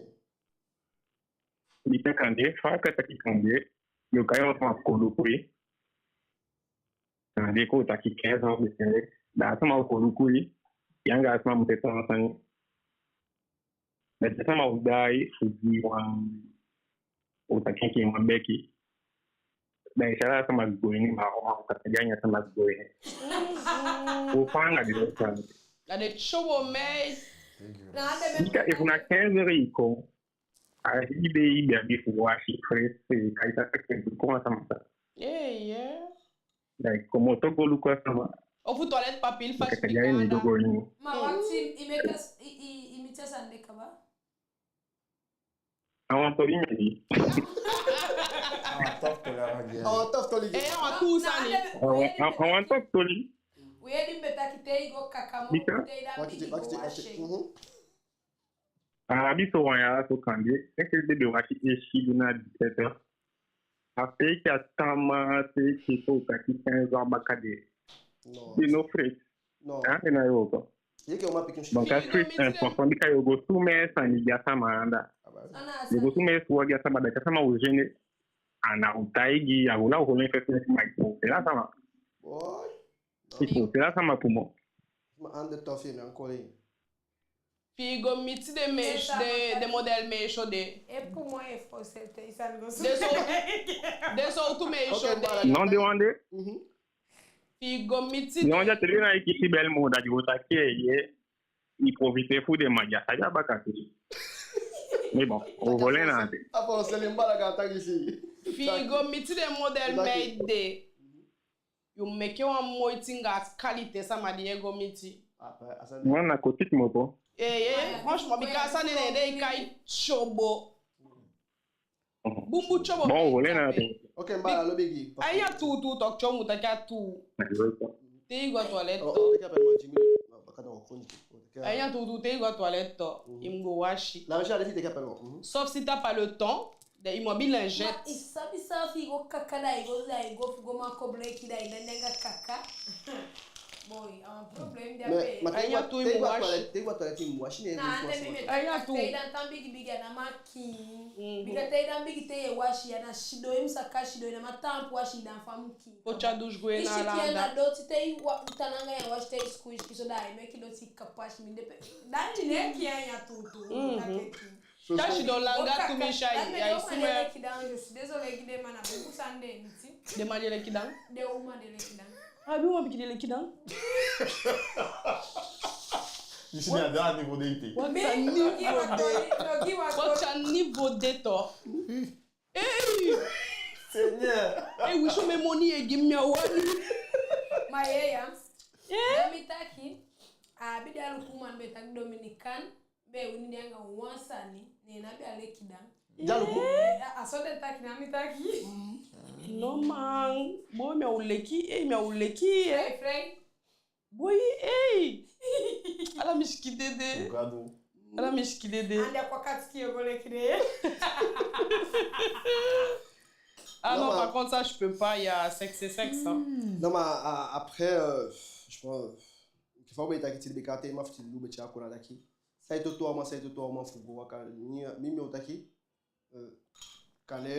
Mi taki kande, fa a taki kande, yo kai wan sama koluku i. Kande kon taki quinze ans de salaire. Da a sama o koluku i. Yu anga a sama mu taki wan sani. Da te sama o daai fu gi wan, o taki enke wan beki. Da i si ala sama go ini, ma o man o taki a ini, a sama go ini. O fa anga di o tan. Na den tyobo mei. Bika efu na quinze heures i kon, a i be, i be abi fu wasi, frais, kai taki kon a sama sa. Eh, yeah. Like, komoto go luku a sama. Ofu toilet papier fasi. Bika te i e go ini. Ma wakti, i meke s-, i, i, i miti a sani de kaba? A wan toli mi abi. A wan tof toli a wan gi. A wan tof toli gi. Eh, a wan tuu sani. A wan, a, a wan tof toli. We di mi be taki te i go kaka mo, bika te i da bigi go wasi. Mhm. A abi so wan ya so kande, enke den be wasi e si di na dix-sept heures. A feki a tamaa, feki so taki quinze heures baka de. No. Den no frais. No. A, den ná e wooko. Yu enke umanpikin. Donc a frais important, bika yo go sumee sani gi a sama anda. Yo go sumee suwa gi a sama, da a sama o gêner. A ná o taigi, a o la o holi en fesi, ma i forcer a sama. Boy. I forcer a sama pour moi. Ma ande tof i, mi á koli i. Fi i go miti den meisyo, den, den modèle meisyo de. E pour moi e forcer te i sani go so. Den so, den sowtu meisyo de. Non, den wan de. Mhm. Fi i go miti den. Non, den wan de, te den na i kisi belle mode, da den o taki ye. I profiter fu den, ma ya sa ya baka tu. Mais bon, o holi en na ate. A forcer en bala ga taki si. Fi i go miti den modèle meid de. Yo meke wan moiti anga a qualité sama di ye go miti. Wan na koti kmopo. Eh, eh, franchement, bika a sani de den e kai tyobo. Bunbun tyobo. Bon, o holi en na ate. Ok, mi bala, lobi gi. A ini a tuutuu tok tyobo mu taki a tuu. Te i go a toilette to. A ini a tuutuu te i go a toilette to, i mu go wasi. Sauf si t'as pas le temps. Da i mu abi lingette. Ma i sabi san, fi i go kaka da i go, da i go fu go man koboloiki da i langa kaka. Boy, a wan problème di a pe. Ma a ini a tuu i mu wasi. Te i go a toilette i mu wasi, ne. Na ande mi mu taki. A ini a tuu. Te i dan tan bigi bigi a ná man kiin. Bika te i dan bigi te ye wasi, a ná sidon i mu sa kan sidon, i ná man taampu wasi i dan fu a mu kiin. Poti a douche gwe na ala anda. I si kiin a ná doti te i wa-, tan anga i á wasi, te i suku i sikin so da ai meke doti kapa a sikin de pe. Da i ná e kiin a ini a tuutuu. Taki sidon langa tu mi si ai, ai sumee. Désolé gi den man, a bunbun sani den e miti. Den man di e leki dan? Den uman di e leki dan. A abi umanpikin di e leki dan? I si mi a da a niveau de ete. Wat a niveau de. Wat a niveau de toch. Ei! Seigneur! Ei, wi so moni e gi mi a wani. Ma ye ya. Eh? Na mi taki, a abi den Aluku uman be taki Dominican be wini den anga wan sani, ne na be a leki dan. Aluku? Eh, a, a so den taki, na mi taki. No man, boi, mi á o leki, ei, mi á o leki, eh. Frei, frei. Boi, ei! Ala mi sikin dede. Ala mi sikin dede. Ande a kwakati ki yo go leki de. Ah non, par contre, ça, je peux pas, il y a sexe et sexe, hein. Non, ma, a, après, euh, je pense, enke fa u be e taki, te i be kan tei ma fu ti lu be tyai kon, na taki, san e toto a uman, san e toto a uman fu go waka. Mi, mi, mi o taki, euh, kande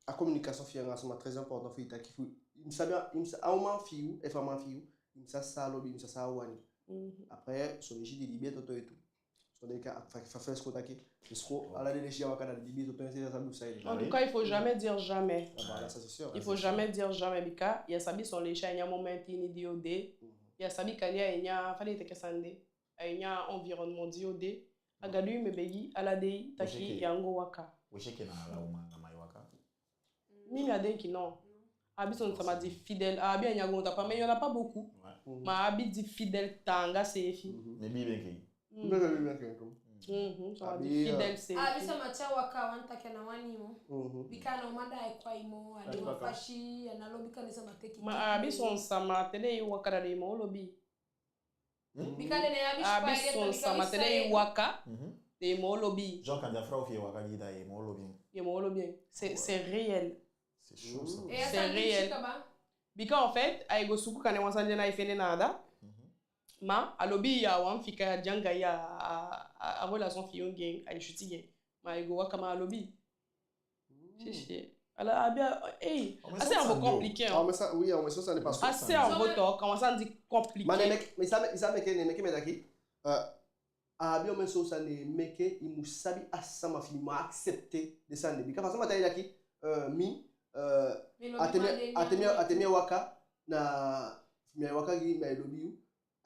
a communication fi i anga a sama, très important fu i taki fu, i mu sabi, i mu sa, a uman fi i, efu a man fi i, i mu sa san a lobi, i mu sa san a wani. Après, son leisi di libi e toto en tu. Son den kan, fa, fa, fa, est-ce que taki, est-ce que ala den leisi di a waka, na di libi e toto en, i sa sabi fu san i de. En tout cas, il faut jamais dire jamais. Ah, voilà, ça c'est sûr. Il faut jamais dire jamais, bika ya sabi son leisi a ini a moment ini di yo de. Ya sabi kande a ini a, fa den e taki a sani de, a ini a environnement di yo de. A Gadu i mu e begi ala dei taki ya go waka. Wi si enke na ala uman anga man e waka. Mi, mi á denki, non. A abi son sama di fidèle, a abi a ini a goontapu, mais il y en a pas beaucoup. Ouais. Ma a abi di fidèle taanga seefi. Mais bi ben ke. Mhm, sama di fidèle seefi. A abi sama di e waka, a wani taki a ná wani moo. Bika na uman da e kon a i moo, a de wan fasi, a ná lobi kande sama teke. Ma a abi son sama te den e waka da den e moo lobi. Bika den abi son sama te den e waka, den e moo lobi. Genre, kande a frow fi i e waka gi i, da i e moo lobi en. I e moo lobi en. C'est, c'est réel. C'est chaud, ça. C'est réel. Bika en fait, ai go suku kande wan sani di i ná e fende na anda. Ma a lobi i, a wani fika i anga i, a, a, a relation fi i anga en, ai switi gi en. Ma ai go waka, ma a lobi. Si, si. Ala, a abi a, hey, a cerveau compliqué, hein. Ah, mais ça, oui, mais ça, ça n'est pas ça. A cerveau tok, a wan sani di compliqué. Ma ne meke, mais ça, mais ça, meke, ne meke mi taki, euh, a abi omen son sani, ne meke i mu sabi a sama fi i, i mu accepter den sani de. Bika fa sama ta taki, euh, mi, euh, a te mi, a te mi, a te mi e waka, na, mi e waka gi, mi e lobi i.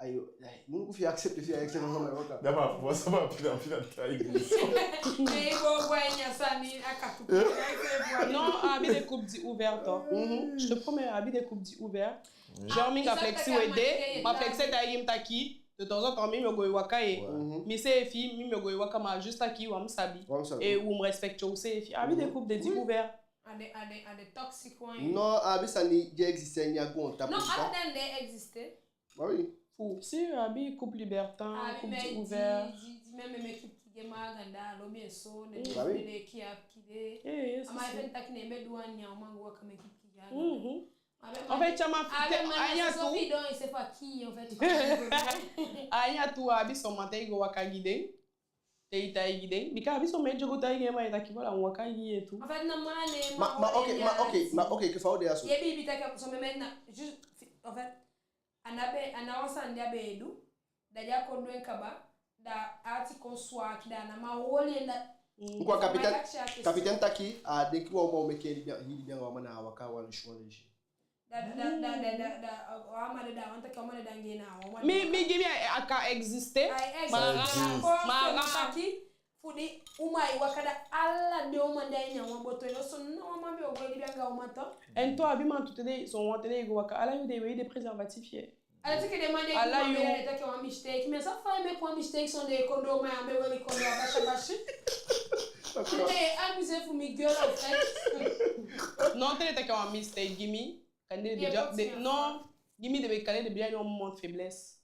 Ayo, ai, mu luku fi i accepter, fi i accepter, non, mais waka. Dama, pour ça, ma pina, pina, ta émission. Mais bon, bon, i nya sani, a katu. Non, a abi den couple di ouvert, hein. Je te promets, a abi den couple di ouvert. Genre, mi anga Flexi we de, ma Flexi e taigi mi taki, de temps en temps, mi, mi o go e waka ye. Mi seefi, mi, mi o go e waka, ma juste taki, wan mu sabi. Wan mu sabi. Et wan mu respecter useefi. A abi den couple de di ouvert. A den, a den, a den toxic wan. Non, a abi sani di e existe a ini a goontapu. Non, ala den de existe. Bah oui. Fu, si, a abi couple libertin, couple di ouvert. Di, di, di, même, même couple ki gi en man ganda, a lobi en so, ne, bah oui, ne ki a kide. Eh, yes, si. A man e feni taki ne en be du wan nyan, a man go waka, même couple ki gi en man ganda. En fait, a man, a nya tu, a nya tu, a abi son man te i go waka gi den. Te i taigi den, bika a abi son man di o go taigi en man, i taki, voilà, mi waka gi i tu. En fait, na man ne, ma, ma, ok, ma, ok, ma, ok, ke fa u de a so. Ye, bi, bi taki, son man na, juste, en fait, a ná be, a ná wan sani di a be e du, da di a kon du en kaba, da a ati kon swaki, da a ná man oli en da. Quoi, capitaine, capitaine taki, a denki wan uman o meke i libi, i libi anga wan man, na a waka wan leisi, wan leisi. Da, da, da, da, da, da, da, a man de, da wan taki a man de, da nge na a man. Mi, mi gi mi a, a kan existe. Ma, ma, ma taki, fu di uman e waka da ala den uman de a ini a wan boto, i no, so na wan man be o go e libi anga uman tu. En tu a abi man tu te den, son wan te den e go waka, ala yuu den e wei den préservatif ye. Ala te ke den man de, ala yuu. Den taki wan mistake, mais ça fait, mais quoi mistake, son den kondoo, man, a be weli kondoo a basi a basi. Te den e abuser fu mi girl, en fait. Non, te den taki wan mistake gi mi. Kande den be de, non, gi mi, den be, kande den be de a ini wan moment faiblesse.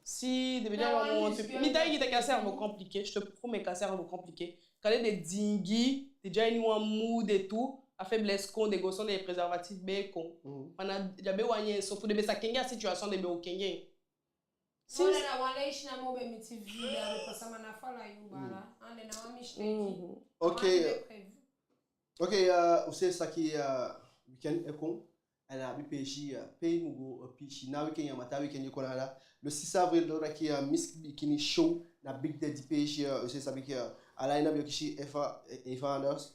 Si, den be de a ini wan moment faiblesse. Mi taigi i taki a cerveau compliqué, je te promets que a cerveau compliqué. Kande den dingi, den de a ini wan mood et tout, a faiblesse kon, den go soni den préservatif, be kon. Ma na, den á be wani en so, fu den be sa kengi a situation, den be o kengi en. Si. Moo den na wan leisi namo be miti vida, be pasa, ma na fala yu bala. Ande na wan mistake. Ok. Ok, euh, u seefi sa taki, euh, weekend e kon. A ná abi peesi, euh, pe i mu go, euh, piisii. Na weekend ya, ma taa weekend e kon, na le six avril, da u taki, euh, Miss Bikini Show, na Big Daddy peesi, euh, u seefi sabi ke, euh, a line-up, yo kisi Eva, Eva Anders,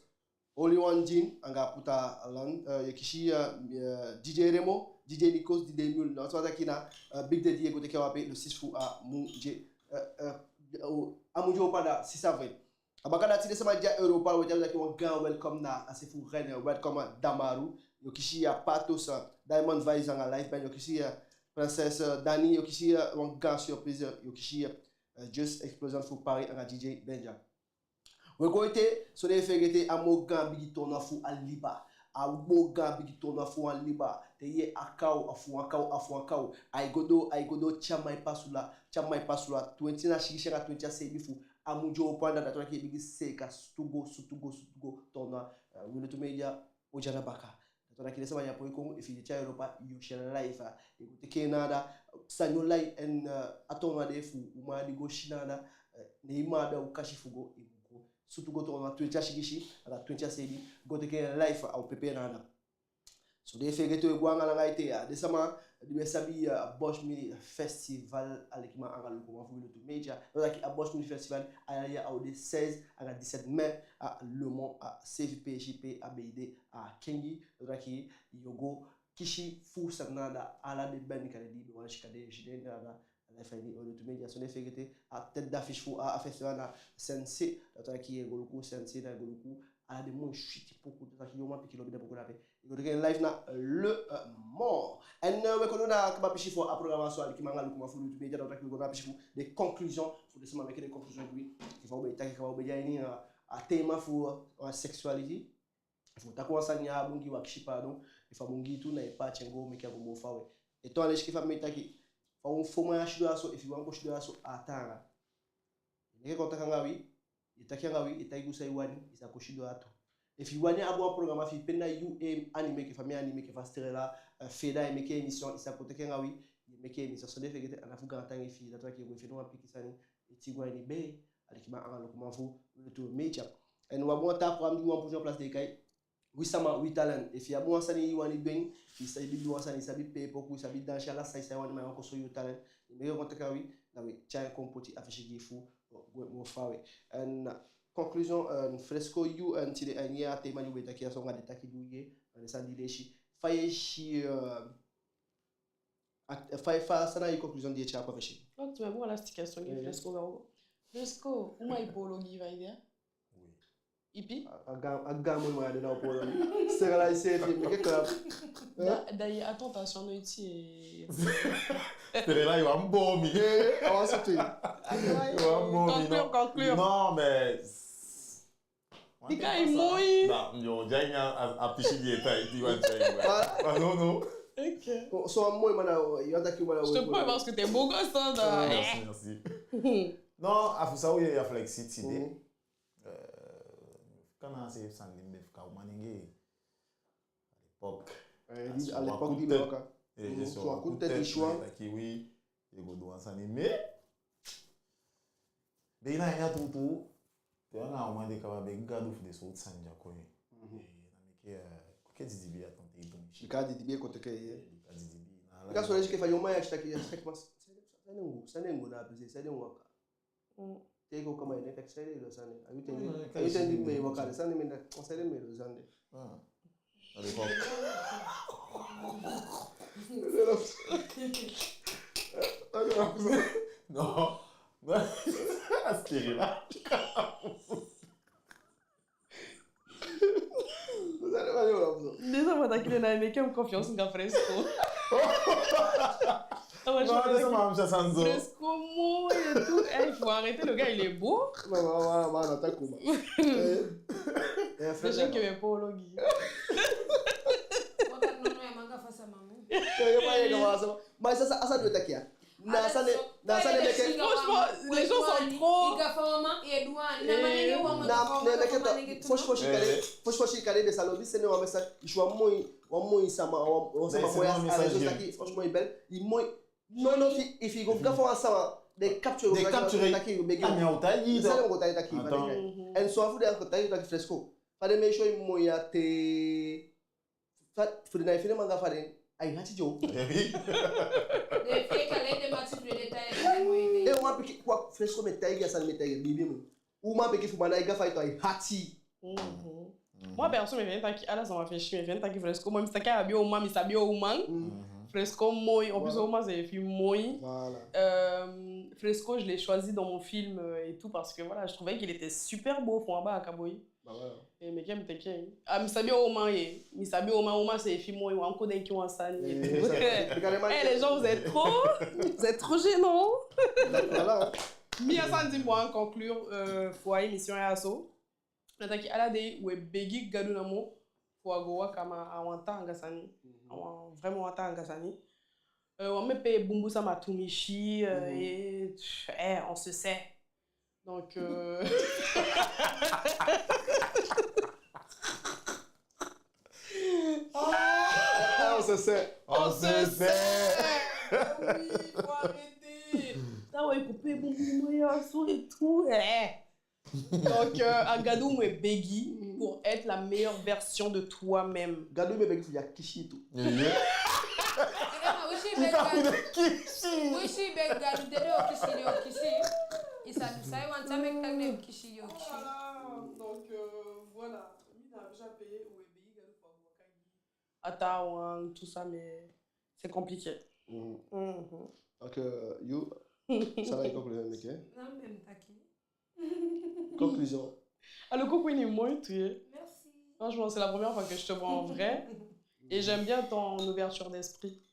Only One Jean, anga Puta Land, euh, yo kisi, euh, euh, D J Remo, D J Nikos, D J Mule. Na so a taki na, euh, Big Daddy e go teke u ape le six fu a mun di, euh, euh, a mun di opo anda, six avril. A baka dati, den sama di de a Europa, we taki wan gaan welcome na a se fu Rennes, welcome a Damaru, yo kisi a Patos, Diamond Vibes anga Live Band, yo kisi a Princess, euh, Dani, yo kisi a wan gaan surprise, yo kisi a, euh, Just Explosion fu Paris anga D J Benja. We go ete, so den feegete a moo gaan bigi toona fu a liba. A moo gaan bigi toona fu a liba. Ye, a kaw, a fu wan kaw, a fu wan kaw. Ai go doo, ai go doo, te a man e pasa ula, te a man e pasa ula, twenti a sigisi anga twenti a seibin fu a mun di opo anda, dati wani taki i e bigin seeka sutu go, sutu go, sutu go, toon na, eh, Wi Lutu Media o de a na baka. Dati wani taki den sama di á poi kon, efu i de te a Europa, yo si en live, eh, i go teke en na anda, sani o lai, en, eh, a toon na de fu uman di go si na anda, eh, ne i man abi a okasi fu go, i mu go. Sutu go toon na twenti a sigisi, anga twenti a seibin, go teke en live, a o pepe na anda. So den feegete, we go anga langa ete, a den sama di be sabi, eh, Bosch Mini Festival, alikiman anga lukuman fu Wi Lutu Media. Dati wani taki a Bosch Mini Festival, a yali ya a o de seize anga dix-sept mai, a Le Mans, a seefi peesi pe a be e de, a kengi. Dati wani taki yo go kisi fu sani na anda, ala den band kande di i be wani si kande yo si den na anda. Ala fa ini Wi Lutu Media. So den feegete, a tête d'affiche fu a, a festival na Sensei. Dati wani taki i e go luku Sensei, na i e go luku ala den moi switi poku. Dati wani taki yu man pikin lobi den poku na ape. I go teke en live na Le, euh, Mans. En, euh, we kon na a kaba pisi fu a programa so, alikiman anga lukuman fu Wi Lutu Media. Dati wani taki we go na a pisi fu den conclusion, fu den sama meke den conclusion gi wi. Enke fa u be taki, enke fa u be de a ini, euh, a tema fu, euh, sexuality. Efu u taki wan sani ya a bun gi i, u akisi paadon. Efu a bun gi i tu, na i paati en go meke a go moo fawe. Ete wan leisi enke fa mi e taki. Fa u, fa u man ya sidon ya so, efu i wani kon sidon ya so, a taanga. I meke kontakti anga wi, i taki anga wi, i taigi u san i wani, i sa kon sidon ya tu. Efu i wani abi wan programa fi i pe na yu e animé enke fa mi e animé, enke fa Sterella, eh, Feda e meke émission, i sa kon taki anga wi, i e meke émission. So den feegete, a ná fu gaantangi fi i, dati wani taki i e go fende wan pikin sani, i e tyai go a ini bee, alikiman anga lukuman fu Wi Lutu Media. En u abi wan taa programme di wi wani poti a place, den e kai Wi Sama, Wi Talent. Efi i abi wan sani i wani du, i sabi du wan sani, i sabi pee poku, i sabi dansi, ala san i wani, ma i wani kon soi yu talent, i meke kontakti anga wi, da wi e tyai en kon poti a fesi gi i fu go moo fawe. En, eh, conclusion, eh, Fresco, yu, en tide, en yee a tema di u be taki ya so anga den taki di u yee, anga den sani di i leisi. Fa i e si, eh, A, fa, fa, san na i conclusion di i e tyai a profession? Wacht, mais bon, voilà, c'est question gi Fresco, gaw. Fresco, uman e poolo gi i, fa i de? Oui. Ipi? A, a gaan, a gaan moi man ya de na o poolo gi i. Sera la i seefi, meke klap. Da, da i a tentation no i ti. Sera la i wan bomi. Eh, a wan soti. I wan bomi, conclure, non. Conclure. Non, mais Bika i moi. Da, yo, di a ini a, a pisi di e tai, di wan tai. Ah. Ma no, no. Ok. So, so a moi man, yo, taki man. Je te prends parce que t'es beau gosse, hein, da. Ah, merci, merci. Non, a fu san u yee ya, Flexi, tide. Mhm. Euh, kana se sani mi be fika u manenge. À l'époque. Eh, à l'époque di mi be waka. Eh, mhm, so a coup de tête, i si wan. Taki wi, i go du wan sani, mais be na ya tuutuu, te anga uman de kaba, be Gadu fu den sowtu sani di a kon. Mhm. Eh, na meke, eh, koke didibi a tan te i tun. Bika didibi e kon teke, eh. Eh, bika didibi na ala. Bika so, enke fa yu man ya, i si taki, i si taki, mas, san den go, san den go na a pisi, san den waka. Mm. Te i kon kaba, i ná e taki saide i du a sani. A yu ten di, mm, a yu ten di mi e waka de, sani mi ná, saide mi e du a sani de. Ah. Allez, hop. Non. Asteri la. Déjà, fa taki den ná e meke mi confiance anga Fresco. Ah ouais, non, je laisse ma femme, ça, sans eau. Fresco moi et tout. Eh, il faut arrêter, le gars, il est beau. Non, non, non, non, non, t'as compris. Eh, eh, frère, déjà que mes pathologies. Wata nono ya manga fasa mamu. Eh, yo, pa, yo, no, wasa. Mais ça, ça, ça doit être qui, hein? Na sani, na sani meke. Franchement, les gens sont trop. I gafa wan man, i e du wan, na manenge wan man, na manenge tu. Fosi fosi kande, fosi fosi kande den sa lobi sende wan message, i si wan moi, wan moi sama, wan, wan sama moi a réseau taki, fosi moi bel, i moi. Non, non, fi, efi i go gafa wan sama, den capture, den capture taki, begi. Ah, mais on t'a dit, den sa go taki, taki, attends. En so fu den go taki, taki Fresco. Fa den mi e si i moi ya te Fa, fu den ná e fende man gafa den, ai hati den. Eh oui. Den fika den mati fu den tai, eh, wan pikin, kwa, Fresco, mi e taigi i a sani, mi e taigi i, biibi mi. Uman pikin fu man ná e gafa i tu, ai hati. Mhm. Moi perso, mi e fende taki ala sama fesi, mi e fende taki Fresco moi, mi sabi a be o man, mi sabi o man. Mhm. Fresco moi, en plus, o man seefi moi. Voilà. Euh, Fresco, je l'ai choisi dans mon film, euh, et tout parce que, voilà, je trouvais qu'il était super beau, fu wan baaka boi. Bah voilà. Eh, meke mi teke. Ah, mi sabi o man ye. Mi sabi o man, o man seefi moi, wan kon denki wan sani. Eh, ça, eh, les gens, vous êtes trop, vous êtes trop gênants. Voilà. Mi, a sani di mi wani conclure, euh, fu a émission ya so, na taki ala dei we begi Gadu namo fu a go waka, ma a wan taanga sani. Mhm. A wan, vraiment wan taanga sani. Euh, wan mi e pee bunbun sama tumisi, euh, mhm, et, eh, on se sait. Donc, euh, ah, on se sait. On se sait. Oui, faut arrêter. Tawa i ku pee bunbun, moi, ya so et tout, eh. Donc, euh, a Gadu mu e begi pour être la meilleure version de toi-même. Gadu mu e begi fu ya kisi tu. Yeah, yeah. Wi si i begi Gadu. Wi si i begi Gadu, dede o kisi, dede o kisi. I sa du san i wani, san meke taki den kisi, dede o kisi. Voilà. Donc, euh, voilà. Mi na déjà payé, u e begi Gadu fu a go waka gi a taawan, tout ça, mais c'est compliqué. Mhm. Mhm. Donc, euh, you, san na i conclusion meke? Na même taki. Conclusion. Alors, coucou, i moi, tu es. Merci. Franchement, c'est la première fois que je te vois en vrai. Et j'aime bien ton ouverture d'esprit.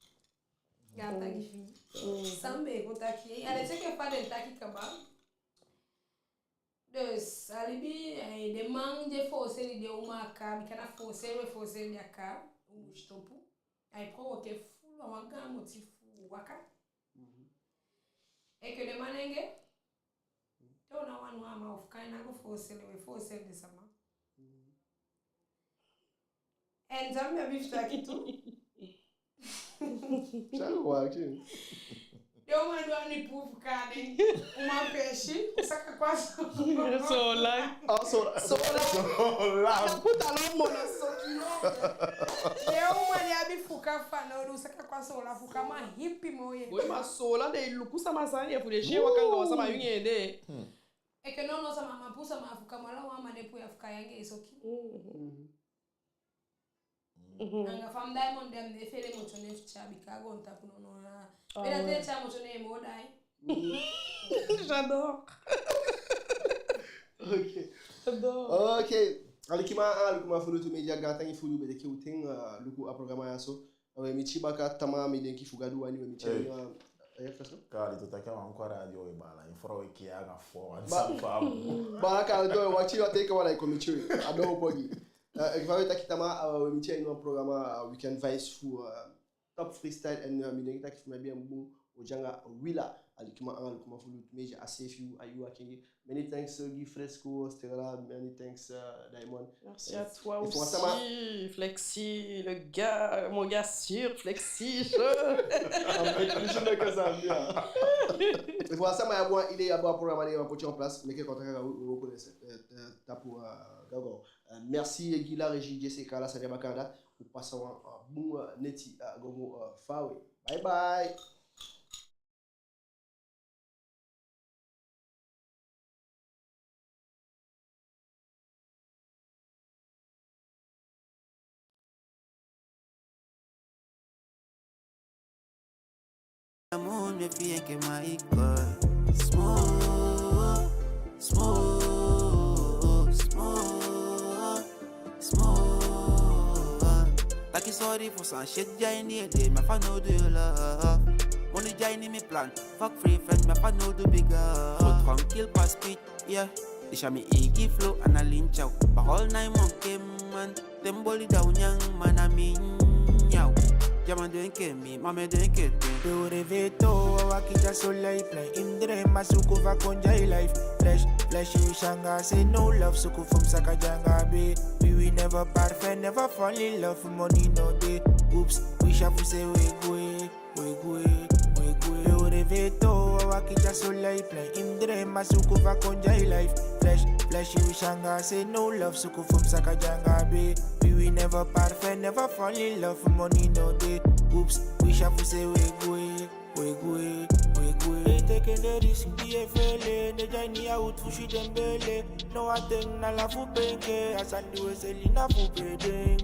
Ya, taki fi. Mm. San mi e go taki. A de seke fa den taki kaba. Dus, a libi, eh, den man di e foseli den uman a kaa, bika na foseli u e foseli den a kaa, u mu sitopu. Ai provoquer fulu, a wan gaan moti fu waka. Mhm. Et que den manenge, te u ná wani, u á man, u fuka, i ná go foseli, u e foseli den sama. Mhm. En Zambia, mi fu taki tu. Sa go waki. Den uman di wani puu fu kaa den uman peesi, u saka kon a Soolan. Ah, Soolan. Soolan. Soolan. Na puta lo mono soki lo. Den uman di abi fuka fanowdu, u saka kon a Soolan, fuka man hipi moo ye. Boi, ma Soolan den e luku sama sani, efu den si en waka anga wan sama, yu neen de. Hmm. Et que non, non, sama man puu sama fuka, ma ala wan man di e puu ya fuka, yu anga en soki. Mhm. Mhm. Anga fa mi daai moni de, mi ná e fende moni tyai fu tyai, bika a goontapu no, no, na. Ah, mi ná e tyai moni tyai moo daai. J'adore. Ok. J'adore. Ok. Alikiman, alikiman fu Lutu Media, gaantangi fu u be teke u ten, eh, luku a programa ya so. We miti baka tamaa, mi denki fu Gadu wani we miti. Hey. Wan, eh, ya fesi. Kali tu taki a wan kwa radio we baala, en frow e kiya anga fo, wan ba-, san faamu. Baala Kali tu, wakiti yu a teke wan, i kon miti yu. A doo opo gi. Eh, enke fa we taki tamaa, eh, we miti a ini wan programa, eh, Weekend Vibes fu, eh, Top Freestyle, en, eh, mi denki taki fu mi abi en bun, u de anga Wila, alikiman anga lukuman fu Lutu Media, a seefi u, a yu a kengi. Many thanks, uh, gi Fresco, Stella, many thanks, uh, Diamond. Merci à toi aussi, Flexi, le gars, mon gars sûr, Flexi, je. Efu wan sama abi wan idée, abi wan programa di a wani poti en place, meke contact anga u, u o kon a se, eh, eh, tapu, eh, Google. Eh, merci gi la régie Jessica, la sani a baka anda, u pasa wan, eh, bun, eh, neti, eh, go moo, eh, faawe. Bye bye. Small, small, small. Small. Taki sorry fu san shit di a ini ede, mi á fanowdu yu love. Money di a ini mi plan, fuck free friend, mi á fanowdu big up. Go tranquille, pas pit, yeah. Disi a mi eigi flow, a ná lincha u. Parole na i monkey man. Te mi boli da u nyan, ma na mi nyan u. Dyaman denki mi, ma mi e denki den. Pe u rêver to, a waki dyaso lai plein. Iedereen man suku fu kon dya i life. Flash, flash, yu sanga, say no love, suku fu mi saka dya anga be. We, we never parfait, never fall in love, money no dey. Oops, wi syafu se we gwe, we gwe, we gwe. Pe u rêver to, a waki dyaso lai plein. Iedereen man suku fu kon dya i life. Flash, flash, yu sanga, say no love, suku fu mi saka dya anga be. We, we never parfait, never fall in love, money no dey. Oops, wi syafu se we gwe. We gwe, we gwe. Den teke den risk di e fele, den dya ini a out fu si den bele. No a ten na la fu penke, a sani di we seli na fu pe den.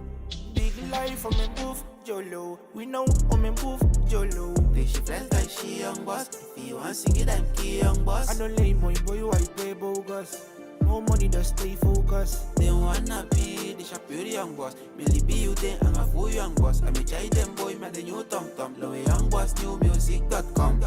Big life on mi boef, jolo. We know on mi boef, jolo. Te si fles dan si young boss. If yu wan singi dan ki young boss. A no lei moi boi, wai pe bogus. No money, just stay focused. Den wanna be the sharp young boss. Mi libi yu den anga fu young boss. A mi tyai den boi, mi a den nyun tom tom. Lowe young boss, new music dot com.